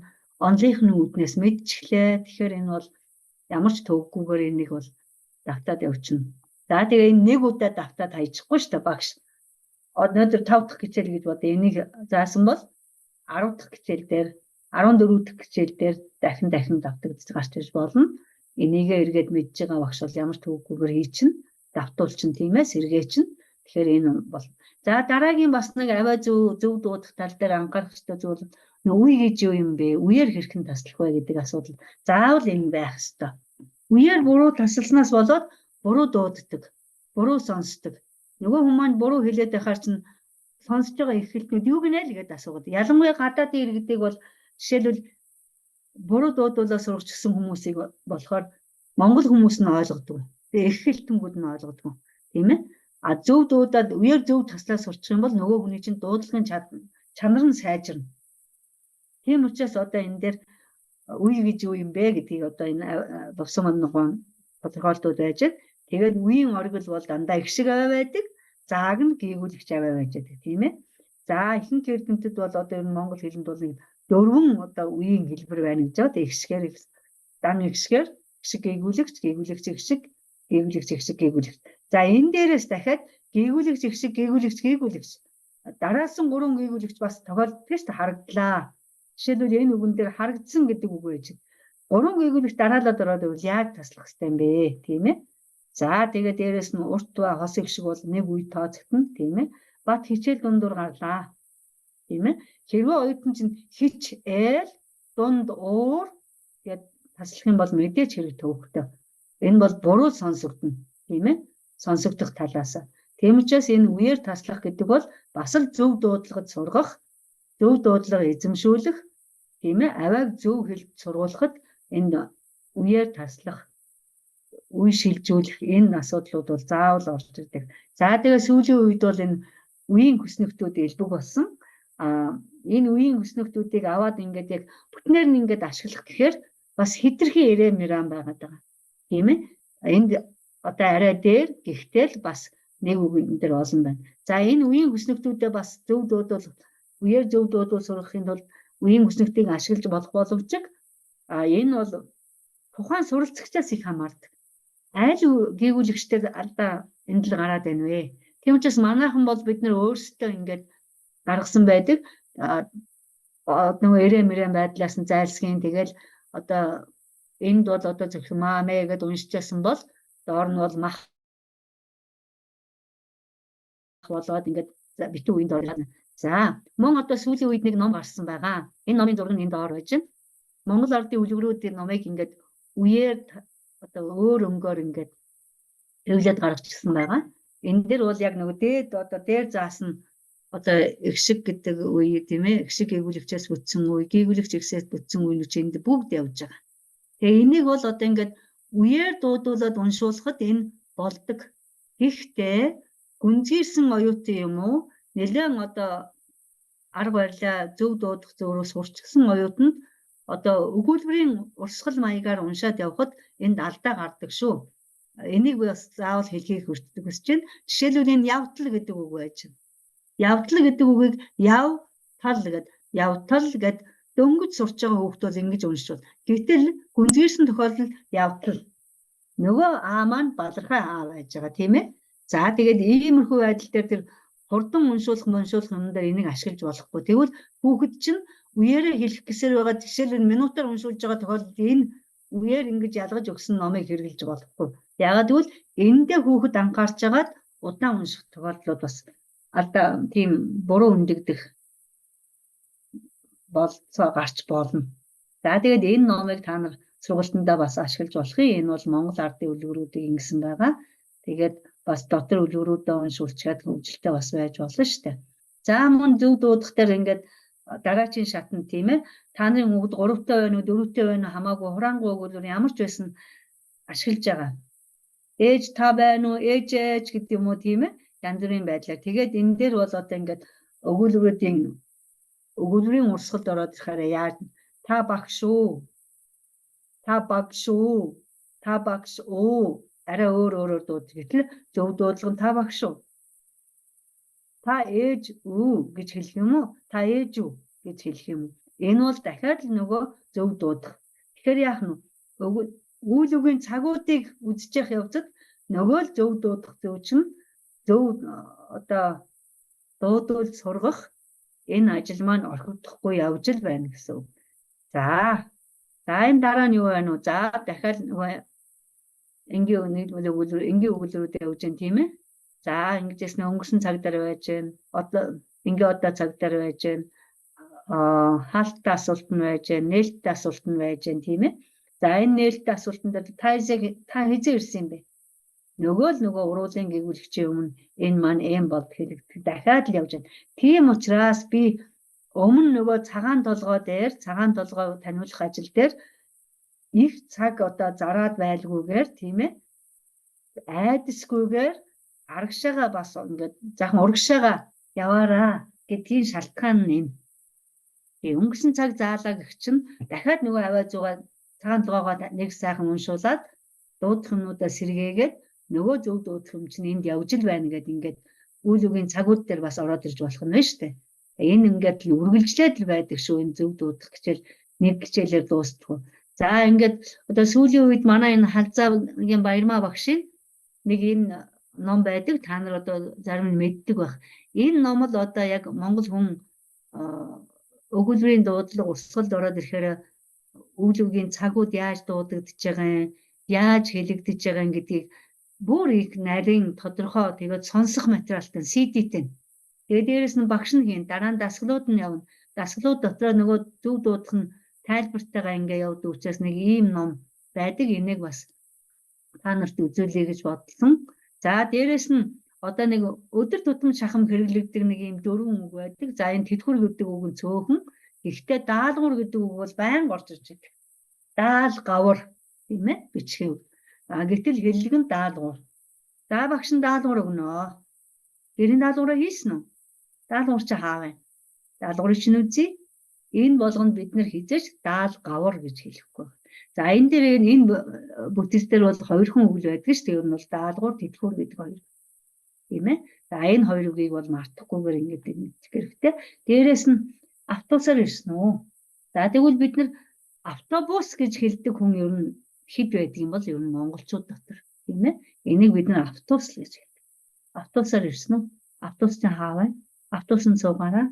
S2: Онлынх нь үүднээс мэдчихлээ. Тэгэхээр энэ бол ямар ч төвөггүйгээр энийг бол давтаад явчихна. За тэгээ энэ нэг удаа давтаад хайчихгүй шүү дээ багш. Өнөөдөр 5 дахь хичээл гэж бодъё. Энийг заасан бол 10 дахь хичээл дээр, 14 дахь хичээл дээр дахин дахин давтагдаж гарч ирж болно. Энийгээ эргээд мэдж байгаа багш бол ямар төвөггүйгээр хийчин, давтуулчин, тийм ээ, сэргээчин. Тэгэхээр энэ бол за дараагийн бас нэг авиа зөв зөв дуудах тал дээр анхаарах ёстой зүйл нь үе гэж юу юм бэ? Үеэр хэрхэн таслах вэ гэдэг асуудал. Заавал энэ байх ёстой. Үеэр буруу тасалснаас болоод буруу дууддаг, буруу сонсдог. Нөгөө хүмүүс маань буруу хэлээд байхаар чинь сонсож байгаа их хэлтнүүд юу гинэ л гэдээ асуугаад. Ялангуяа гадаадын иргэдийг бол жишээлбэл буруу дуудуулаа сургачсан хүмүүсийг болохоор монгол хүмүүс нь ойлгодог. Тэгээ их хэлтэнгүүд нь ойлгодог. Тийм ээ? А зөв дуудаад үеэр зөв таслаа сурчих юм бол нөгөө хүний чинь дуудлагын чанар нь сайжирна. Тийм учраас одоо энэ дээр үе гэж юу юм бэ гэдгийг одоо энэ бовсон мандгон тодорхойлтууд байж байна. Тэгээд үеийн оргил бол дандаа их шиг аваа байдаг. Зааг нь гийгүүлэгч аваа байж байдаг, тийм ээ. За ихэнх эрдэмтэд бол одоо ер нь монгол хэлэнд бол нэг дөрвөн одоо үеийн хэлбэр байна гэж байгаа. Их шигээр, дан их шигээр, их шиг гийгүүлэгч, гийгүүлэгч их шиг, гийгүүлэгч их шиг гийгүүлэгч. За энэ дээрээс дахиад гийгүүлэгч их шиг, гийгүүлэгч гийгүүлэгч. Дараалсан гурван гийгүүлэгч бас тохиолддог шүү дээ, харагдлаа. Жишээлбэл энэ үгэн дээр харагдсан гэдэг үг байж. Гурван гийгүүлэгч дараалал ороод ивэл яаж таслах ёстой юм бэ, тийм ээ? За тэгээ дээрэс нь урт ба хос их шиг бол нэг үе тооцогдно, тийм ээ. Бат хичээл дундуур гарлаа. Тийм ээ. Хэрвээ оюутан чинь хич ээл дунд уур гэд таслах юм бол мэдээж хэрэг төвөгтэй. Энэ бол буруу сонсогдно, тийм ээ. Сонсогдох талаас. Тийм учраас энэ үеэр таслах гэдэг бол бас л зөв дуудлагад сургах, зөв дуудлага эзэмшүүлэх, тийм ээ. Авиаг зөв хэлж сургуулахад энэ үеэр таслах, үе шилжүүлэх энэ асуудлууд бол заавал орж ирдэг. За тэгээ сүүлийн үед бол энэ үеийн хүснэгтүүд элбэг болсон. А энэ үеийн хүснэгтүүдийг аваад ингээд яг бүтнээр нь ингээд ашиглах гэхээр бас хитрхи ирээ мэран байгаад байгаа. Тийм ээ. Энд одоо арай дээр гэхдээ л бас нэг үг энэ дээр олон байна. За энэ үеийн хүснэгтүүдээ бас зөв дуудвал үеэр зөв дуудвал сургахын тулд үеийн хүснэгтийг ашиглаж болох боловч а энэ бол тухайн суралцагчаас их хамаардаг. Аль гийгүүлэгчдэр алдаа энд л гараад байна вэ? Тийм учраас манайхан бол бид нар өөрсдөө ингээд гаргасан байдаг. Нөгөө эрэ мэрэн байдлаас нь зайлсхийх, тэгэл одоо энд бол одоо зөвхөн маа мэ гэдээ уншижсэн бол доор нь бол мах болоод ингээд битүү үеинд орно. За мөн одоо сүүлийн үед нэг ном гарсан байгаа. Энэ номын зураг нь энд доор байж байна. Монгол ардын үлгэрүүдийн номыг ингээд үеэр одоо өөр өнгөөр ингээд хэвлээд гаргачихсан байгаа. Энэ дээр бол яг нөгөө дээд одоо дээр заасан одоо их шиг гэдэг үе, тийм ээ, их шиг гийгүүлэгчээс бүтсэн үе, гийгүүлэгч ихсээс бүтсэн үе нүч энд бүгд явж байгаа. Тэгээ энийг бол одоо ингээд үеэр дуудуулаад уншуулахад энэ болдог. Гэхдээ гүнзгийрсэн оюутан юм уу, нэлээд одоо арга барилаа зөв дуудах зөврөө сурчсан оюутанд Одоо өгүүлбэрийн урсгал маягаар уншаад явхад энд алдаа гардаг шүү. Энийг би бас заавал хэлхийг хүсэж байна. Жишээлбэл, энэ явдал гэдэг үг байж байна. Явдал гэдэг үгийг яв тал гэд, явтал гэд дөнгөж сурч байгаа хүүхд бол ингэж уншиж байна. Гэтэл гүнзгийрсэн тохиолдолд явдал. Нөгөө аа маань балархай аа байж байгаа, тийм ээ. За, тэгээд иймэрхүү байдал дээр тэр хурдан уншуулах уншуулах юм дээр энийг ашиглаж болохгүй. Тэгвэл хүүхэд чинь үеэрээ хэлэх гэсээр байгаа, жишээлбэл, минутаар уншуулж байгаа тохиолдолд энэ үеэр ингэж ялгаж өгсөн номыг хэрэглэж болохгүй. Яагаад гэвэл эндээ хүүхэд анхаарч байгаад удаан унших тохиолдлууд бас алдаа, тийм буруу үндэгдэх болцоо гарч болно. За, тэгээд энэ номыг та нар сургалтандаа бас ашиглаж болох юм. Энэ бол Монгол ардын үлгэрүүдийг ингэсэн байгаа. Тэгээд бас дотор үлгэрүүдээ уншуулчаад хөгжилтэй бас байж болно шүү дээ. За, мөн зөв дуудах дээр ингээд дараачийн шатнд, тийм ээ, та нарын хүүхэд 3-тай байна уу, 4-тэй байна уу хамаагүй хураангуй өгүүлбэр ямар ч байсан ашиглаж байгаа. Ээж та байна уу, ээж ээж гэдэг юм уу, тийм ээ, янз бүрийн байдлаар. Тэгээд энэ дээр бол одоо ингээд өгүүлбэрүүдийн өгүүлбэрийн урсгалд ороод ирэхээр яаж та багш уу, та багш уу, та багш уу, арай өөр өөрөөр дуудаж. Гэтэл зөв дуудлага нь та багш уу. Та ээж үү гэж хэлэх юм уу? Та ээж үү гэж хэлэх юм уу? Энэ бол дахиад л нөгөө зөв дуудах. Тэгэхээр яах нь үйл үгийн цагуудыг үзэж явах явцад нөгөө л зөв дуудах зөв чинь зөв одоо дуудвал сургах энэ ажил маань орхигдохгүй явж л байна гэсэн үг. За. За, энэ дараа нь юу байна вэ? За, дахиад нөгөө энгийн нийлбэл өгүүлбэр, энгийн өгүүлбэрүүд явж байна, тийм ээ. За, ингэжсэн өнгөрсөн цаг дээр байж байна. Одоо энгийн одоо цаг дээр байж байна. Хаалттай асуулт нь байж байна, нээлттэй асуулт нь байж байна, тийм ээ. За, энэ нээлттэй асуултан дээр та хэзээ ирсэн юм бэ? Нөгөө л нөгөө уруулын гэгүүлэгчийн өмнө энэ маань эм болд хэлэгдэх дахиад л явж байна. Тийм учраас би өмнө нөгөө цагаан толгой дээр, цагаан толгой таниулах ажил дээр их цаг одоо зараад байлгүйгээр, тийм ээ, айдасгүйгээр арагшаага бас ингээд жаахан урагшаага яваараа гэдгийн шалтгаан нь энэ. Тэгээ өнгөрсөн цаг заалаа гэх чинь дахиад нөгөө авиа зугаа цагаан толгоогоо нэг сайхан уншуулад дуудах юмнуудаа сэргээгээд нөгөө зөв дуудах юм чинь энд явж л байна гэдээ ингээд үйл үгийн цагууд дээр бас ороод ирж болох нь байна шүү дээ. Энэ ингээд л үргэлжлээд л байдаг шүү, энэ зөв дуудах хичээл нэг хичээлээр дуустдаг. За, ингээд одоо сүүлийн үед манай энэ Халзаагийн Баярмаа багшийн нэг энэ ном байдаг. Та нар одоо зарим нь мэддэг байх. Энэ ном л одоо яг монгол хүн өгүүлбэрийн дуудлага урсгалд ороод ирэхээр үйл үгийн цагууд яаж дуудагдаж байгаа юм, яаж хэлэгдэж байгаа юм гэдгийг бүр их нарийн тодорхой, тэгээд сонсох материалтай CD-тэй. Тэгээд дээрэс нь багш нь хийн, дараа нь дасгалууд нь явна. Дасгалууд дотроо нөгөө зөв дуудах нь тайлбартайгаа ингээ явдаг учраас нэг ийм ном байдаг. Энийг бас та нарт үзүүлье гэж бодсон. За, дээрэс нь одоо нэг өдөр тутам шахам хэрэглэгдэг нэг ийм дөрвөн үг байдаг. За, энэ тэтгэвэр гэдэг үг нь цөөхөн. Гэхдээ даалгавар гэдэг үг бол байнга орж ирж байдаг. Даал гавар, тийм ээ, бичгийн үг. А гэтэл хэллэг нь даалгавар. За, багш нь даалгавар өгнө. Гэрийн даалгавраа хийсэн үү? Даалгавар чи хаа вэ? Даалгаврыг чинь үзье. Энэ болгонд бид нэр хизээч даал гавар гэж хэлэхгүй. За, энэ дээр энэ бүтэц дээр бол хоёрхан үг л байдаг шүү дээ. Ер нь бол даалгавар, тэтгэвэр гэдэг хоёр. Тийм ээ. За, энэ хоёр үгийг бол мартахгүйгээр ингэж мэдчих хэрэгтэй. Дээрээс нь автобусаар ирсэн үү? За, тэгвэл бид нар автобус гэж хэлдэг хүн ер нь хэд байдаг юм бол ер нь монголчууд дотор, тийм ээ. Энийг бид нар автобус л гэж хэлдэг. Автобусаар ирсэн үү? Автобус чинь хаа вэ? Автобусанд суугаараа,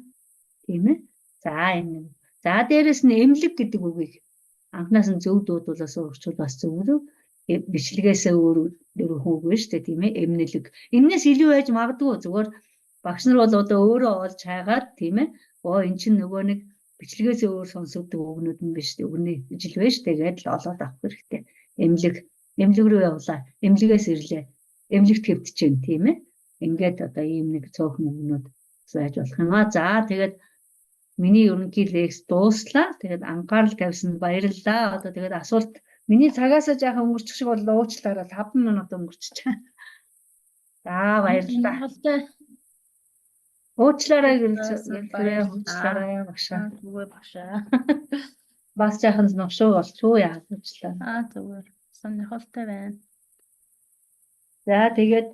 S2: тийм ээ. За, энэ. За, дээрээс нь эмнэлэг гэдэг үгийг анхнаас нь зөв дуудуулаас урагчвал бас зөв бичлэгээсээ өөр дөрвөн үг байна шүү дээ, тийм ээ, эмнэлэг. Энээс илүү байж магадгүй, зүгээр багш нар бол одоо өөрөө олж хайгаад, тийм ээ, оо эн чинь нөгөө нэг бичлэгээсээ өөр сонсогддог үгнүүд нь биш, үгний ижил байна шүү дээ гэдээ л олоод авах хэрэгтэй. Эмнэлэг, эмнэлэг рүү явлаа, эмнэлгээс ирлээ, эмнэлэгт хэвтэж байна, тийм ээ. Ингээд одоо ийм нэг цөөхөн үгнүүд байж болох юм аа. За, тэгээд миний ерөнхий лекц дууслаа. Тэгээд анхаарал тавьсанд баярлалаа. Одоо тэгээд асуулт, миний цагаасаа жаахан өнгөрчих шиг боллоо. Уучлаарай, 5 минут өнгөрчихөө. За, баярлалаа. Уучлаарай, гэлээ, уучлаарай, багшаа.
S1: Үгүй, багшаа.
S2: Бас жаахан нушуу болчихоо яагаад ч лээ.
S1: Аа, зүгээр. Сонирхолтой байна.
S2: За, тэгээд